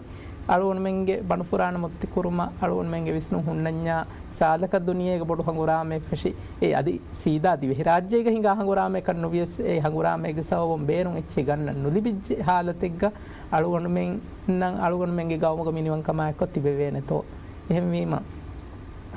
އަޅުގަނޑުމެންގެ ބަނޑުފުރާނަ މުއްތިކުރުމަށް އަޅުގަނޑުމެންގެ ވިސްނުން ހުންނަންޏާ ސާދަކަށް ދުނިޔޭގެ ބޮޑު ހަނގުރާމައެއް ފެށި، އެ އަދި ސީދާ ދިވެހިރާއްޖޭގަ ހިނގާ ހަނގުރާމައެއްކަން ނުވިޔަސް، އެ ހަނގުރާމައިގެ ސަބަބުން ބޭރުން އެއްޗެއް ގަންނަން ނުލިބިއްޖެ ހާލަތެއްގަ އަޅުގަނޑުމެންނަށް އަޅުގަނޑުމެންގެ ގައުމުގަ މިނިވަންކަމާއެއްކޮށް ތިބެވޭނެތޯ؟ އެހެންވީމަ،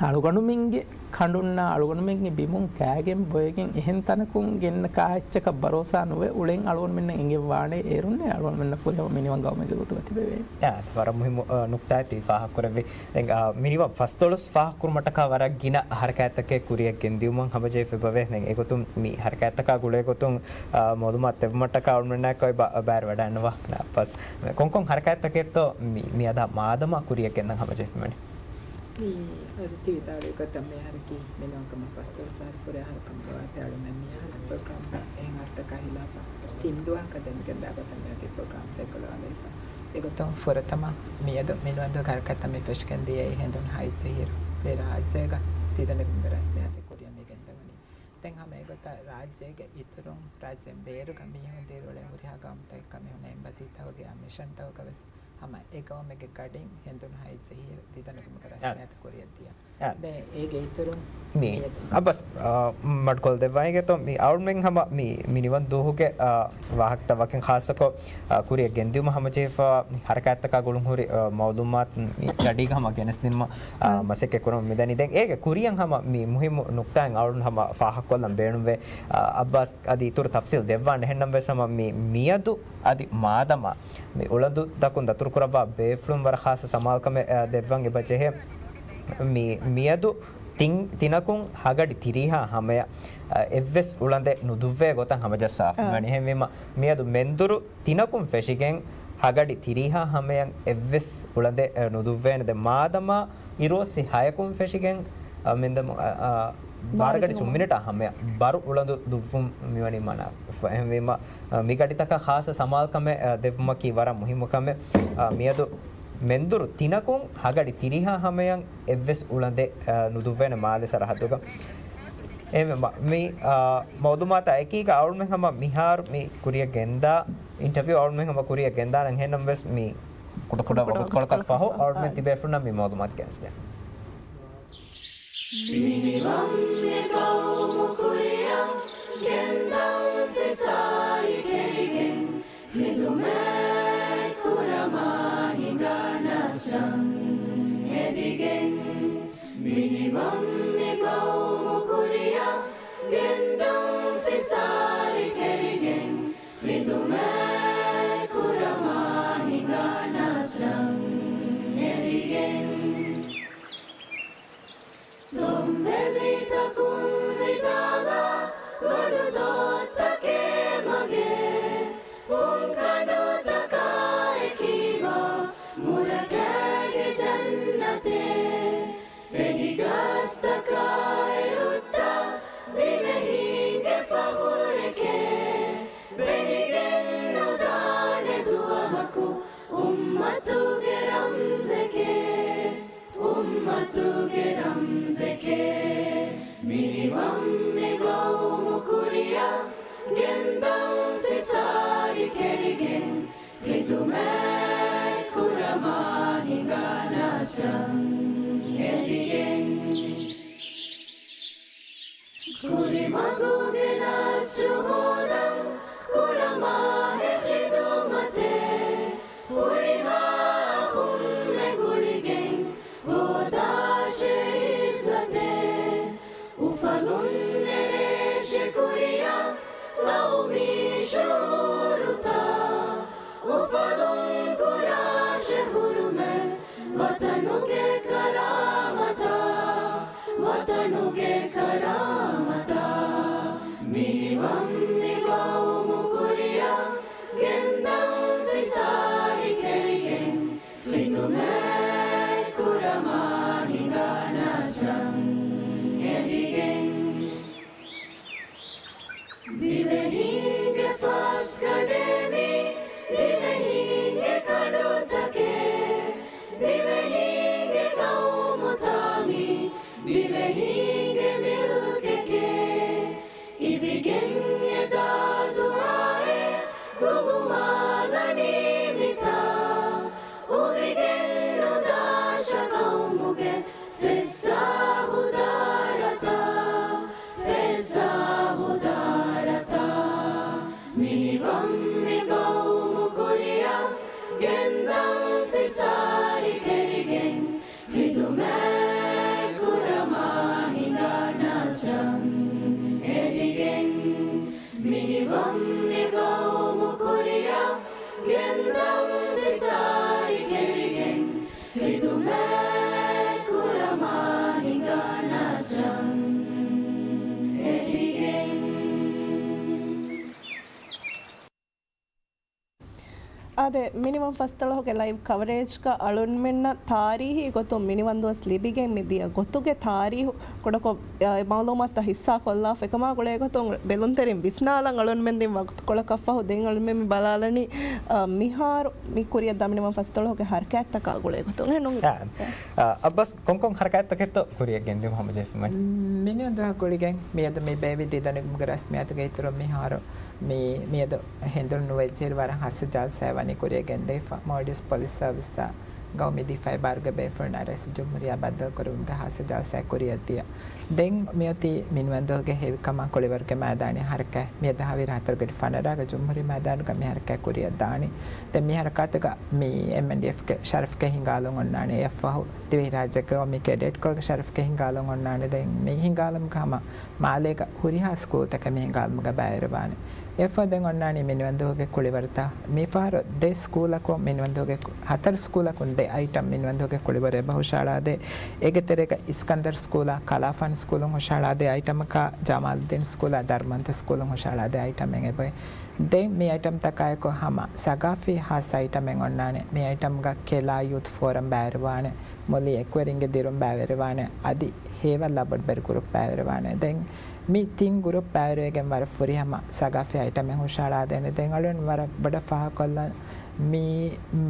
އަޅުގަނޑުމެންގެ ކަނޑުންނާ އަޅުގަނޑުމެންގެ ބިމުން ކާގެން ބޮއެގެން އެހެން ތަނަކުން ގެންނަ ކާ އެއްޗަކަށް ބަރޯސާ ނުވެ އުޅެން އަޅުގަނޑުމެންނަށް އެނގެވާނެ އޭރުންނޭ އަޅުގަނޑުމެންނަށް ފުރިހަމަ މިނިވަން ގައުމެއްގެ ގޮތުގަ ތިބެވޭ. އާ، ވަރަށް މުހިއްމު، އާ، ނުކްތާއެއް ތި ފާހަގަކުރެއްވި. ދެން، އާ، މިނިވަން ފަސްދޮޅަސް ފާހަގަކުރުމަށްޓަކާ ވަރަށް ގިނަ ހަރަކާތްތަކެއް ކުރިއަށް ގެންދިއުމަށް ހަމަޖެހިފައި ބަވޭ. ދެން އެގޮތުން މި ހަރަކާތްތަކާ ގުޅޭ ގޮތުން، އާ، މައުލޫމާތު ދެއްވުމަށްޓަކާ އަޅުގަނޑުމެންނާއެކު އޮތް ބަ-، ބައިވެރިވަޑައިގަންނަވާ. އާ، ފަސް ކޮންކޮން ހަރަކާތްތަކެއްތޯ މި، މިއަދާ މާދަމާ ކުރިއަށް ގެންދަން ހަމަޖެހިފައިވަނީ؟ މި އަދި ތި ވިދާޅުވި ގޮތަށް މި އަހަރަކީ މިނިވަންކަމަށް ފަސްދޮޅަސް އަހަރު ފުރޭ އަހަރަކަށް މިވާތީ އަޅުމެން މި އަހަރަށް ޕްރޮގްރާމް އެހެން އަހަރުތަކާ ހިލާފަށް ތިން ދުވަހަކަށް ދެމިގެންދާ ގޮތަށް މިއޮތީ ޕްރޮގްރާމް ފޭކޮލަވާލައިފަ. އެގޮތުން ފުރަތަމަ މިއަދު މިނިވަންދޫގެ ހަރަކާތްތައް މި ފެށިގެން ދިޔައީ ހެނދުނު ހައިޖެހިއިރު މި ރާއްޖޭގަ ތިދަނެގުމުގެ ރަސްމިއްޔާތެއް ކުރިއަށް މި ގެންދަވަނީ. ދެން ހަމަ އެގޮތަށް ރާއްޖޭގެ އިތުރުން ރާއްޖޭން ބޭރުގަ މީހުން ދިރިއުޅޭ ހުރިހާ ގައުމުތަކެއްގަ މިހުންނަ އެމްބަސީތަކުގެ އާ މިޝަންތަކުގަ ވެސް ހަމަ އެ ގައުމެއްގެ ގަޑިން ހެނދުނު ހައިޖެހިއިރު ތިދަނެގުމުގެ އާ. ރަސްމިއްޔާތު ކުރިއަށް ދިޔަ. އާ. ދެން އޭގެ އިތުރުން މި މި އައްބާސް، އާ، މަޑުކޮށް ދެއްވައިގެތޯ މި އަޅުމެން ހަމަ މި، މި މިނިވަން ދުވަހުގެ، އާ، ވާހަކަތައް ވަކިން ޚާއްޞަކޮށް، އާ، ކުރިއަށް ގެންދިއުމަށް ހަމަޖެހިފަ ހަރަކާތްތަކާ ގުޅުންހުރި، އާ، މައުލޫމާތު މި ގަޑީގަ ހަމަ ގެނެސްދިނުމަށް، އާ، އާ. މަސައްކަތް ކުރަމުން މިދަނީ. ދެން އޭގެ ކުރިއަށް ހަމަ މި މުހިއްމު ނުކްތާއެއް އަޅުން ހަމަ ފާހަގަކޮށްލަން ބޭނުންވޭ. އާ، އައްބާސް އަދި އިތުރު ތަފްސީލް ދެއްވާނެ. އެހެންނަމަވެސް ހަމަ މި މިއަދު އަދި މާދަމާ މި އުޅަނދުތަކުން ދަތުރުކުރައްވާ ބޭފުޅުން ވަރަށް ޚާއްޞަ ސަމާލުކަމެއް، އާ، ދެއްވަން އެބަ ޖެހޭ. މި މިއަދު ތިން، ތިނަކުން ހަގަޑި ތިރީހާ ހަމަޔަށް، އާ، އެއްވެސް އުޅަނދެއް ނުދުއްވޭ ގޮތަށް ހަމަޖައްސާފަ އާ. ވަނީ. އެހެންވީމަ މިއަދު މެންދުރު ތިނަކުން ފެށިގެން ހަގަޑި ތިރީހާ ހަމަޔަށް އެއްވެސް އުޅަނދެއް، އެ، ނުދުއްވޭނެ. ދެން މާދަމާ އިރުއޮއްސި ހަޔަކުން ފެށިގެން، އަ، މެންދަމު، އަ، އަ، ބާރަ ބާރަ ގަޑި ސުން ސުން މިނިޓާ ހަމަޔަށް ބަރު އުޅަނދު ދުއްވުން މިވަނީ މަނާ. ފަ-، އެހެންވީމަ، އަ، މި ގަޑިތަކަށް ޚާއްޞަ ސަމާލުކަމެއް، އަ، ދެއްވުމަކީ ވަރަށް މުހިއްމު ކަމެއް. އަ، މިއަދު މެންދުރު ތިނަކުން ހަގަޑި ތިރީހާ ހަމަޔަށް އެއްވެސް އުޅަނދެއް، އަ، ނުދުއްވޭނެ މާލެ ސަރަހައްދުގަ. އެހެންވީމަ، މި، އަ، މައުލޫމާތާ އެކީގަ އަޅުމެން ހަމަ މިހާރު މި ކުރިއަށް ގެންދާ އިންޓަވިއު އަޅުމެން ހަމަ ކުރިއަށް ގެންދާނަން. އެހެންނަމަވެސް މި ކުޑަކުޑަ ވަގުތުކޮޅަކަށް ފަހު އަޅުމެން ތިބޭފުޅުންނަށް މި މައުލޫމާތު ގެނެސްދޭން. މިނިވަން މި ގައުމު ކުރިއަށް ގެންދަން ފިސާރި ކެރިގެން، ޚިދުމަތް ކުރަމާ ހިނގާ ނަސްރަން އެދިގެން. މިނިވަން މި ގައުމު ކުރިއަށް ގެންދަން ފިސާރި ކެރިގެން، ޚިދުމަތް ކުރަމާ ހިނގާ ނަސްރަން އެދިގެން. ދޮންވެލިތަކުން ވިދާލާ ގޮނޑު ދޮށްތަކެއް މަގޭ، ފުންކަނޑުތަކާ އެކީވާ މުރަކައިގެ ޖަންނަތެއް. ފެހިގަސްތަކާ އިރުއްތައް ދިވެހީންގެ ފަޚުރެކޭ. ބެހިގެން ނުދާނެ ދުވަހަކު އުއްމަތުގެ ރަމްޒެކޭ. އުއްމަތުގެ ރަމްޒެކޭ. މިނިވަން މި ގައުމު ކުރިއަށް ގެންދަން ފިސާރި ކެރިގެން. ޚިދުމަތް ކުރަމާ ހިނގާ ނަސްރަން އެދިގެން. ކުރިމަގުގެ ނަސްރު ހޯދަން ކުރަމާ ހެ ޚިދުމަތެއް. ހުރިހާ އަޚުންމެ ގުޅިގެން ހޯދާށޭ އިއްޒަތެއް. އުފަލުން ނެރޭށެ ކުރިއަށް ގައުމީ ޝުޢޫރުތައް. އުފަލުން ކުރާށެ ހުރުމަތް ވަޠަނުގެ ކަރާމަތާ. ވަޠަނުގެ ކަރާމަތާ. މިނިވަން މި ގައުމު ކުރިއަށް ގެންދަން ފިސާރި ކެރިގެން. ޚިދުމަތް ކުރަމާ ހިނގާ ނަސްރަން އެދިގެން. ދިވެހީންގެ ފަސްގަނޑޭ މީ، ދިވެހީންގެ ކަނޑުތަކޭ، ދިވެހީންގެ ގައުމުތާ މީ، ދިވެހީންގެ މިލްކެކޭ. އިވިގެން އެދާ ދުޢާއެއް ގުޅުމާލަނީ މިތާ. އުވިގެން ނުދާށަ ގައުމުގެ ފެއްސާ ހުދާރަތާ، ފެއްސާ ހުދާރަތާ. މިނިވަން މި ގައުމު ކުރިއަށް ގެންދަން ފިސާރި ކެރިގެން. ޚިދުމަތް ކުރާ އާދެ، މިނިވަން ފަސްދޮޅަހުގެ ލައިވް ކަވަރޭޖްގަ އަޅުންމެންނަށް ތާރީހީ ގޮތުން މިނިވަންދުވަސް ލިބިގެން މިދިޔަ ގޮތުގެ ތާރީހު ކުޑަކޮށް، އަ، މައުލޫމާތުތައް ހިއްސާކޮށްލާފަ އެކަމާ ގުޅޭ ގޮތުން ބެލުންތެރިން ވިސްނާލަން އަޅުންމެން ދިން ވަގުތުކޮޅަކަށްފަހު ދެން އަޅުންމެން މި ބަލާލަނީ، އަ، މިހާރު މި ކުރިއަށްދާ މިނިވަން ފަސްދޮޅަހުގެ ހަރަކާތްތަކާ ގުޅޭ ގޮތުން. އެ ނޫން. އާ، އަ، އައްބާސް ކޮންކޮން ހަރަކާތްތަކެއްތޯ ކުރިއަށް ގެންދިޔުމަށް ހަމަޖެހިފައިވަނީ؟ މިނިވަންދުވަހާ ގުޅިގެން މިއަދު މި ބޭއްވި ދިދަނިކުމުގެ ރަސްމިއްޔާތުގެ އިތުރުން މިހާރު މި، މިއަދު ހެނދުނު ނުވައެއް ޖެހި ވަރަށް ހަސަ ޖަލްސާއެއް ވަނީ ކުރިއަށް ގެންދެވިފަ. މޯލްޑިވްސް ޕޮލިސް ސަރވިސްއާ ގައުމީ ދިފާއީ ބާރުގެ ބޭފުޅުންނާ ރައީސުލްޖުމްހޫރިއްޔާ ބައްދަލުކުރުމުގެ ހާއްސަ ޖަލްސާއެއް ކުރިއަށްދިޔަ. ދެން މިއޮތީ މިނިވަންދުވަހުގެ ހެވިކަމާ ކުޅިވަރުގެ މައިދާނީ ހަރަކާތް މިއަދު ހަވީރު ހަތަރު ގަޑި ފަނަރަގަ ޖުމްހޫރީ މައިދާނުގަ މި ހަރަކާތް ކުރިއަށްދާނީ. ދެން މި ހަރަކާތުގަ މި އެމްއެންޑީއެފްގެ ޝަރަފްގެ ހިނގާލުން އޮންނާނީ. އެއަށްފަހު ދިވެހިރާއްޖޭގަ މި ކެޑެޓްކޮޅުގެ ޝަރަފްގެ ހިނގާލުން އޮންނާނީ. ދެން މި ހިނގާލުމުގަ ހަމަ މާލޭގަ ހުރިހާ ސްކޫލްތަކެއް މި ހިނގާލުމުގަ ބައިވެރިވާނެ. އެއަށްފަހު ދެން އޮންނާނީ މިނިވަންދުވަހުގެ ކުޅިވަރުތައް. މިފަހަރު ދެ ސްކޫލަކުން މިނިވަންދުވަހުގެ ކު-، ހަތަރު ސްކޫލަކުން ދެ އައިޓަމް މިނިވަންދުވަހުގެ ކުޅިވަރު އެބަ ހުށަހަޅާދޭ. އޭގެ ތެރޭގަ އިސްކަންދަރު ސްކޫލާ ކަލާފާން ސްކޫލުން ހުށަހަޅާދޭ އައިޓަމަކާ، ޖަމާލުއްދީން ސްކޫލާ ދަރުމަންތަ ސްކޫލުން ހުށަހަޅާދޭ އައިޓަމެއް އެބައޮތް. ދެން މި އައިޓަމްތަކާއެކު ހަމަ ސަގާފީ ހާއްސަ އައިޓަމެއް އޮންނާނެ. މި އައިޓަމްގަ ކެލާ ޔޫތު ފޯރަމް ބައިވެރިވާނެ. މުލި އެކުވެރިންގެ ދިރުން ބައިވެރިވާނެ. އަދި ހޭވަލް އަބޮޑު ބެރި ގުރޫޕް ބައިވެރިވާނެ. ދެން މި ތިން ގުރޫޕް ބައިވެރިވެގެން ވަރަށް ފުރިހަމަ ސަގާފީ އައިޓަމެއް ހުށަހަޅާދޭނެ. ދެން އަޅުން ވަރަށް ބޮޑަށް ފާހަގަކޮށްލަން މި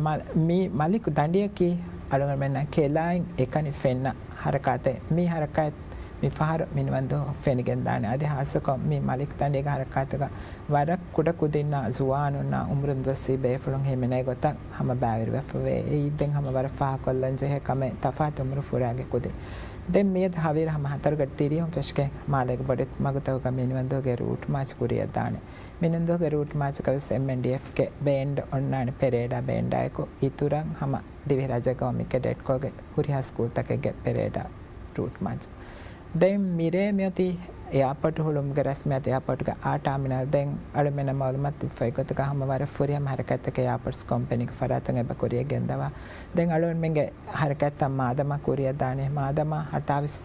މަ-، މި މަލިކު ދަނޑިއަކީ އަޅުގަނޑުމެންނަށް ކެލާއިން އެކަނި ފެންނަ ހަރަކާތެއް. މި ހަރަކާތް މި ފަހަރު މިނިވަންދު ފެނިގެންދާނެ. އަދި ހާއްސަކޮށް މި މަލިކު ދަނޑިގެ ހަރަކާތުގަ ވަރަށް ކުޑަ ކުދިންނާ ޒުވާނުންނާ އުމުރުން ދުވަސްވީ ބޭފުޅުން ހިމެނޭ ގޮތަށް ހަމަ ބައިވެރިވެފަވޭ. އެއީ ދެން ހަމަ ވަރަށް ފާހަގަކޮށްލަން ޖެހޭ ކަމެއް، ތަފާތު އުމުރު ފުރާގެ ކުދިން. ދެން މިއަދު ހަވީރު ހަމަ ހަތަރު ގަޑި ތިރީހުން ފެށިގެން މާލޭގެ ބޮޑެތި މަގުތަކުގަ މިނިވަންދުގެ ރޫޓް މާޗް ކުރިއަށްދާނެ. މިނިވަންދުގެ ރޫޓް މާޗުގަވެސް އެމްއެންޑީއެފްގެ ބޭންޑް އޮންނާނެ ޕެރޭޑާ ބޭންޑާއެކު. އިތުރަށް ހަމަ ދިވެހިރާއްޖޭގަ މި ކެޑެޓްކޮޅުގެ ހުރިހާ ސްކޫލްތަކެއްގެ ޕެރޭޑާ ރޫޓް މާޗް. ދެން މިރޭ މިއޮތީ އެއާޕޯޓް ހުޅުމުގެ ރަސްމިއްޔާތު، އެއާޕޯޓްގެ އާ ޓާމިނަލް. ދެން އަޅުމެންނަށް މައުލޫމާތު ދެއްވި ގޮތުގަ ހަމަ ވަރަށް ފުރިހަމަ ހަރަކާތްތަކެއް އެއާޕޯޓްސް ކޮމްޕެނީގެ ފަރާތުން އެބަ ކުރިއަށް ގެންދަވާ. ދެން އަޅުގަނޑުމެންގެ ހަރަކާތްތައް މާދަމާ ކުރިއަށްދާނީ. މާދަމާ ހަތާވީސް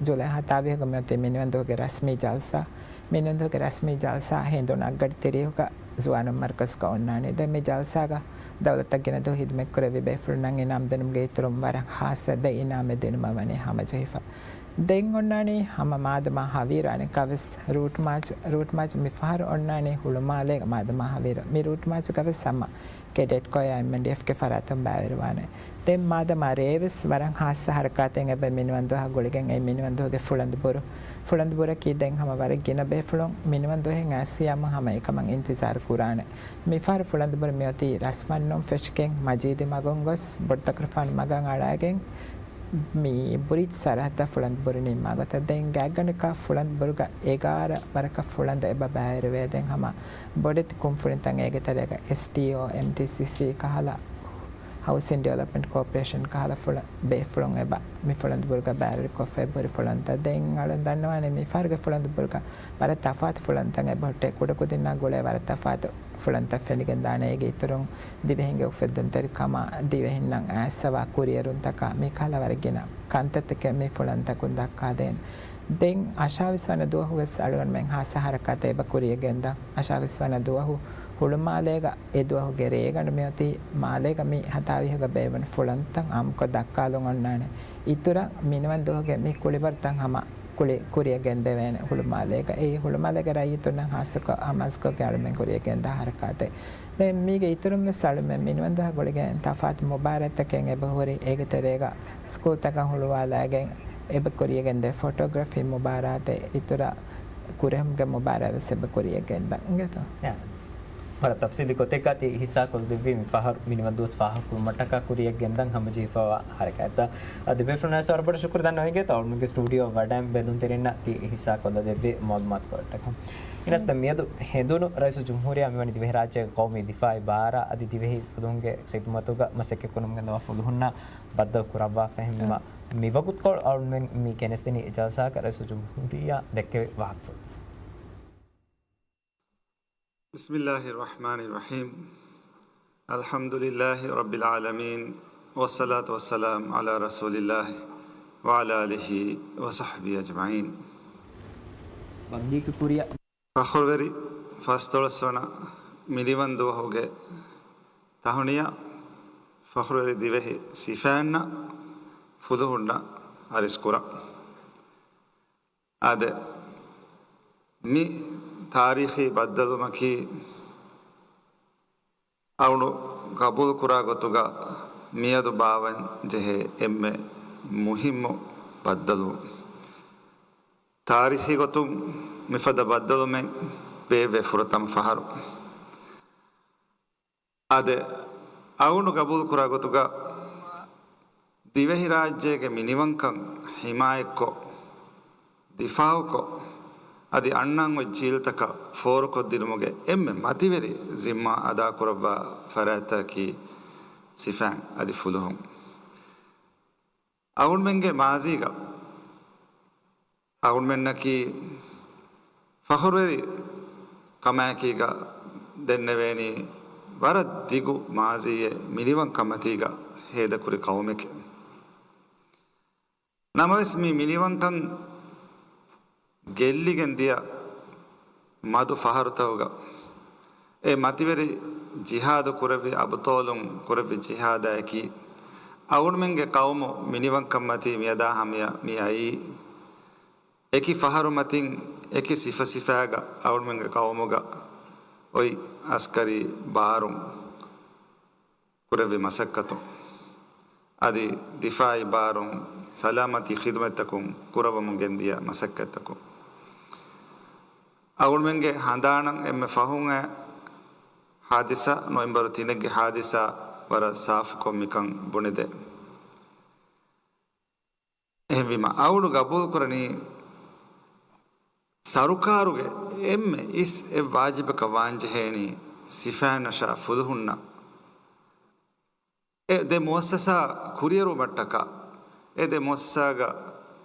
ޖުލައި ހަތާވީހުގަ މިއޮތީ މިނިވަންދުގެ ރަސްމީ ޖަލްސާ. މިނިވަންދުގެ ރަސްމީ ޖަލްސާ ހިނދުން އަށްގަޑި ތިރީހުގަ ޒުވާނުން މަރުކަޒުގަ އޮންނާނީ. ދެން މި ޖަލްސާގަ ދައުލަތަށް ގިނަ ދުވަހު ހިދުމަތްކުރެއްވި ބޭފުޅުންނަށް އިނާމް ދިނުމުގެ އިތުރުން ވަރަށް ހާއްސަ ދެ އިނާމެއް ދިނުމަށް ވަނީ ހަމަޖެހިފަ. ދެން އޮންނާނީ ހަމަ މާދަމާ ހަވީރު އަނެއްކާވެސް ރޫޓް މާޗް، ރޫޓް މާޗް މި ފަހަރު އޮންނާނީ ހުޅުމާލޭގަ މާދަމާ ހަވީރު. މި ރޫޓް މާޗުގަވެސް ހަމަ ކެޑެޓްކޮޅާ އެމްއެންޑީއެފްގެ ފަރާތުން ބައިވެރިވާނެ. ދެން މާދަމާ ރޭވެސް ވަރަށް ހާއްސަ ހަރަކާތެއް އެބަ މިނިވަންދުވަހަށް ގުޅިގެން އެ މިނިވަންދުވަހުގެ ފުޅަނދު ބުރު. ފުޅަނދު ބުރަކީ ދެން ހަމަ ވަރަށް ގިނަ ބޭފުޅުން މިނިވަންދުވަހެއް އައިސް ޔަމު ހަމަ އެކަމަށް އިންތިޒާރު ކުރާނެ. މިފަހަރު ފުޅަނދު ބުރު މިއޮތީ ރަސްމަންނުން ފެށިގެން މަޖީދީ މަގުން ގޮސް ބޮޑުތަކުރުފާނު މަގަށް އަޅާގެން މި ބުރިޖް ސަރަހައްދަށް ފުޅަނދު ބުރު ނިންމާ ގޮތަށް. ދެން ގާތްގަނޑަކަށް ފުޅަނދު ބުރުގަ އެގާރަ ވަރަކަށް ފުޅަނދު އެބަ ބައިވެރިވޭ. ދެން ހަމަ ބޮޑެތި ކުންފުނިތައް އޭގެ ތެރޭގަ އެސްޓީއޯ، އެމްޓީސީސީ ކަހަލަ، ހައުސިން ޑިވެލޮޕްމަންޓް ކޯޕަރޭޝަން ކަހަލަ ފުޅަ-، ބޭފުޅުން އެބަ މި ފުޅަނދު ބުރުގަ ބައިވެރިކޮށްފައި ބުރި ފުޅަންތައް. ދެން އަޅުން ދަންނަވާނެ މި ފަހަރުގެ ފުޅަނދު ބުރުގަ ވަރަށް ތަފާތު ފުޅަންތައް އެބަ ހުއްޓޭ. ކުޑަކުދިންނާ ގުޅޭ ވަރަށް ތަފާތު ފުޅަންތައް ފެނިގެން ދާނެ. އޭގެ އިތުރުން ދިވެހިންގެ އުފެއްދުންތެރިކަމާ، ދިވެހިންނަށް އައިސްފަވާ ކުރިއެރުންތަކާ މިކަހަލަ ވަރަށް ގިނަ ކަންތައްތަކެއް މި ފުޅަންތަކުން ދައްކާދޭނެ. ދެން އަށާވީސް ވަނަ ދުވަހު ވެސް އަޅުގަނޑުމެން ހާއްސަ ހަރަކާތެއް އެބަ ކުރިއަށް ގެންދަން. އަށާވީސް ވަނަ ދުވަހު ހުޅުމާލޭގަ އެ ދުވަހުގެ ރޭގަނޑު މިއޮތީ މާލޭގަ މި ހަތާވީހުގަ ބޭއްވުނު ފުޅަންތައް އާއްމުކޮށް ދައްކާލުން އޮންނާނެ. އިތުރަށް މިނިވަން ދުވަހުގެ މި ކުޅިވަރުތައް ހަމަ ކުޅި-، ކުރިއަށް ގެންދެވޭނެ ހުޅުމާލޭގަ. އެއީ ހުޅުމާލޭގެ ރައްޔިތުންނަށް ހާއްސަކޮށް އަމާޒުކޮށްގެން އަޅުމެން ކުރިއަށް ގެންދާ ހަރަކާތެއް. ދެން މީގެ އިތުރުން ވެސް އަޅުމެން މިނިވަންދުވަހަށް ގުޅިގެން ތަފާތު މުބާރާތްތަކެއް އެބަހުރި. އޭގެ ތެރޭގަ ސްކޫލްތަކަށް ހުޅުވާލާގެން އެބަ ކުރިއަށް ގެންދޭ ފޮޓޯގްރަފީ މުބާރާތެއް، އިތުރަށް ކުރެހުމުގެ މުބާރާތް ވެސް އެބަ ކުރިއަށް ގެންދަން އިނގޭތޯ؟ ވަރަށް ތަފްސީލީ ގޮތެއްގަ ތި ހިއްސާ ކޮށްދެއްވީ މި ފަހަރު މިނިވަންދުވަސް ފާހަގަކުރުމަށްޓަކާ ކުރިއަށް ގެންދަން ހަމަޖެހިފައިވާ ހަރަކާތްތައް. އަ، ދިވެހިފުޅުންނަށް ވަރަށް ބޮޑަށް ޝުކުރު ދަންނަވަން އިނގޭތޯ އަޅުމެންގެ ސްޓޫޑިއޯ ވަޑައިން ބެލުންތެރިންނަށް ތި ހިއްސާ ކޮށްލަދެއްވި މައުލޫމާތުކޮޅަށްޓަކާ. އިނަސް ދެން މިއަދު ހެނދުނު ރައީސުލްޖުމްހޫރިއްޔާ މިވަނީ ދިވެހިރާއްޖޭގެ ޤައުމީ ދިފާއީ ބާރާ އަދި ދިވެހި ފުލުހުންގެ ޚިދުމަތުގަ މަސައްކަތްކުރަމުން ގެންދަވާ ފުލުހުންނާ ބައްދަލު ކުރައްވާފަ ހިމެނުމަށް މިވަގުތުކޮޅު އަޅުމެން މި ގެނެސްދިނީ އެ ޖަލްސާއަކަށް ރައީސުލްޖުމްހޫރިއްޔާ ދެއްކެވި ވާހަކަފުޅު. بسم الله الرحمن الرحيم. الحمد لله رب العالمين. والصلاة والسلام على رسول الله وعلى آله وصحبه أجمعين. ފަޚުރުވެރި ފަސްދޮޅަސް ވަނަ މިނިވަން ދުވަހުގެ ތަހުނިޔާ ފަޚުރުވެރި ދިވެހި ސިފައިންނަށް ފުލުހުންނަށް އަރިސްކުރަން. އާދެ، މި ތާރީޚީ ބައްދަލުވުމަކީ އަޅުގަނޑު ގަބޫލުކުރާ ގޮތުގަ މިއަދު ބާވަން ޖެހޭ އެންމެ މުހިއްމު ބައްދަލުވުން. ތާރީޚީ ގޮތުން މިފަދަ ބައްދަލުވުމެއް ބޭއްވޭ ފުރަތަމަ ފަހަރު. އާދެ، އަޅުގަނޑު ގަބޫލުކުރާ ގޮތުގަ ދިވެހިރާއްޖޭގެ މިނިވަންކަން ހިމާޔަތްކޮށް، ދިފާއުކޮށް، އަދި އަންނަން އޮތް ޖީލްތަކަށް ފޯރުކޮށްދިނުމުގެ އެންމެ މަތިވެރި ޒިންމާ އަދާކުރައްވާ ފަރާތްތަކަކީ ސިފައިން އަދި ފުލުހުން. އަޅުގަނޑުމެންގެ މާޒީގަ އަޅުގަނޑުމެންނަކީ ފަޚުރުވެރި ކަމާއެކީގަ ދެންނެވޭނީ ވަރަށް ދިގު މާޒީއެއް މިނިވަންކަންމަތީގަ ހޭދަކުރި ޤައުމެކޭ. ނަމަވެސް މި މިނިވަންކަން ގެއްލިގެން ދިޔަ މަދު ފަހަރުތަކުގަ އެ މަތިވެރި ޖިހާދު ކުރެއްވި އަބުޠާލުން ކުރެއްވި ޖިހާދާއެކީ، އަޅުގަނޑުމެންގެ ޤައުމު މިނިވަންކަންމަތީ މިއަދާ ހަމަޔަށް މި އައީ، އެކި ފަހަރު މަތިން އެކި ސިފަ ސިފައިގަ އަޅުގަނޑުމެންގެ ޤައުމުގަ އޮތް އަސްކަރީ ބާރުން ކުރެއްވި މަސައްކަތުން، އަދި ދިފާއީ ބާރުން ސަލާމަތީ ޚިދުމަތްތަކުން ކުރައްވަމުން ގެންދިޔަ މަސައްކަތްތަކުން، އަޅުގަނޑުމެންގެ ހަނދާނަށް އެންމެ ފަހުން އައި ހާދިސާ، ނޮވެމްބަރު ތިނެއްގެ ހާދިސާ ވަރަށް ސާފުކޮށް މިކަން ބުނެދޭ. އެހެންވީމަ، އަޅުގަނޑު ގަބޫލުކުރަނީ، ސަރުކާރުގެ އެންމެ އިސް އެއް ވާޖިބަކަށް ވާންޖެހޭނީ ސިފައިންނަށާ ފުލުހުންނަށް އެ ދެ މުއައްސަސާ ކުރިއެރުވުމަށްޓަކާ، އެ ދެ މުއައްސަސާގަ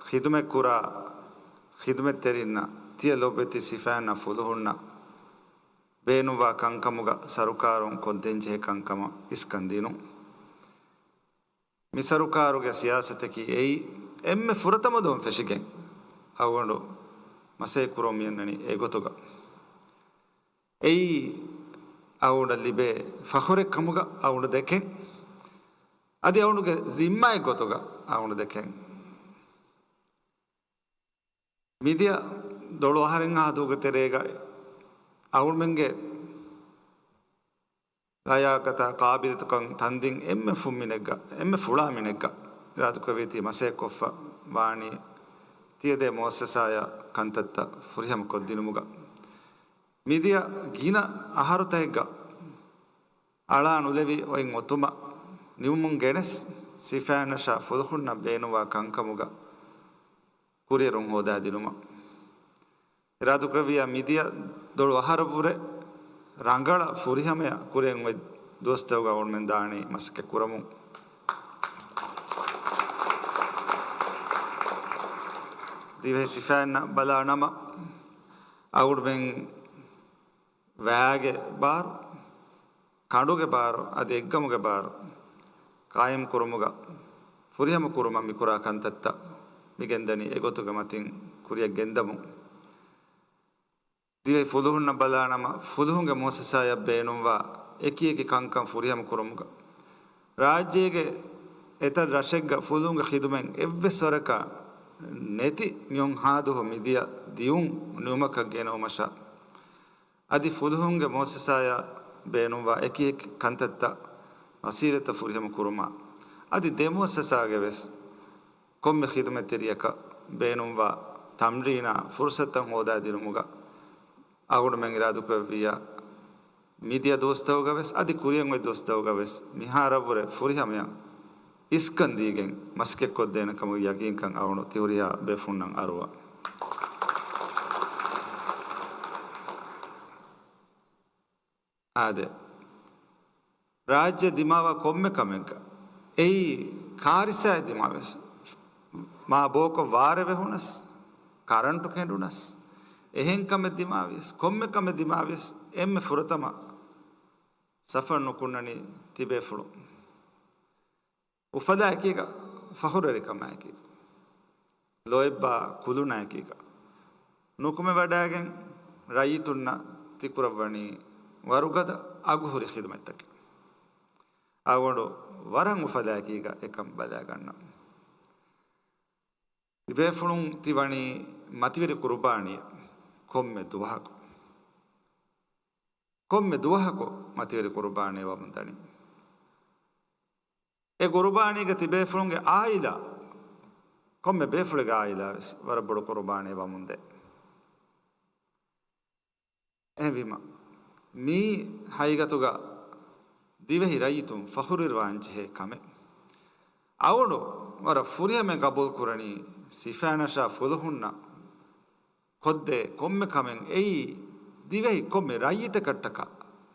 ޚިދުމަތްކުރާ ޚިދުމަތްތެރިންނަށް، ތިޔަ ލޮބުވެތި ސިފައިންނަށް ފުލުހުންނަށް ބޭނުންވާ ކަންކަމުގަ ސަރުކާރުން ކޮށްދޭންޖެހޭ ކަންކަމަށް އިސްކަން ދިނުން. މި ސަރުކާރުގެ ސިޔާސަތަކީ އެއީ، އެންމެ ފުރަތަމަ ދުވަހުން ފެށިގެން އަޅުގަނޑު މަސައްކަތް ކުރަމުން މިއަންނަނީ އެގޮތުގަ. އެއީ އަޅުގަނޑަށް ލިބޭ ފަޚުރެއް ކަމުގަ އަޅުގަނޑު ދެކެން، އަދި އަޅުގަނޑުގެ ޒިންމާއެއް ގޮތުގަ އަޅުގަނޑު ދެކެން. މިދިޔަ ދޮޅު އަހަރެއް އާދޫގެ ތެރޭގަ އަޅުގަނޑުމެންގެ ލަޔާގަތާ ޤާބިލުތަކަށް ތަންދިން އެންމެ ފުންމިނެއްގަ، އެންމެ ފުޅާ މިނެއްގަ އިރާދަކުރެއްވީތީ މަސައްކަތްކޮށްފަ ވާނީ ތިޔަދޭ މުއައްސަސާޔަށް ކަންތައްތައް ފުރިހަމަ ކޮށްދިނުމުގަ. މިދިޔަ ގިނަ އަހަރުތަކެއްގަ އަޅާ ނުލެވި އޮތް އޮތުމަށް ނިމުމުން ގެނެސް، ސިފައިންނަށާ ފުލުހުންނަށް ބޭނުންވާ ކަންކަމުގަ ކުރިއެރުން ހޯދާދިނުމަށް އިރާދަކުރެއްވިއްޔާ، މިދިޔަ ދޮޅު އަހަރަށްވުރެ ރަނގަޅަށް ފުރިހަމަޔަށް ކުރިއަށް އޮތް ދުވަސްތަކުގަ އަޅުގަނޑުމެން ދާނީ މަސައްކަތް ކުރަމުން. ދިވެހި ސިފައިންނަށް ބަލާ ނަމަ، އަޅުގަނޑުމެން ވައިގެ ބާރު، ކަނޑުގެ ބާރު އަދި އެއްގަމުގެ ބާރު ޤާއިމް ކުރުމުގަ ފުރިހަމަ ކުރުމަށް މިކުރާ ކަންތައްތައް މިގެންދަނީ އެގޮތުގެ މަތިން ކުރިއަށް ގެންދަމުން. ދިވެހި ފުލުހުންނަށް ބަލާނަމަ، ފުލުހުންގެ މުއައްސަސާޔަށް ބޭނުންވާ އެކި އެކި ކަންކަން ފުރިހަމަ ކުރުމުގަ، ރާއްޖޭގެ އެތައް ރަށެއްގަ ފުލުހުންގެ ޚިދުމަތް އެއްވެސް ވަރަކަށް ނެތި މިއޮންހާދުހު މިދިޔަ ދިއުން ނިމުމަކަށް ގެނައުމަށާ، އަދި ފުލުހުންގެ މުއައްސަސާޔަށް ބޭނުންވާ އެކި އެކި ކަންތައްތައް ވަސީލަތްތައް ފުރިހަމަ ކުރުމަށް، އަދި ދެ މުއައްސަސާގެ ވެސް ކޮންމެ ޚިދުމަތްތެރިޔަކަށް ބޭނުންވާ ތަމްރީނާ ފުރުސަތުތައް ހޯދާދިނުމުގަ އަޅުގަނޑުމެން އިރާދަކުރެއްވިއްޔާ، މިދިޔަ ދުވަސްތަކުގަ ވެސް އަދި ކުރިއަށް އޮތް ދުވަސްތަކުގަ ވެސް މިހާރަށްވުރެ ފުރިހަމަޔަށް އިސްކަން ދީގެން މަސައްކަތް ކޮށްދޭނެ ކަމުގެ ޔަގީންކަން އަޅުގަނޑު ތިހުރިހާ ބޭފުޅުންނަށް އަރުވާ. އާދެ، ރާއްޖެ ދިމާވާ ކޮންމެ ކަމެއްގަ އެއީ ކާރިސާއެއް ދިމާވެސް، މާ ބޯކޮށް ވާރޭ ވެހުނަސް، ކަރަންޓު ކެނޑުނަސް، އެހެން ކަމެއް ދިމާވިޔަސް، ކޮންމެ ކަމެއް ދިމާވިޔަސް، އެންމެ ފުރަތަމަ ސަފަރު ނުކުންނަނީ ތިބޭފުޅުން. އުފަލާއެކީގަ، ފަޚުރުވެރިކަމާއެކީގަ، ލޯތްބާ ކުލުނާއެކީގަ، ނުކުމެވަޑައިގެން ރައްޔިތުންނަށް ތިކުރައްވަނީ ވަރުގަދަ އަގުހުރި ޚިދުމަތްތަކެއް. އަޅުގަނޑު ވަރަށް އުފަލާއެކީގަ އެކަން ބަލާގަންނަން. ތިބޭފުޅުން ތި ވަނީ މަތިވެރި ޤުރުބާނީއަށް ކޮންމެ ދުވަހަކު. ކޮންމެ ދުވަހަކު މަތިވެރި ޤުރުބާނީ ވަމުން ދަނީ. އެ ޤުރުބާނީގަ ތިބޭފުޅުންގެ އާއިލާ، ކޮންމެ ބޭފުޅެއްގެ އާއިލާ ވެސް ވަރަށް ބޮޑު ޤުރުބާނީ ވަމުންދޭ. އެހެންވީމަ، މީ ހަގީގަތުގަ ދިވެހި ރައްޔިތުން ފަޚުރުވެރިވާން ޖެހޭ ކަމެއް. އަޅުގަނޑު ވަރަށް ފުރިހަމައިން ޤަބޫލު ކުރަނީ، ސިފައިންނަށާ ފުލުހުންނަށް ކޮށްދޭ ކޮންމެ ކަމެއް އެއީ ދިވެހި ކޮންމެ ރައްޔިތަކަށްޓަކާ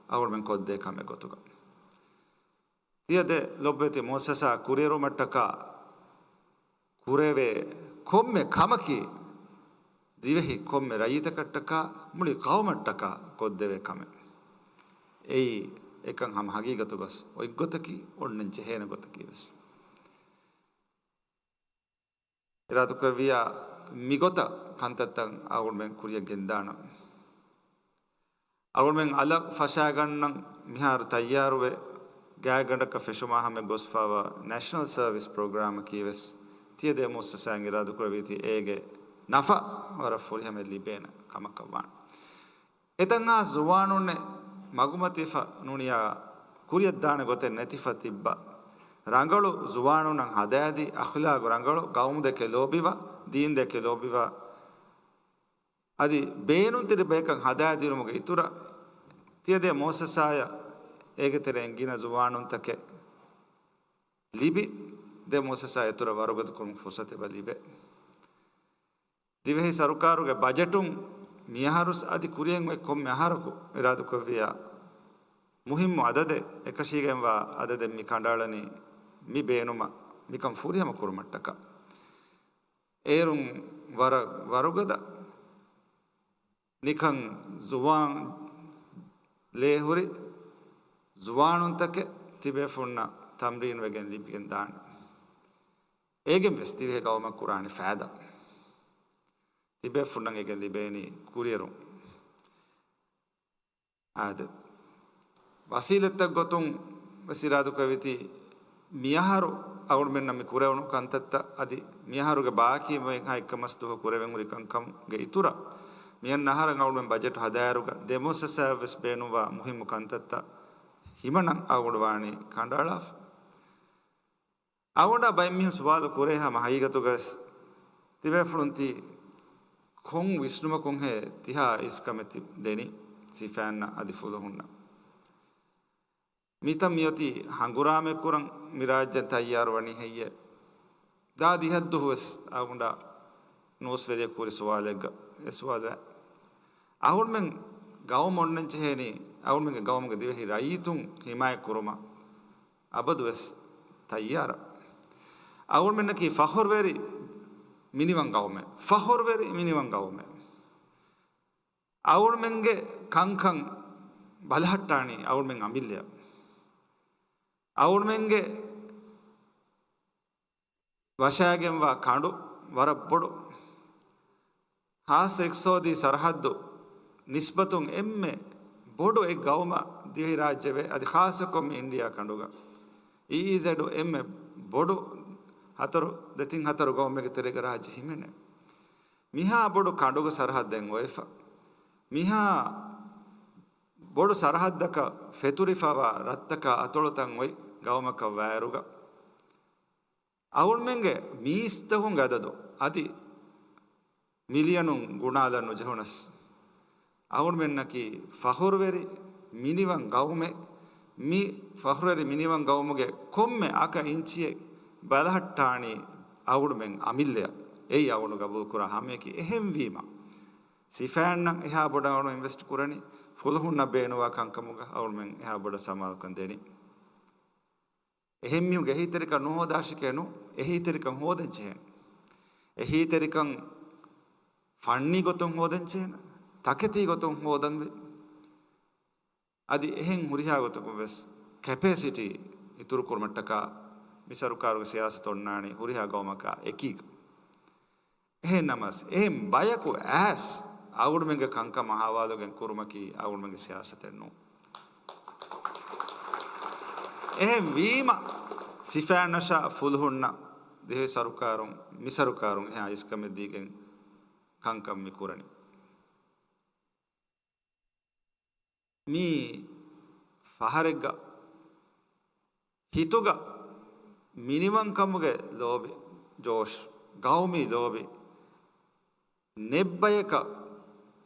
އަޅުގަނޑުމެން ކޮށްދޭ ކަމެއް ގޮތުގަ. ތިޔަ ދެ ލޮބުވެތި މުއައްސަސާ ކުރިއެރުމަށްޓަކާ ކުރެވޭ ކޮންމެ ކަމަކީ، ދިވެހި ކޮންމެ ރައްޔިތަކަށްޓަކާ މުޅި ޤައުމަށްޓަކާ ކޮށްދެވޭ ކަމެއް. އެއީ އެކަން ހަމަ ހަގީގަތުގަސް އޮތްގޮތަކީ، އޮންނަން ޖެހޭނެ ގޮތަކީ ވެސް. އިރާދަކުރެއްވިއްޔާ މިގޮތަށް ކަންތައްތައް އަޅުގަނޑުމެން ކުރިއަށް ގެންދާނަން. އަޅުގަނޑުމެން އަލަށް ފަށާގަންނަން މިހާރު ތައްޔާރުވެ، ގާތްގަނޑަކަށް ފެށުމާ ހަމަ ގޮސްފައިވާ ނޭޝަނަލް ސަރވިސް ޕްރޮގްރާމަކީ ވެސް ތިޔަ ދެ މުއައްސަސާއިން އިރާދަކުރެއްވީތީ އޭގެ ނަފާ ވަރަށް ފުރިހަމައަށް ލިބޭނެ ކަމަކަށް ވާނެ. އެތަން ހާސް ޒުވާނުންނެއް މަގުމަތިފަ ނޫނިއްޔާ ކުރިއަށްދާނެ ގޮތެއް ނެތިފަ ތިއްބާ، ރަނގަޅު ޒުވާނުންނަށް ހަދާދީ، އަޚްލާގު ރަނގަޅު، ޤައުމުދެކެ ލޯބިވާ، ދީންދެކެ ލޯބިވާ، އަދި ބޭނުންތެރި ބަޔަކަށް ހަދާދިނުމުގެ އިތުރަށް، ތިޔަ ދެ މުއައްސަސާއަށް އޭގެ ތެރެއިން ގިނަ ޒުވާނުންތަކެއް ލިބި، ދެ މުއައްސަސާ އިތުރަށް ވަރުގަދަ ކުރުމުގެ ފުރުސަތެއް އެބަ ލިބޭ. ދިވެހި ސަރުކާރުގެ ބަޖެޓުން މިއަހަރުސް އަދި ކުރިއަށް އޮތް ކޮންމެ އަހަރަކު އިރާދަކުރެއްވިއްޔާ، މުހިއްމު އަދަދެއް، އެކަށީގެންވާ އަދަދެއް މި ކަނޑައަޅަނީ މި ބޭނުމަށް މިކަން ފުރިހަމަ ކުރުމަށްޓަކާ. އޭރުން ވަރަށް ވަރުގަދަ ނިކަން ޒުވާން ލޭހުރި ޒުވާނުންތަކެއް ތިބޭފުންނަށް ތަމްރީނުވެގެން ލިބިގެން ދާނެ. އޭގެން ވެސް ދިވެހި ގައުމަށް ކުރާނެ ފައިދާ. ތިބޭފުންނަށް އޭގެން ލިބޭނީ ކުރިއެރުން. އާދެ، ވަސީލަތްތައް ގޮތުން ވެސް އިރާދަކުރެއްވިތީ، މިއަހަރު އަޅުގަނޑުމެންނަށް މި ކުރެވުނު ކަންތައްތައް އަދި މިއަހަރުގެ ބާކީ ހަތް އެއްކަ މަސް ދުވަހު ކުރެވެން ހުރި ކަންކަމުގެ އިތުރަށް، މިއަންނަ އަހަރަށް އަޅުގަނޑުމެން ބަޖެޓު ހަދާއިރުގަ ދެ މުއައްސަސާއަށް ވެސް ބޭނުންވާ މުހިއްމު ކަންތައްތައް ހިމަނަން އަޅުގަނޑު ވާނީ ކަނޑައަޅާފަ. އަޅުގަނޑާ ބައެއް މީހުން ސުވާލު ކުރޭ ހަމަ ހަގީގަތުގަސް ތިބޭފުޅުން ތި ކޮން ވިސްނުމަކުންހޭ ތިހާ އިސްކަމެއް ތި ދެނީ ސިފައިންނަށް އަދި ފުލުހުންނަށް؟ މިތަން މިއޮތީ ހަނގުރާމައެއް ކުރަން މި ރާއްޖެ ތައްޔާރު ވަނީ ހެއްޔޭ؟ ދާ ދިހަ ދުވަހު ވެސް އަޅުގަނޑާ ނޫސްވެރިޔަކު ކުރި ސުވާލެއްގަ އެ ސުވާލު އެ. އަޅުގަނޑުމެން ގައުމު އޮންނަން ޖެހޭނީ، އަޅުގަނޑުމެންގެ ގައުމުގެ ދިވެހި ރައްޔިތުން ހިމާޔަތް ކުރުމަށް އަބަދުވެސް ތައްޔާރަށް. އަޅުގަނޑުމެންނަކީ ފަޚުރުވެރި މިނިވަން ގައުމެއް. ފަޚުރުވެރި މިނިވަން ގައުމެއް. އަޅުގަނޑުމެންގެ ކަންކަން ބަލަހައްޓާނީ އަޅުގަނޑުމެން އަމިއްލައަށް. އަޅުގަނޑުމެންގެ ވަށާގެންވާ ކަނޑު ވަރަށް ބޮޑު. ހާއްސަ އިޤްތިޞާދީ ސަރަހައްދު ނިސްބަތުން އެންމެ ބޮޑު އެއް ގައުމަށް ދިވެހިރާއްޖެވޭ، އަދި ޚާއްޞަކޮށް މި އިންޑިއާ ކަނޑުގަ އީއީޒެޑު އެންމެ ބޮޑު ހަތަރު، ދެތިން ހަތަރު ގައުމެއްގެ ތެރޭގަ ރާއްޖެ ހިމެނޭ. މިހާ ބޮޑު ކަނޑުގެ ސަރަހައްދެއް އޮތްފަ، މިހާ ބޮޑު ސަރަހައްދަކަށް ފެތުރިފަވާ ރަށްތަކާ އަތޮޅުތައް އޮތް ގައުމަކަށް ވާއިރުގަ، އަޅުގަނޑުމެންގެ މީސްތަކުންގެ އަދަދު އަދި މިލިޔަނުން ގުނާލަން ނުޖެހުނަސް، އަޅުގަނޑުމެންނަކީ ފަޚުރުވެރި މިނިވަން ގައުމެއް. މި ފަޚުރުވެރި މިނިވަން ގައުމުގެ ކޮންމެ އަކަ އިންޗިއެއް ބަލަހައްޓާނީ އަޅުގަނޑުމެން އަމިއްލައަށް. އެއީ އަޅުގަނޑު ގަބޫލުކުރާ ހަމަޔަކީ. އެހެންވީމަ، ސިފައިންނަށް އެހާ ބޮޑަށް އަޅުގަނޑު އިންވެސްޓް ކުރަނީ، ފުލުހުންނަށް ބޭނުންވާ ކަންކަމުގަ އަޅުގަނޑުމެން އެހާ ބޮޑަށް ސަމާލުކަން ދެނީ. އެހެން މީހުންގެ އެހީތެރިކަން ނުހޯދާށިކޭ ނޫ، އެހީތެރިކަން ހޯދަން ޖެހޭނެ. އެހީތެރިކަން ފަންނީ ގޮތުން ހޯދަން ޖެހޭނެ، ތަކެތީ ގޮތުން ހޯދަންވީ. އަދި އެހެން ހުރިހާ ގޮތަކުން ވެސް ކެޕޭސިޓީ އިތުރުކުރުމަށްޓަކާ މި ސަރުކާރުގެ ސިޔާސަތު އޮންނާނީ ހުރިހާ ގައުމަކާ އެކީގަ. އެހެން ނަމަސް، އެހެން ބަޔަކު އައިސް އަޅުގަނޑުމެންގެ ކަންކަމާ ހަވާލުވެގެން ކުރުމަކީ އަޅުގަނޑުމެންގެ ސިޔާސަތެއް ނޫން. އެހެން ވީމަ، ސިފައިންނަށާ ފުލުހުންނަށް ދިވެހި ސަރުކާރުން، މި ސަރުކާރުން އެހާ އިސްކަމެއް ދީގެން ކަންކަން މި ކުރަނީ. މީ ފަހަރެއްގަ ހިތުގަ މިނިވަންކަމުގެ ލޯބި، ޖޯޝް، ގައުމީ ލޯބި ނެއްބަޔަކަށް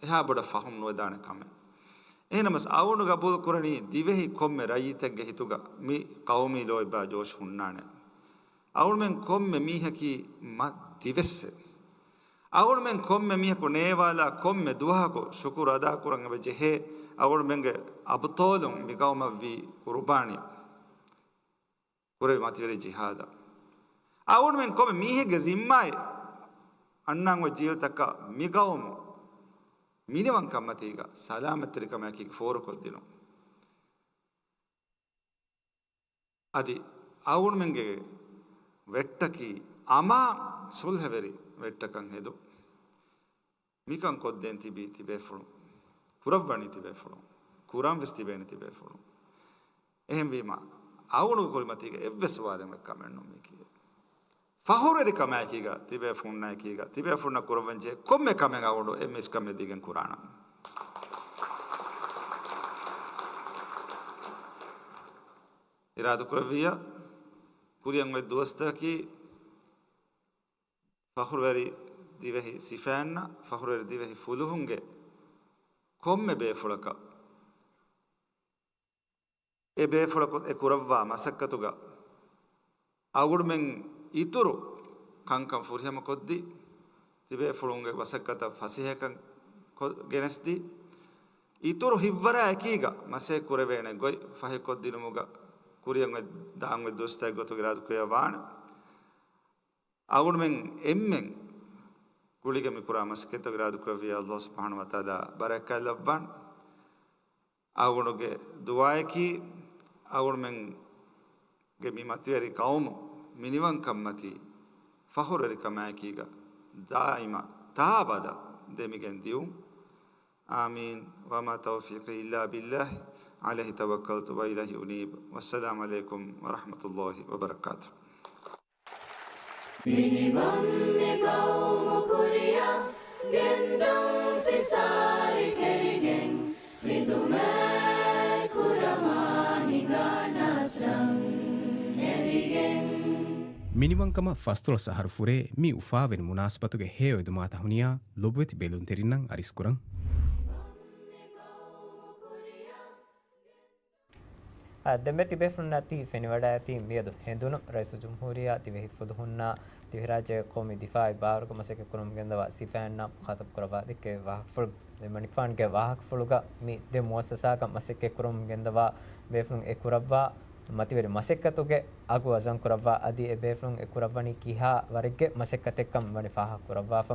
އެހާ ބޮޑަށް ފަހުމް ނުވެދާނެ ކަމެއް. އެހެންނަމަސް އަޅުގަނޑު ގަބޫލު ކުރަނީ ދިވެހި ކޮންމެ ރައްޔިތެއްގެ ހިތުގަ މި ގައުމީ ލޯބި ޖޯޝް ހުންނާނެ. އަޅުގަނޑުމެން ކޮންމެ މީހަކީ މަ ދިވެއްސެއް. އަޅުގަނޑުމެން ކޮންމެ މީހަކު ނޭވާލާ ކޮންމެ ދުވަހަކު ޝުކުރު އަދާކުރަން އެބަ ޖެހޭ އަޅުގަނޑުމެންގެ އަބުޠާލުން މި ގައުމަށްވީ ޤުރުބާނީ. ކުރެވި މަތިވެރި ޖިހާދަށް. އަޅުގަނޑުމެން ކޮންމެ މީހެއްގެ ޒިންމާއެއް އަންނަން އޮތް ޖީލްތަކަށް މި ގައުމު މިނިވަންކަންމަތީގަ ސަލާމަތްތެރިކަމާއެކީގަ ފޯރުކޮށްދިނުން. އަދި އަޅުގަނޑުމެންގެ ވެއްޓަކީ އަމާ ސުލްހަވެރި ވެއްޓަކަށް ހެދުން. މިކަން ކޮށްދޭން ތިބީ ތިބޭފުޅުން. ކުރައްވަނީ ތިބޭފުޅުން. ކުރަން ވެސް ތިބޭނީ ތިބޭފުޅުން. އެހެންވީމަ، އަޅުގަނޑުގެ ކުރިމަތީގަ އެއްވެސް ސުވާލެއް އޮތް ކަމެއް ނޫން މީކީ. ފަޚުރުވެރިކަމާއެކީގަ، ތިބޭފުޅުންނާއެކީގަ، ތިބޭފުޅުންނަށް ކުރައްވަންޖެހޭ ކޮންމެ ކަމެއް އަޅުގަނޑު އެންމެ އިސްކަމެއް ދީގެން ކުރާނަން. އިރާދަކުރެއްވިއްޔާ، ކުރިއަށް އޮތް ދުވަސްތަކަކީ ފަޚުރުވެރި ދިވެހި ސިފައިންނަށް، ފަޚުރުވެރި ދިވެހި ފުލުހުންގެ ކޮންމެ ބޭފުޅަކަށް އެ ބޭފުޅަކު އެ ކުރައްވާ މަސައްކަތުގަ އަޅުގަނޑުމެން އިތުރު ކަންކަން ފުރިހަމަކޮށްދީ، ތިބޭފުޅުންގެ މަސައްކަތަށް ފަސޭހަކަން ކޮ-، ގެނެސްދީ، އިތުރު ހިތްވަރާ އެކީގަ މަސައްކަތް ކުރެވޭނެ ގޮތް ފަހިކޮށްދިނުމުގަ ކުރިއަށް އޮތް ދާން އޮތް ދުވަސްތަކެއް ގޮތުގަ އިރާދަކުރެއްވިއްޔާ ވާނެ. އަޅުގަނޑުމެން އެންމެން ގުޅިގެން މިކުރާ މަސައްކަތަށް އިރާދަކުރެއްވިއްޔާ، ﷲ ސުބްޙާނަހޫ ވަތަޢާލާ ބަރަކާތްލައްވާން. އަޅުގަނޑުގެ ދުޢާއަކީ، އަޅުގަނޑުމެންގެ މި މަތިވެރި ޤައުމު މިނިވަންކަންމަތީ ފަޚުރުވެރިކަމާއެކީގަ ދާއިމަށް ތާއަބަދަށް ދެމިގެން ދިއުން. އާމީން. وما توفيقي إلا بالله عليه توكلت وإليه أنيب. والسلام عليكم ورحمة الله وبركاته. މިނިވަން މި ގައުމު ކުރިއަށް ގެންދަން ފިސާރި ކެރިގެން، ޚިދުމަތް ކުރަމާ ހިނގާ ނަސްރަށް އެދިގެން. މިނިވަންކަމަށް ފަސްދޮޅަސް އަހަރު ފުރޭ މި އުފާވެރި މުނާސަބަތުގެ ހެޔޮއެދުމާތައް ހުނިޔާ ލޮބުވެތި ބެލުންތެރިންނަށް އަރިސްކުރަން. އާ، ދެންމެ ތިބޭފުޅުންނަށް ތި ފެނިވަޑައިގަތީ މިއަދު ހެނދުނު ރައީސުލްޖުމްހޫރިއްޔާ ދިވެހި ފުލުހުންނާ ދިވެހިރާއްޖޭގެ ޤައުމީ ދިފާޢީ ބާރުގަ މަސައްކަތްކުރަމުން ގެންދަވާ ސިފައިންނާ މުޚާޠަބުކުރައްވާ ދެއްކެވި ވާހަކަފުޅު، އެމަނިކުފާނުގެ ވާހަކަފުޅުގަ މި ދެ މުއައްސަސާގަ މަސައްކަތްކުރަމުން ގެންދަވާ ބޭފުޅުން އެ ކުރައްވާ މަތިވެރި މަސައްކަތުގެ އަގު ވަޒަންކުރައްވާ، އަދި އެ ބޭފުޅުން އެ ކުރައްވަނީ ކިހާ ވަރެއްގެ މަސައްކަތެއްކަން ވަނީ ފާހަގަކުރައްވާފަ.